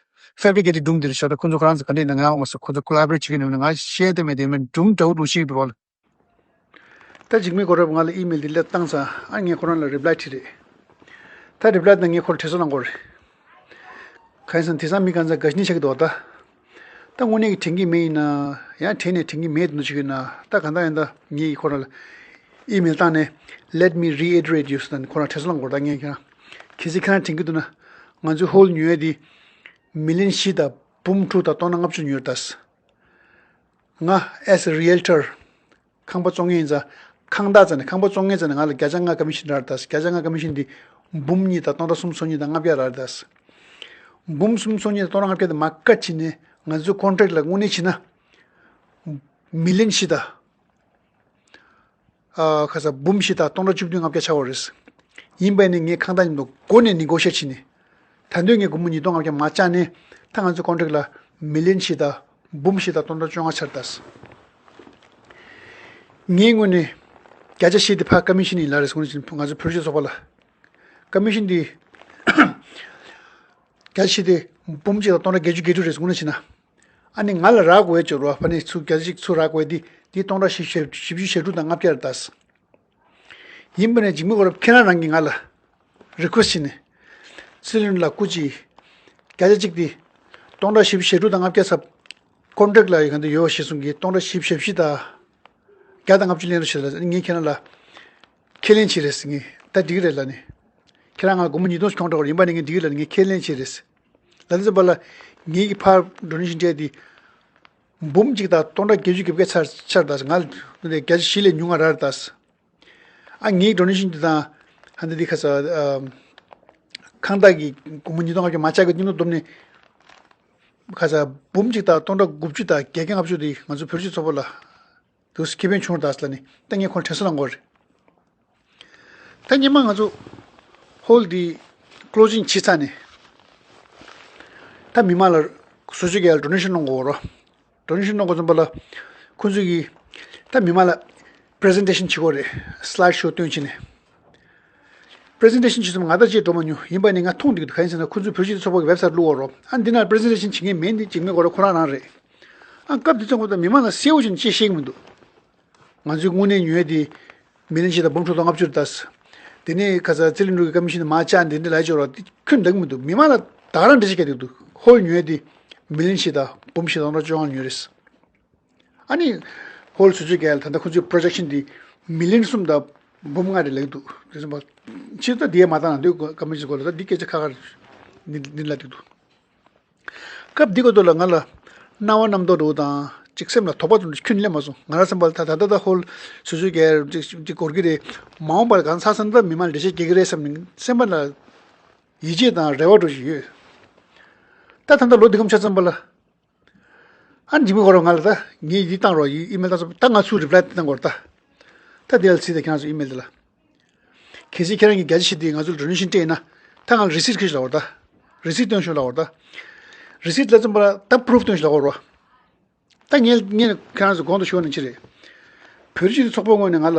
ཕེབ་རི་ཀེ་ཊི་སྒྲུང་འདི་རེད་ཤག་ད་ཁོང་ཚོ་ཁོ་རང་ཚོ་ག་འདྲ་ཡིན་ན་ང་འོང་མ་སོང་། ཁོང་ཚོ་ཀོ་ལ་བོ་རེ་ཊི་བྱེད་ཀྱི་ཡིན་ན་ང་ཤེས་དེ་མེད་དེ་མེད་སྒྲུང་འདྲ་བོ་སྒྲུང་ཞིག་འདུག་བ། ད་འཇིགས་མེད་གོ་རབ་ང་ལ་ཨི་མེལ་འདི་སླེབས་བཏང་ཙང་ཨ་ངས་ཁོ་རང་ལ་རི་པ་ལའི་བྲིས་རེད། ད་རི་པ་ལའི་ད་ངས་ཁོར་དྲི་བ་བླངས་དགོས་རེད། གང་ཡིན་ཟེར་ན་དེང་སང་མི་གང་ཚང་དགའ་ཞེན་ཆགས་ཀྱི་འདུག་ད། ད་དངོས་གནས་ཀྱི་དྲན་གྱི་མེད་ཡིན་ན། ཡང་དྲན་ནས་དྲན་གྱི་མེད་འདུག་ཅིག་ཡིན་ན། ད་གང་ལྟར་ཡིན་ད་ངས་ཁོ་རང་ལ་ཨི་མེལ་བཏང་ནས། Let me reiterate you ཟེར་ནས་ཁོ་རང་དྲི་བ་བླངས་དགོས་རེད། ད་ངས་ཁྱེད་རང་གལ་སྲིད་ཁྱེད་རང་དྲན་གྱི་འདུག་ན། ང་ཚོའི་ཧོལ་ཉོ་ཡས་དེ་མི་ལན་བཞི་དང་འབུམ་དྲུག་དང་སྟོང་ཕྲག་ལྔ་བཅུ་ཉོས་རེད་ད། ང་as a realtor ཁང་པ་བཙོང་མཁན་ཡིན་ཙང་། ཁང་བདག་ཙམ་ནས་ཁང་པ་བཙོང་མཁན་ཙམ་ནས་ང་ལ་བརྒྱ་ཆ་ལྔ་ཀ་མི་ཤན་རག་རེད་ད། བརྒྱ་ཆ་ལྔ་ཀ་མི་ཤན་འདི་འབུམ་གཉིས་དང་སྟོང་ཕྲག་སུམ་ཅུ་སོ་གཉིས་དང་ལྔ་བརྒྱ་རག་རེད་ད། འབུམ་སུམ་ཅུ་སོ་གཉིས་དང་སྟོང་ཕྲག་ལྔ་བརྒྱ་དེ་མ་བཀག་ཕྱིན་ནས་ང་ཚོའི་ཀོན་ཊེག་ལ་དངོས་གནས་བྱས་ན་མི་ལན་བཞི་དང་། ཨ་ཁ་ས་འབུམ་བཞི་དང་སྟོང་ཕྲག་བཅུ་བདུན་ལྔ་བརྒྱ་ཆགས་པ་རེད། ཡིན་པ་ནི་ངས་ཁང་བདག་མཉམ་དུ་སྒོ་ནས་ནི་གོ་ཤེར་བྱས་ནས། ད་དུང་ངས་སྒོར་མོ་ཉིས་སྟོང་ལྔ་བརྒྱ་མར་བཅག་ནས། ད་ང་ཚོའི་ཀོན་ཊེག་ལ་མི་ལན་བཞི་དང་འབུམ་བཞི་དང་སྟོང་ཕྲག་བཅོ་ལྔ་ཆགས་རེད་ད། ངའི་ངོས་ནས་བརྒྱ་ཆ་བཞི་དེ་ཕར་ཀ་མི་ཤན་ཡིན་ལབ་རེད་ཟེར་ནས། ང་ཚོ་བོད་རིགས་ཚོགས་པ་ལ་ཀ་མི་ཤན་དེ་བརྒྱ་ཆ་བཞི་དེ་འབུམ་གཅིག་དང་སྟོང་ཕྲག་བརྒྱད་ཅུ་གྱ་དྲུག་རེད་ཟེར་ནས་བྱས་ན། ཨ་ནི་ང་ལ་རག་དགོས་ཡ་ཅིག་རོ། ཕ་ནི་ཚུར་བརྒྱ་ཆ་གཅིག་ཚུར་རག་དགོས་ཡ་དེ་དེ་སྟོང་ཕྲག་བཞི་བཅུ་ཞེ་དྲུག་དང་ལྔ་བརྒྱ་རེད་ད། ཡིན་པ་ནས་འཇིགས་མེད་གོ་རབ་ཁྱེད་རང་རང་གིས་ང་ལ་རི་ཀུ་ཨེ་སི་ཊི་བྱས་ནས། སྲིད་བློན་ལགས་སྐུ་མཁྱེན། བརྒྱ་ཆ་གཅིག་དེ་སྟོང་ཕྲག་བཞི་བཅུ་ཞེ་དྲུག་དང་ལྔ་བརྒྱ་ཚབ་ཀོན་ཊེག་ལ་ཡོད་མཁན་དེ་ཡོད་ཞེས་གསུངས་ཀྱིས། སྟོང་ཕྲག་བཞི་བཅུ་ཞེ་བཞི་དང་བརྒྱ་དང་ལྔ་བཅུ་ལེན་རོགས་བྱེད་ལ་ངས་ཁྱེད་རང་ལ་ཁས་ལེན་བྱེད་རེད་ཟེར་ངས། ད་འགྲིག་རེད་ལབ་ནས། ཁྱེད་རང་ང་སྒོར་མོ་ཉིས་སྟོང་ཞིག་གྱོན་འགྲོ་གི་རེད། ཡིན་པ་ནས་ངས་འགྲིག་རེད་ལབ་ནས་ངས་ཁས་ལེན་བྱེད་རེད། ལ་ལ་ཙམ་པ་ལ་ངེད་ཀྱི་ཕར་ཌོ་ནེ་ཤན་སྤྲད་དེ་འབུམ་གཅིག་དང་སྟོང་ཕྲག་བརྒྱད་ཅུ་གྱ་བརྒྱད་ཆགས་ཆགས་རེད་ད། ང་ལ་བརྒྱ་ཆ་བཞི་ལས་ཉུང་ང་རག་རེད་ད། ཨ་ངའི་ཌོ་ནེ་ཤན་འདི་དང་ཧ་འདི་འདི་ཁ་ས་ཨ་ཁང་བདག་གི་སྒོར་མོ་ཉིས་སྟོང་ལྔ་བརྒྱ་མ་ཆག་གི་སྙིང་སྟོབས་བསྡོམས་ནས་ཁ་ས་འབུམ་གཅིག་དང་སྟོང་ཕྲག་དགུ་བཅུ་དང་བརྒྱད་བརྒྱ་ལྔ་བཅུ་དེ་ང་ཚོ་བོད་རིགས་ཚོགས་པ་ལ་དུ་ཁེ་ཕན་བྱུང་རེད་ད་ཟེར་ལབ་ནས། ད་ངས་ཁོང་དྲན་གསོ་གནང་དགོས་རེད། ད་སྔོན་མ་ང་ཚོ་ཧོལ་འདི་ཀློ་ཟིང་བྱས་ཚར་ནས། ད་མི་མང་ལ་སོ་སོ་གི་ཡར་ཌོ་ནེ་ཤན་གནང་དགོས་རོ། ཌོ་ནེ་ཤན་གནང་དགོས་ཙམ་པ་ལ་ཁོང་ཚོ་གིས་ད་མི་མང་ལ་པི་རེ་ཟེན་ཊེ་ཤན་བྱེད་དགོས་རེད། སི་ལའིཌ་ཤོ་སྟོན་བྱས་ནས། པི་རེ་ཟེན་ཊེ་ཤན་བྱེད་ཙམ་ང་ད་ཅིག་འགྲོ་མ་མྱོང་། ཡིན་པ་ནི་ང་མཐོང་འདུག་ག་ཡིན་ཟེར་ན་ཁོང་ཚོའི་བོད་སྤྱི་ཚོགས་པ་གི་ཝེབ་སའིཊ་བླུགས་ཡོད་རོ། ཨ་འདི་ན་པི་རེ་ཟེན་ཊེ་ཤན་བྱེད་མཁན་མེད། འདི་འཇིགས་མེད་གོ་ར་ཁོ་རང་རང་རེད། ཨ་སྐབས་འདི་ཚོ་ངོ་ད་མི་མང་ལ་གསལ་བོ་བྱས་ནས་ཅིག་བཤད་གི་མི་འདུག་ང་ཚོའི་དངོས་གནས་ཉོས་དེ་མི་ལན་ཆེ་དང་འབུམ་ཕྲུག་དང་ལྔ་བཅུ་རེད་ད། དེ་ནས་ཁ་ས་ཙི་ལི་འབྲུག་གི་ཀ་མི་ཤན་དུ་མ་བཅར་འདི་འདྲ་ལ་ཅོ་ར་ཁྱོན་འདང་མི་འདུག་མི་མང་ལ་ད་ག་རང་འགྲེལ་བཤད་རྒྱག་འདུག་ཧོལ་ཉོས་དེ་མི་ལན་ཞིག་དང་འབུམ་ཞིག་དང་ར་ཅོ་ཡང་ཉོས་རེད། ཨ་ནི་ཧོལ་སུ་ཆུ་གལ་ད་ལྟ་ཁོ་ཚོའི་པོ་རོ་ཇེག་ཤན་དེ་མི་ལན་གསུམ་དང་འབུམ་ལྔ་རེ་ལེགས་འདུག་དེ་ཚོ་ཕྱིར་ད་དེ་མ་བཏང་ན་འདོད་ཀ་མི་ཞིག་གོ་ལ་ད་འདི་སྐད་ཆ་ཁ་ཁ་ནི་ནི་ལ་འདུག་སྐབས་འདི་གོ་ཐོག་ལ་ང་ལ་སྣང་བ་རྣམ་རྟོག་འགྲོ་དང་གཅིག་སེམས་ལ་དོགས་པ་དང་ཁྱོན་ནས་མ་སོང་། ང་རང་སེམས་པ་ལ་ད་ད་ད་ད་ཧོལ་སུ་ཆུ་གལ་གཅིག་གཅིག་འགོར་གི་རེད། མ་འོངས་པར་གང་ཚ་སེམས་ད་མི་མང་འགྲེལ་བཤད་རྒྱག་གི་རེད་བསམ་ནས་སེམས་པ་ལ་ཡིད་ཆེས་དང་རེ་བ་འགྲོ་བཞིན་ཡོད། ད་ད་ལྟ་ལོ་འདི་གམ་ཆ་ཙམ་པ་ལ། ཨ་ནི་འཇིགས་མེད་ཁོ་རང་ང་ལ་ད་ངས་འདི་བཏང་རོགས་ཡིན་ཨི་མེལ་བཏང་སོང་ད་ང་ཚུར་རི་པ་ལའི་བཏང་དགོས་རེད་ད། ད་དེ་ལ་ཚིག་ད་ཁྱེད་རང་ཚོ་ཨི་མེལ་དེ་ལ། གལ་སྲིད་ཁྱེད་རང་གིས་རྒྱ་ཆེ་ཤོས་དེ་ང་ཚོ་ལ་ཌོ་ནེ་ཤན་སྤྲད་ན་ད་ང་ལ་རི་སིད་ཁྱེར་ཤོག་ལབ་པ་རེད་ད། རི་སིད་སྟོན་ཤོག་ལབ་པ་རེད་ད། རི་སིད་ལ་ཙམ་པ་ལ་ད་པུ་རུབ་སྟོན་ཤོག་ལབ་པ་རེད། ད་ངས་ངས་ཁྱེད་རང་ཚོ་གོང་དུ་ཞུས་པ་ནང་བཞིན་རེད། བོད་རིགས་སྤྱི་མཐུན་ཚོགས་པའི་ངོས་ནས་ང་ལ།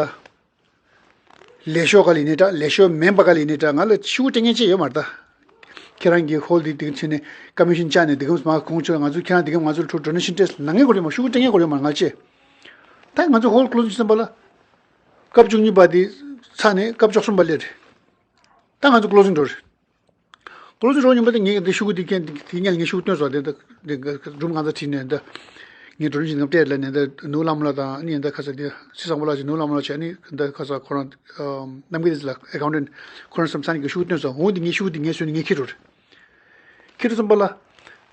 ལས་ཤོག་ག་ལ་ཡིན་ནའི་འདྲ་ལས་ཤོག་མིན་པ་ག་ལ་ཡིན་ནའི་འདྲ་ང་ལ་ཤུ་གུ་སྤྲད་མཁན་ཅིག་ཡོད་མ་རེད་ད། ཁྱེད་རང་གིས་ཧོལ་འདི་འདི་ག་ཕྱིན་ནས་ཀ་མི་ཤན་བཅག་ནས་འདི་གམ་མ་གོང་ཆོད་ང་ཚོ་ཁྱེད་རང་འདི་གམ་ང་ཚོ་ལ་ཁྲོ་ཌོ་ནེ་ཤན་སྤྲད་ལབ་མཁན་གོ་རེད་མ་ཤུ་གུ་སྤྲད་མཁན་གོ་རེད་མ་ང་ཅེ། ད་ང་ཚོ་ཧོལ་ཀློ་སིང་ཟིན་པ་ལ། སྐབས་བཅུ་གཉིས་པ་འདི་ཚར་ནས་སྐབས་བཅུ་གསུམ་པ་སླེབས་རེད། ད་ང་ཚོ་ཀློ་སིང་འགྲོ་རེད། ཀློ་སིང་རོགས་ཉིན་པ་དེ་ངས་འདི་ཤུ་གུ་འདི་ཁྱེད་འདི་ངས་ངས་ཤུ་གུ་སྟོན་སོང་དེ་འདི་འདི་སྒྲུང་གང་ཚ་བྲིས་ནས་འདི་ངས་འགྲོ་རིན་ཅིག་ངམ་སྤྲད་ལ་ནས་འདི་ནུ་བླ་མ་ལ་དང་ཨ་ནི་འདི་ཁ་ས་འདི་སི་སང་པོ་ལ་ཅིག་ནུ་བླ་མ་ལ་ཅིག་ཨ་ནི་འདི་ཁ་ས་ཁོ་རང་རྣམ་རྒྱལ་འདི་ལ་ཨེ་ཁའུན་ཊན་ཁོ་རང་བསམ་ས་ནས་ཀྱི་ཤུ་གུ་སྟོན་སོང་འོང་འདི་ངས་ཤུ་གུ་འདི་ངས་བཟོས་ནས་ངས་ཁྱེར་འགྲོ་རེད། ཁྱེར་འགྲོ་སོང་པ་ལ་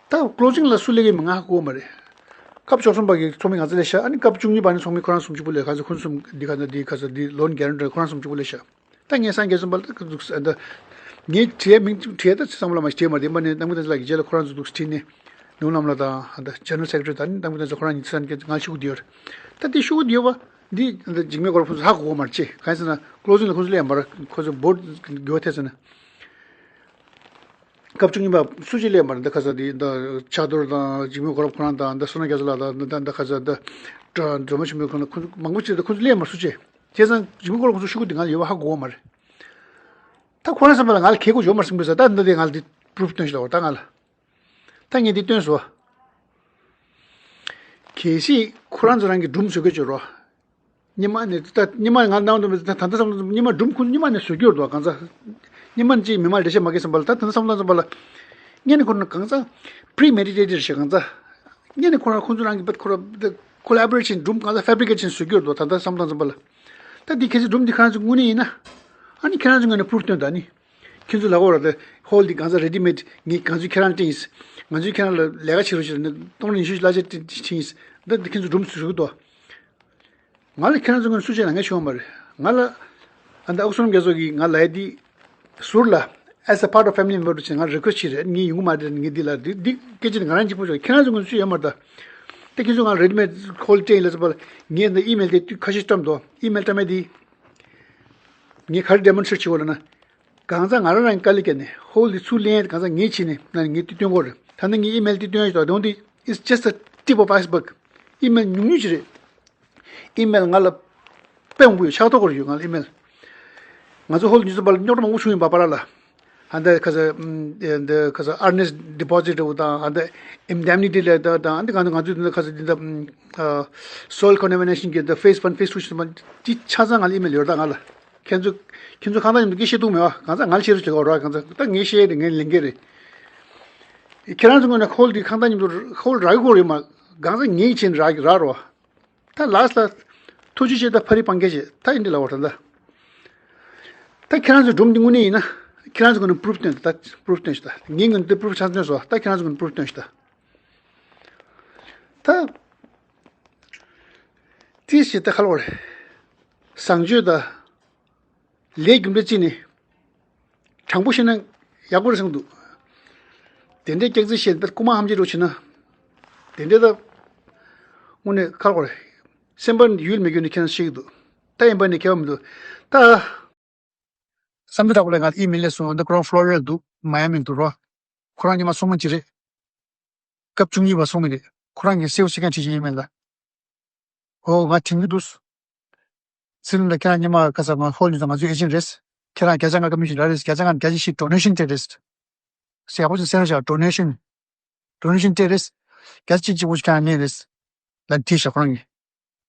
ད་ཀློ་སིང་ལ་སུ་སླེབས་ཀྱི་མི་ང་ཧ་གོ་མ་རེད། སྐབས་བཅུ་གསུམ་པ་གི་ཚོགས་མི་ང་ཚོ་སླེབས་ཤག་ཨ་ནི་སྐབས་བཅུ་གཉིས་པ་ནི་ཚོགས་མི་ཁོ་རང་སུམ་ཅུ་པོ་སླེབས་ཁ་ཚ་ཁོ་ཚོ་གསུམ་འདི་ཁ་ཚ་འདི་ཁ་ཚ་འདི་ལོན་གེ་རན་ཌར་ཁོ་རང་སུམ་ཅུ་པོ་སླེབས་ཤག་ད་ངས་སངས་རྒྱས་གསུམ་པ་ལ་ད་འདུག་ཟེར་ད། ངས་བྲིས་མིང་བྲིས་ད་ཚེ་ཚང་མ་ལ་མ་བྲིས་མ་བདེན་པ་ནས་གཏམ་གྱི་ཚེ་ལ་གི་རྗེས་ལ་ཁོ་རང་ཚོ་འདུག་བྲིས་ནས་ནུ་ལམ་ལ་དང་ད་ཇེ་ནེ་རལ་སེ་ཀེ་རེ་ཊི་རི་དང་གཏམ་གྱི་ཚེ་ཁོ་རང་ཉིད་ཚན་གྱི་ང་ཤུགས་བསྡུས་ཡོད་རེད། ད་དེ་ཤུགས་བསྡུས་པ་འདི་འཇིགས་མེད་སྐོར་ཁོ་ཚོ་ཧ་གོ་གོ་མ་རེད་ཅེ་གང་ཡིན་ཟེར་ན་ཀློ་ཟིང་ལ་ཁོ་ཚོ་སླེབས་མ་རེད་ཁོ་ཚོ་བོ་ཊི་འགྱུར་བ་ཐེབས་ཟེར་ན། སྐབས་བཅུ་གཉིས་པ་སུ་གཅིག་སླེབས་མ་རེད་འདི་ཁ་ཚ་འདི་ད་ཕྱག་རྡོར་དང་འཇིགས་མེད་སྐོར་ཁོ་རང་དང་ད་བསོད་ནམས་རྒྱ་མཚོ་ལགས་དང་ད་ད་ཁ་ཚ་ད་སྒྲོལ་མ་ཆེན་པོའི་ཁོ་ན་ཁོ་ཚོ་མང་པོ་ཅིག་ད་ཁོ་ཚོ་སླེབས་མ་རེད་སུ་ཅེ། བྱས་ཙང་འཇིགས་མེད་སྐོར་ཁོ་ཚོ་ཤུགས་འདི་ང་ལ་ཡོད་པ་ཧ་གོ་བ་མ་རེད། ད་ཁོ་རང་བསམ་པ་ལ་ང་ལ་གལ་དགོས་ཡོད་མ་རེད་བསམ་གི་ཟེར་ད་འདི་དེ་ང་ལ་འདི་པུ་རུབ་སྟོན་ཞིག་ལ་བར་ད་ང་ལ། ད་ངས་འདི་སྟོན་སོ། གལ་སྲིད་ཁོ་རང་ཚོ་རང་གི་སྒྲུང་བཟོ་གི་བྱོས་རོགས། སྙེ་མ་ནས་ད་སྙེ་མ་ང་སྣང་དུ་མེད་ད་ད་ལྟ་བསམ་བློ་སྙེ་མ་སྒྲུང་ཁོ་སྙེ་མ་ནས་བཟོ་རྒྱུ་འདུག་གང་ཚ། སྙེ་མ་ཅིག་མི་མ་འདྲ་ཤེས་མ་གི་བསམ་པ་ལ་ད་ད་ལྟ་བསམ་བློ་བསམ་པ་ལ། སྔོན་ནས་ཁོ་རང་གང་ཚ། premeditated་ཞིག་གང་ཚ། སྔོན་ནས་ཁོ་རང་ཁོ་ཚོ་རང་གི་བད་ཁོ་ར་collaboration་སྒྲུང་གང་ཚ་fabrication་བཟོ་རྒྱུ་འདུག་ད་ལྟ་བསམ་བློ་བསམ་པ་ལ། ད་འདི་གལ་སྲིད་སྒྲུང་འདི་ཁོ་རང་ཚོ་དངོས་གནས་ཡིན་ན། ཨ་ནི་ཁྱེད་རང་ཚོ་ངོས་ནས་པུ་རུབ་སྟོན་ད་ནི། ཁྱེད་ཚོ་ལ་འོ་ར་ད་ཧོལ་འདི་གང་ཚ་ready made་ངས་གང་ཚོད་ཁྱེད་རང་སྤྲིངས་ཡིན། ང་ཚོས་ཁྱེད་རང་ལ་ལས་ཀ་བྱེད་རོགས་བྱེད་ནས་སྟོང་ཉི་ཤུ་གླ་ཆ་སྤྲིངས་ཡིན། ད་འདི་ཁྱེད་ཚོ་སྒྲུང་བཟོ་གི་འདུག་ང་ལ་ཁྱེད་རང་ཚོ་ངོས་ནས་སུ་བྱས་ན་ངས་ཤོད་མ་རེད། ང་ལ་ཨ་ད་ཨོག་སོམ་རྒྱ་མཚོ་གིས་ང་ལ་ཡ་འདི་ཟུར་ལ་as a part of family member་བྱས་ང་request་བྱས་རེད་ངས་ཡོང་གི་མ་རེད་ངས་འདི་ལ་འདི་འདི་སྐད་ཆ་འདི་ང་རང་གཅིག་པོ་ཞོག་ཁྱེད་རང་ཚོ་ངོས་ནས་སུ་ཡོད་མ་རེད་ད། ད་ཁྱེད་ཚོ་ང་ready made་ཧོལ་སྤྲིངས་ཡིན་ལ་ཟེར་བ་ལ་ངས་འདི་email་དེ་དུས་ཁ་ཤས་བཀྲམ་འདུག email་བཀྲམ་ཡ་འདི། ངས་ག་རེ་demonstrate་བྱེད་དགོས་ལབ་ན། གང་ཟག་ང་རང་རང་གི་དཀའ་ལས་བརྒྱབ་ནས་ཧོལ་འདི་ཚུར་ལེན་ཡ་གང་ཟག་ངས་བྱས་ནས་ན་ངས་དེ་སྟོན་གོ་རེད། ད་ནི་ངས་email་དེ་སྟོན་ཡ་ཞིག་དང་དེ་འོང་དེ་it's just a tip of iceberg། email་ཉུང་ཉུང་ཞིག་རེད། email་ང་ལ་དཔེ་མང་པོ་ཡོད་ཕྱག་ཐོག་སྐོར་ཡོད་ང་ལ་email། ང་ཚོ་ཧོལ་འདི་ཚོ་བར་རྙོག་དྲ་མང་པོ་བྱུང་ཡོད་པ་པ་ར་ལ། ཧ་འདི་ཁ་ས་འདི་ཁ་ས་earnest deposit་རེད་དང་ཧ་འདི་indemnity་ལས་དང་ཧ་འདི་ང་ཚོ་ང་ཚོ་འདི་ཁ་ས་འདི་འདི་soil condemnation་གི་འདི་phase one phase two་ཞིག་མ་འདི་ཆ་ཚང་ང་ལ་email་ཡོད་ད་ང་ལ། ཁྱེད་ཚོ་ཁྱེད་ཚོ་ཁང་ཐང་ཉམས་དུ་སྐད་བཤད་ཐུབ་མེད་བ་གང་ཟག་ང་ལ་བཤད་རོགས་བྱེད་དགོས་ར་གང་ཟག་ད་ངས་བཤད་རེད་ངས་ལེན་གི་རེད། ཁྱེད་རང་ཚོ་ངོས་ནས་ཧོལ་འདི་ཁང་ཐང་ཉམས་དུ་ཧོལ་རག་གི་དགོས་རེད་མ་གང་ཟག་ངས་བྱས་ནས་རག་གི་རག་རོ། ད་last་ལ་ཐུགས་རྗེ་ཆེ་ད་ཕ་རི་སྤང་སྐད་བྱེད་ད་ཡིན་འདི་ལ་བར་ད་ད། ད་ཁྱེད་རང་ཚོ་སྒྲུང་འདི་དངོས་གནས་ཡིན་ན་ཁྱེད་རང་ཚོ་ངོས་ནས་པུ་རུབ་སྟོན་ད་པུ་རུབ་སྟོན་ཞིག་ད་ངས་ངོས་ནས་པུ་རུབ་ཆ་སྟོན་སོ་ད་ཁྱེད་རང་ཚོ་ངོས་ནས་པུ་རུབ་སྟོན་ཞིག་ད། ད། ཏིས་ཞེ་ད་ཁ་ལོ་རེད། བཟང་སྤྱོད་ད། ལས་རྒྱུ་འབྲས་རྩིས་ནས། དྲང་པོ་བཤད་ན་ཡག་པོ་རེད་བསམ་འདུག་དེ་འདྲའི་སྐྱག་རྫུན་བཤད་ན་ད་རྐུ་མ་ཧམ་བཤད་རོགས་བྱེད་ན། དེ་འདྲའི་ད། དངོས་གནས་ཁ་ལོ་རེད། སེམས་པ་ནི་ཡུལ་མི་རྒྱུ་ནི་ཁྱེད་རང་ཤེས་ཀྱི་འདུག་ད་ཡིན་པ་ནི་ཁྱད་པར་མི་འདུག་ད། བསམ་ཚུལ་དྲག་པོ་ལས་ང་ཨི་མེལ་སླེབས་སོང་འདི་ཁོ་རང་ཕློ་རི་ཌ་འདུག་མ་ཡ་མི་འདུག་རོ། ཁོ་རང་ཉི་མ་སོང་མ་ཅི་རེད། སྐབས་བཅུ་གཉིས་པ་སོང་མི་རེད། ཁོ་རང་ངས་སེའུ་སི་ཀན་བྲིས་ཤིང་ཨི་མེལ་ལ། ཨོ་ང་དྲན་གྱི་འདུག་སི་ལིམ་ལ་ཁྱེད་རང་ཉི་མ་ཁ་སང་ང་ཧོལ་ནས་ང་ཚོའི་ཨེ་ཇེན་རེད། ཁྱེད་རང་བརྒྱ་ཆ་ལྔ་ཀ་མི་ཤན་རག་རེད་བརྒྱ་ཆ་ལྔ་བརྒྱ་ཆ་བཞི་ཌོ་ནེ་ཤན་སྤྲད་རེད། ཟེར་ཡག་པོ་ཅིག་གསན་རོགས་བྱ་ཌོ་ནེ་ཤན། ཌོ་ནེ་ཤན་སྤྲད་རེད། བརྒྱ་ཆ་གཅིག་གཅིག་པོ་ཞིག་ཁྱེད་རང་ལེན་རེད། ལ་དེ་བཞག་ཁོ་རང་གིས།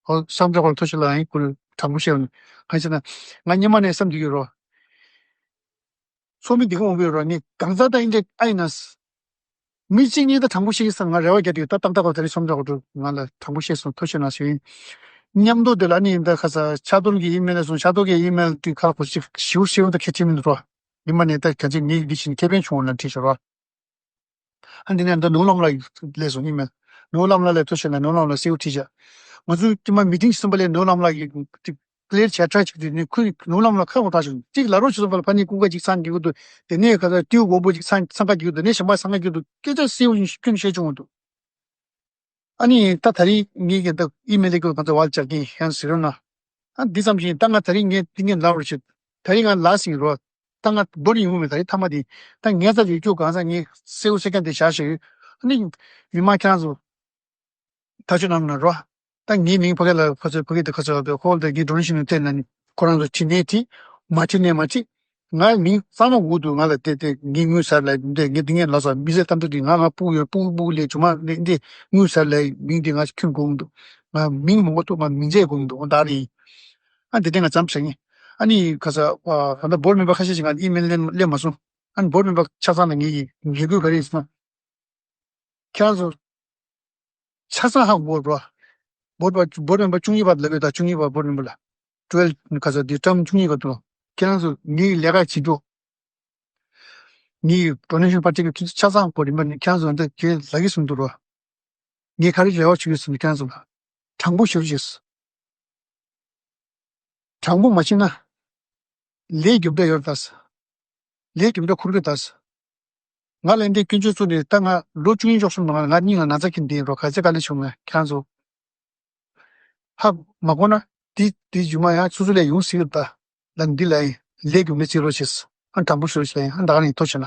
ཨོ་བསམ་ཚོགས་ལ་ཐུགས་རྗེ་ལ་ཡིན་ཁུལ་དྲང་པོ་བཤད་རོགས། གང་ཟེར་ན། ང་སྔོན་མ་ནས་བསམ་བསྡད་ཀྱི་ཡོད་རོ། ཚོགས་མི་འདི་ག་འོང་བའི་རོགས་ནི་གང་ཟག་དང་ཨིན་འདྲ་ཨ་ཡིན་ན། མི་གཅིག་གཉིས་ད་དྲང་པོ་བཤད་ཀྱི་ས་ང་རེ་བ་རྒྱག་དུས་ད་ཏག་ཏག་ཏག་དེ་རིང་སོང་འདྲ་གོ་འགྲོ་ང་ལ་དྲང་པོ་བཤད་སོང་ཐུགས་རྗེ་གནང་ཞུ་ཡིན། མཉམ་དུ་དེ་ལ་ནི་ད་ཁ་ས་ཕྱག་རྡོར་གྱི་ཨི་མེལ་ལ་སོང་ཕྱག་རྡོར་གྱི་ཨི་མེལ་དུས་ཁ་ལ་གོ་ཅིག་ཞིའུ་ཞིའུ་ད་ཁེ་ཆེ་མིན་འགྲོ། ཡིན་མ་ནས་ད་ག་ཅིག་ངས་འདི་བཞིན་ཁེ་ཕན་བྱུང་བ་ན་ཁྲིད་ཤོར་བ། ཨ་འདི་ནས་ད་ནོར་ལམ་ལ་ལས་སོང་ཨི་མེལ། ནོར་ལམ་ལ་ལས་ཐུགས་རྗེ་གནང་ནོར་ལམ་ལ་སེའུ་ཁྲིད་བྱ། ང་ཚོ་ཀྱི་མ་མི་ཏིང་ཞིག་གསུམ་པ་ལས་ནོར་ལམ་ལ་ཡི་ཀླེར་བྱས་ཁྲ་ཅིག་དུས་ནས་ཁོས་ནོར་ལམ་ལ་ཁ་འོ་ཐག་ཞིག་གཅིག་ལ་རོགས་བྱེད་སོང་པ་ལ་ཕ་ནི་ཀུན་དགའ་གཅིག་ཚང་གི་གུ་འདུག་དེ་ནས་ཁ་ཚ་ཏིའུ་སྒོ་པོ་གཅིག་ཚང་ཚང་ཁ་གི་གུ་འདུག་ནས་གཞན་པ་ཚང་ཁ་གི་གུ་འདུག་སྐད་ཆ་སེའུ་ཡིན་ཤུགས་ཀུན་བཤད་བྱུང་འདུག་ཨ་ནི་ད་ད་རིང་ངེད་ཀྱི་ད་ཨི་མེལ་ལས་ཀྱི་ག་ཚ་བར་བཅར་གྱིན་ཡང་ཟེར་རོགས་གནང་། ཨ་འདི་ཙམ་ཞིག་ད་ང་ད་རིང་ངས་འདི་ངས་ལབ་རོགས་བྱེད། ད་རིང་ང་ལ་ཟིན་རོགས། ད་ང་མགོ་ནས་ཡོང་མེད་ད་རིང་ཐ་མ་འདི། ད་ངས་ཚ་ཡོད་རྒྱུ་གང་ཟག་ངས་སེའུ་སེ་ཀན་དེ་བཞག་བཞག་ཡོད། ཨ་ནི་མི་མང་ཁྱེད་རང་ཚོ་ཐག་གཅོད་གནང་ན་རོགས། ད་ངའི་མིང་ཕ་གི་ལ་ཁོ་ཚོས་ཕ་གི་དེ་ཁོ་ཚོས་ཧོལ་དེ་ངའི་ཌོ་ནེ་ཤན་ནང་སྤྲད་ན་ནི་ཁོ་རང་ཚོ་ཁྲིད་ནས་ཁྲིད། མ་ཁྲིད་ནས་མ་ཁྲིད། ང་མིང་གཙང་མ་འུ་འདུག་ང་ལ་དེ་དེ་ངའི་དངུལ་ཟར་ལ་འདི་ངའི་འདི་ངའི་ལ་ས་མི་ཟེར་གཏམ་དུ་འདི་ང་ང་སྤུག་ཡོད་སྤུག་སྤུག་ལས་ཇུ་མ་ལས་འདི་དངུལ་ཟར་ལ་མིང་འདི་ང་ཁྱོན་དགོས་འདུག་ང་མིང་མང་པོ་ཐུག་ང་མིང་རྫས་དགོས་འདུག་འོ་ད་རེད། ཨ་འདི་དེ་ང་ཙམ་བྱེད་ངེས། ཨ་ནི་ཁ་ས་ད་ལྟ་བོར་མེད་པ་ཁ་ཤས་ཤིག་ང་ཨི་མེལ་ལེན་ལེན་མ་སོང་། ཨ་ནི་བོར་མེད་པ་ཆ་ཚང་ལ་ངའི་ཡི་ངེས་དགོས་ག་རེ་ཡིན་སོང་། ཁྱེད་རང་ཚོ་ཆ་ཚང་ཧ་གོ་རོ། བོད་པ་བོད་རིམ་པ་བཅུ་གཉིས་པ་ལབ་ཡོད་ད། བཅུ་གཉིས་པ་བོད་རིམ་པ་ལ་ཊུ་ཝེལ་ཁ་ཚ་འདི་ཊརམ་བཅུ་གཉིས་པ་འདུག་ཁྱེད་རང་ཚོ་ངའི་ལས་ཀ་བྱེད་འགྲོ། ངའི་ཌོ་ནེ་ཤན་པར་ཊི་གི་ཆ་ཚང་གོ་རིམ་པ་ནི་ཁྱེད་རང་ཚོ་འདི་ཁྱེད་ལ་གི་སུན་འདུག་རོ། ངས་ག་རེ་རེ་བ་བྱེད་ཀྱི་སུན་ཁྱེད་རང་ཚོ་ལ་དྲང་པོ་ཞུ་རྒྱུ། དྲང་པོ་མ་བྱས་ན། ལས་རྒྱུ་འབྲས་ཡོད་རེད་ད། ལས་རྒྱུ་འབྲས་འཁུར་གི་ད། ང་ལ་འདི་སྐྱོན་བརྗོད་བཙུགས་ནས་ད་ང་ལོ་བཅུ་གཉིས་འཇོག་སོང་། ང་ང་སྙིང་ལ་ན་ཚ་གིན་འདི་རོ་ག་ཚད་དཀའ་ལས་བྱུང་ངས་ཁྱེད་རང་ཚོ། ཧ་མ་གོ་ན་འདི་འདི་རྒྱུ་མ་ཡང་སོ་སོ་ལས་ཡོང་སྲིད་ད། ལ་འདི་ལ་ཡིན་ལས་རྒྱུ་འབྲས་བརྩི་རོགས་བྱེད། ཨ་དྲང་པོ་ཞུ་བྱས་ཨ་ད་ག་ནས་ཐོ་བྱས་ན།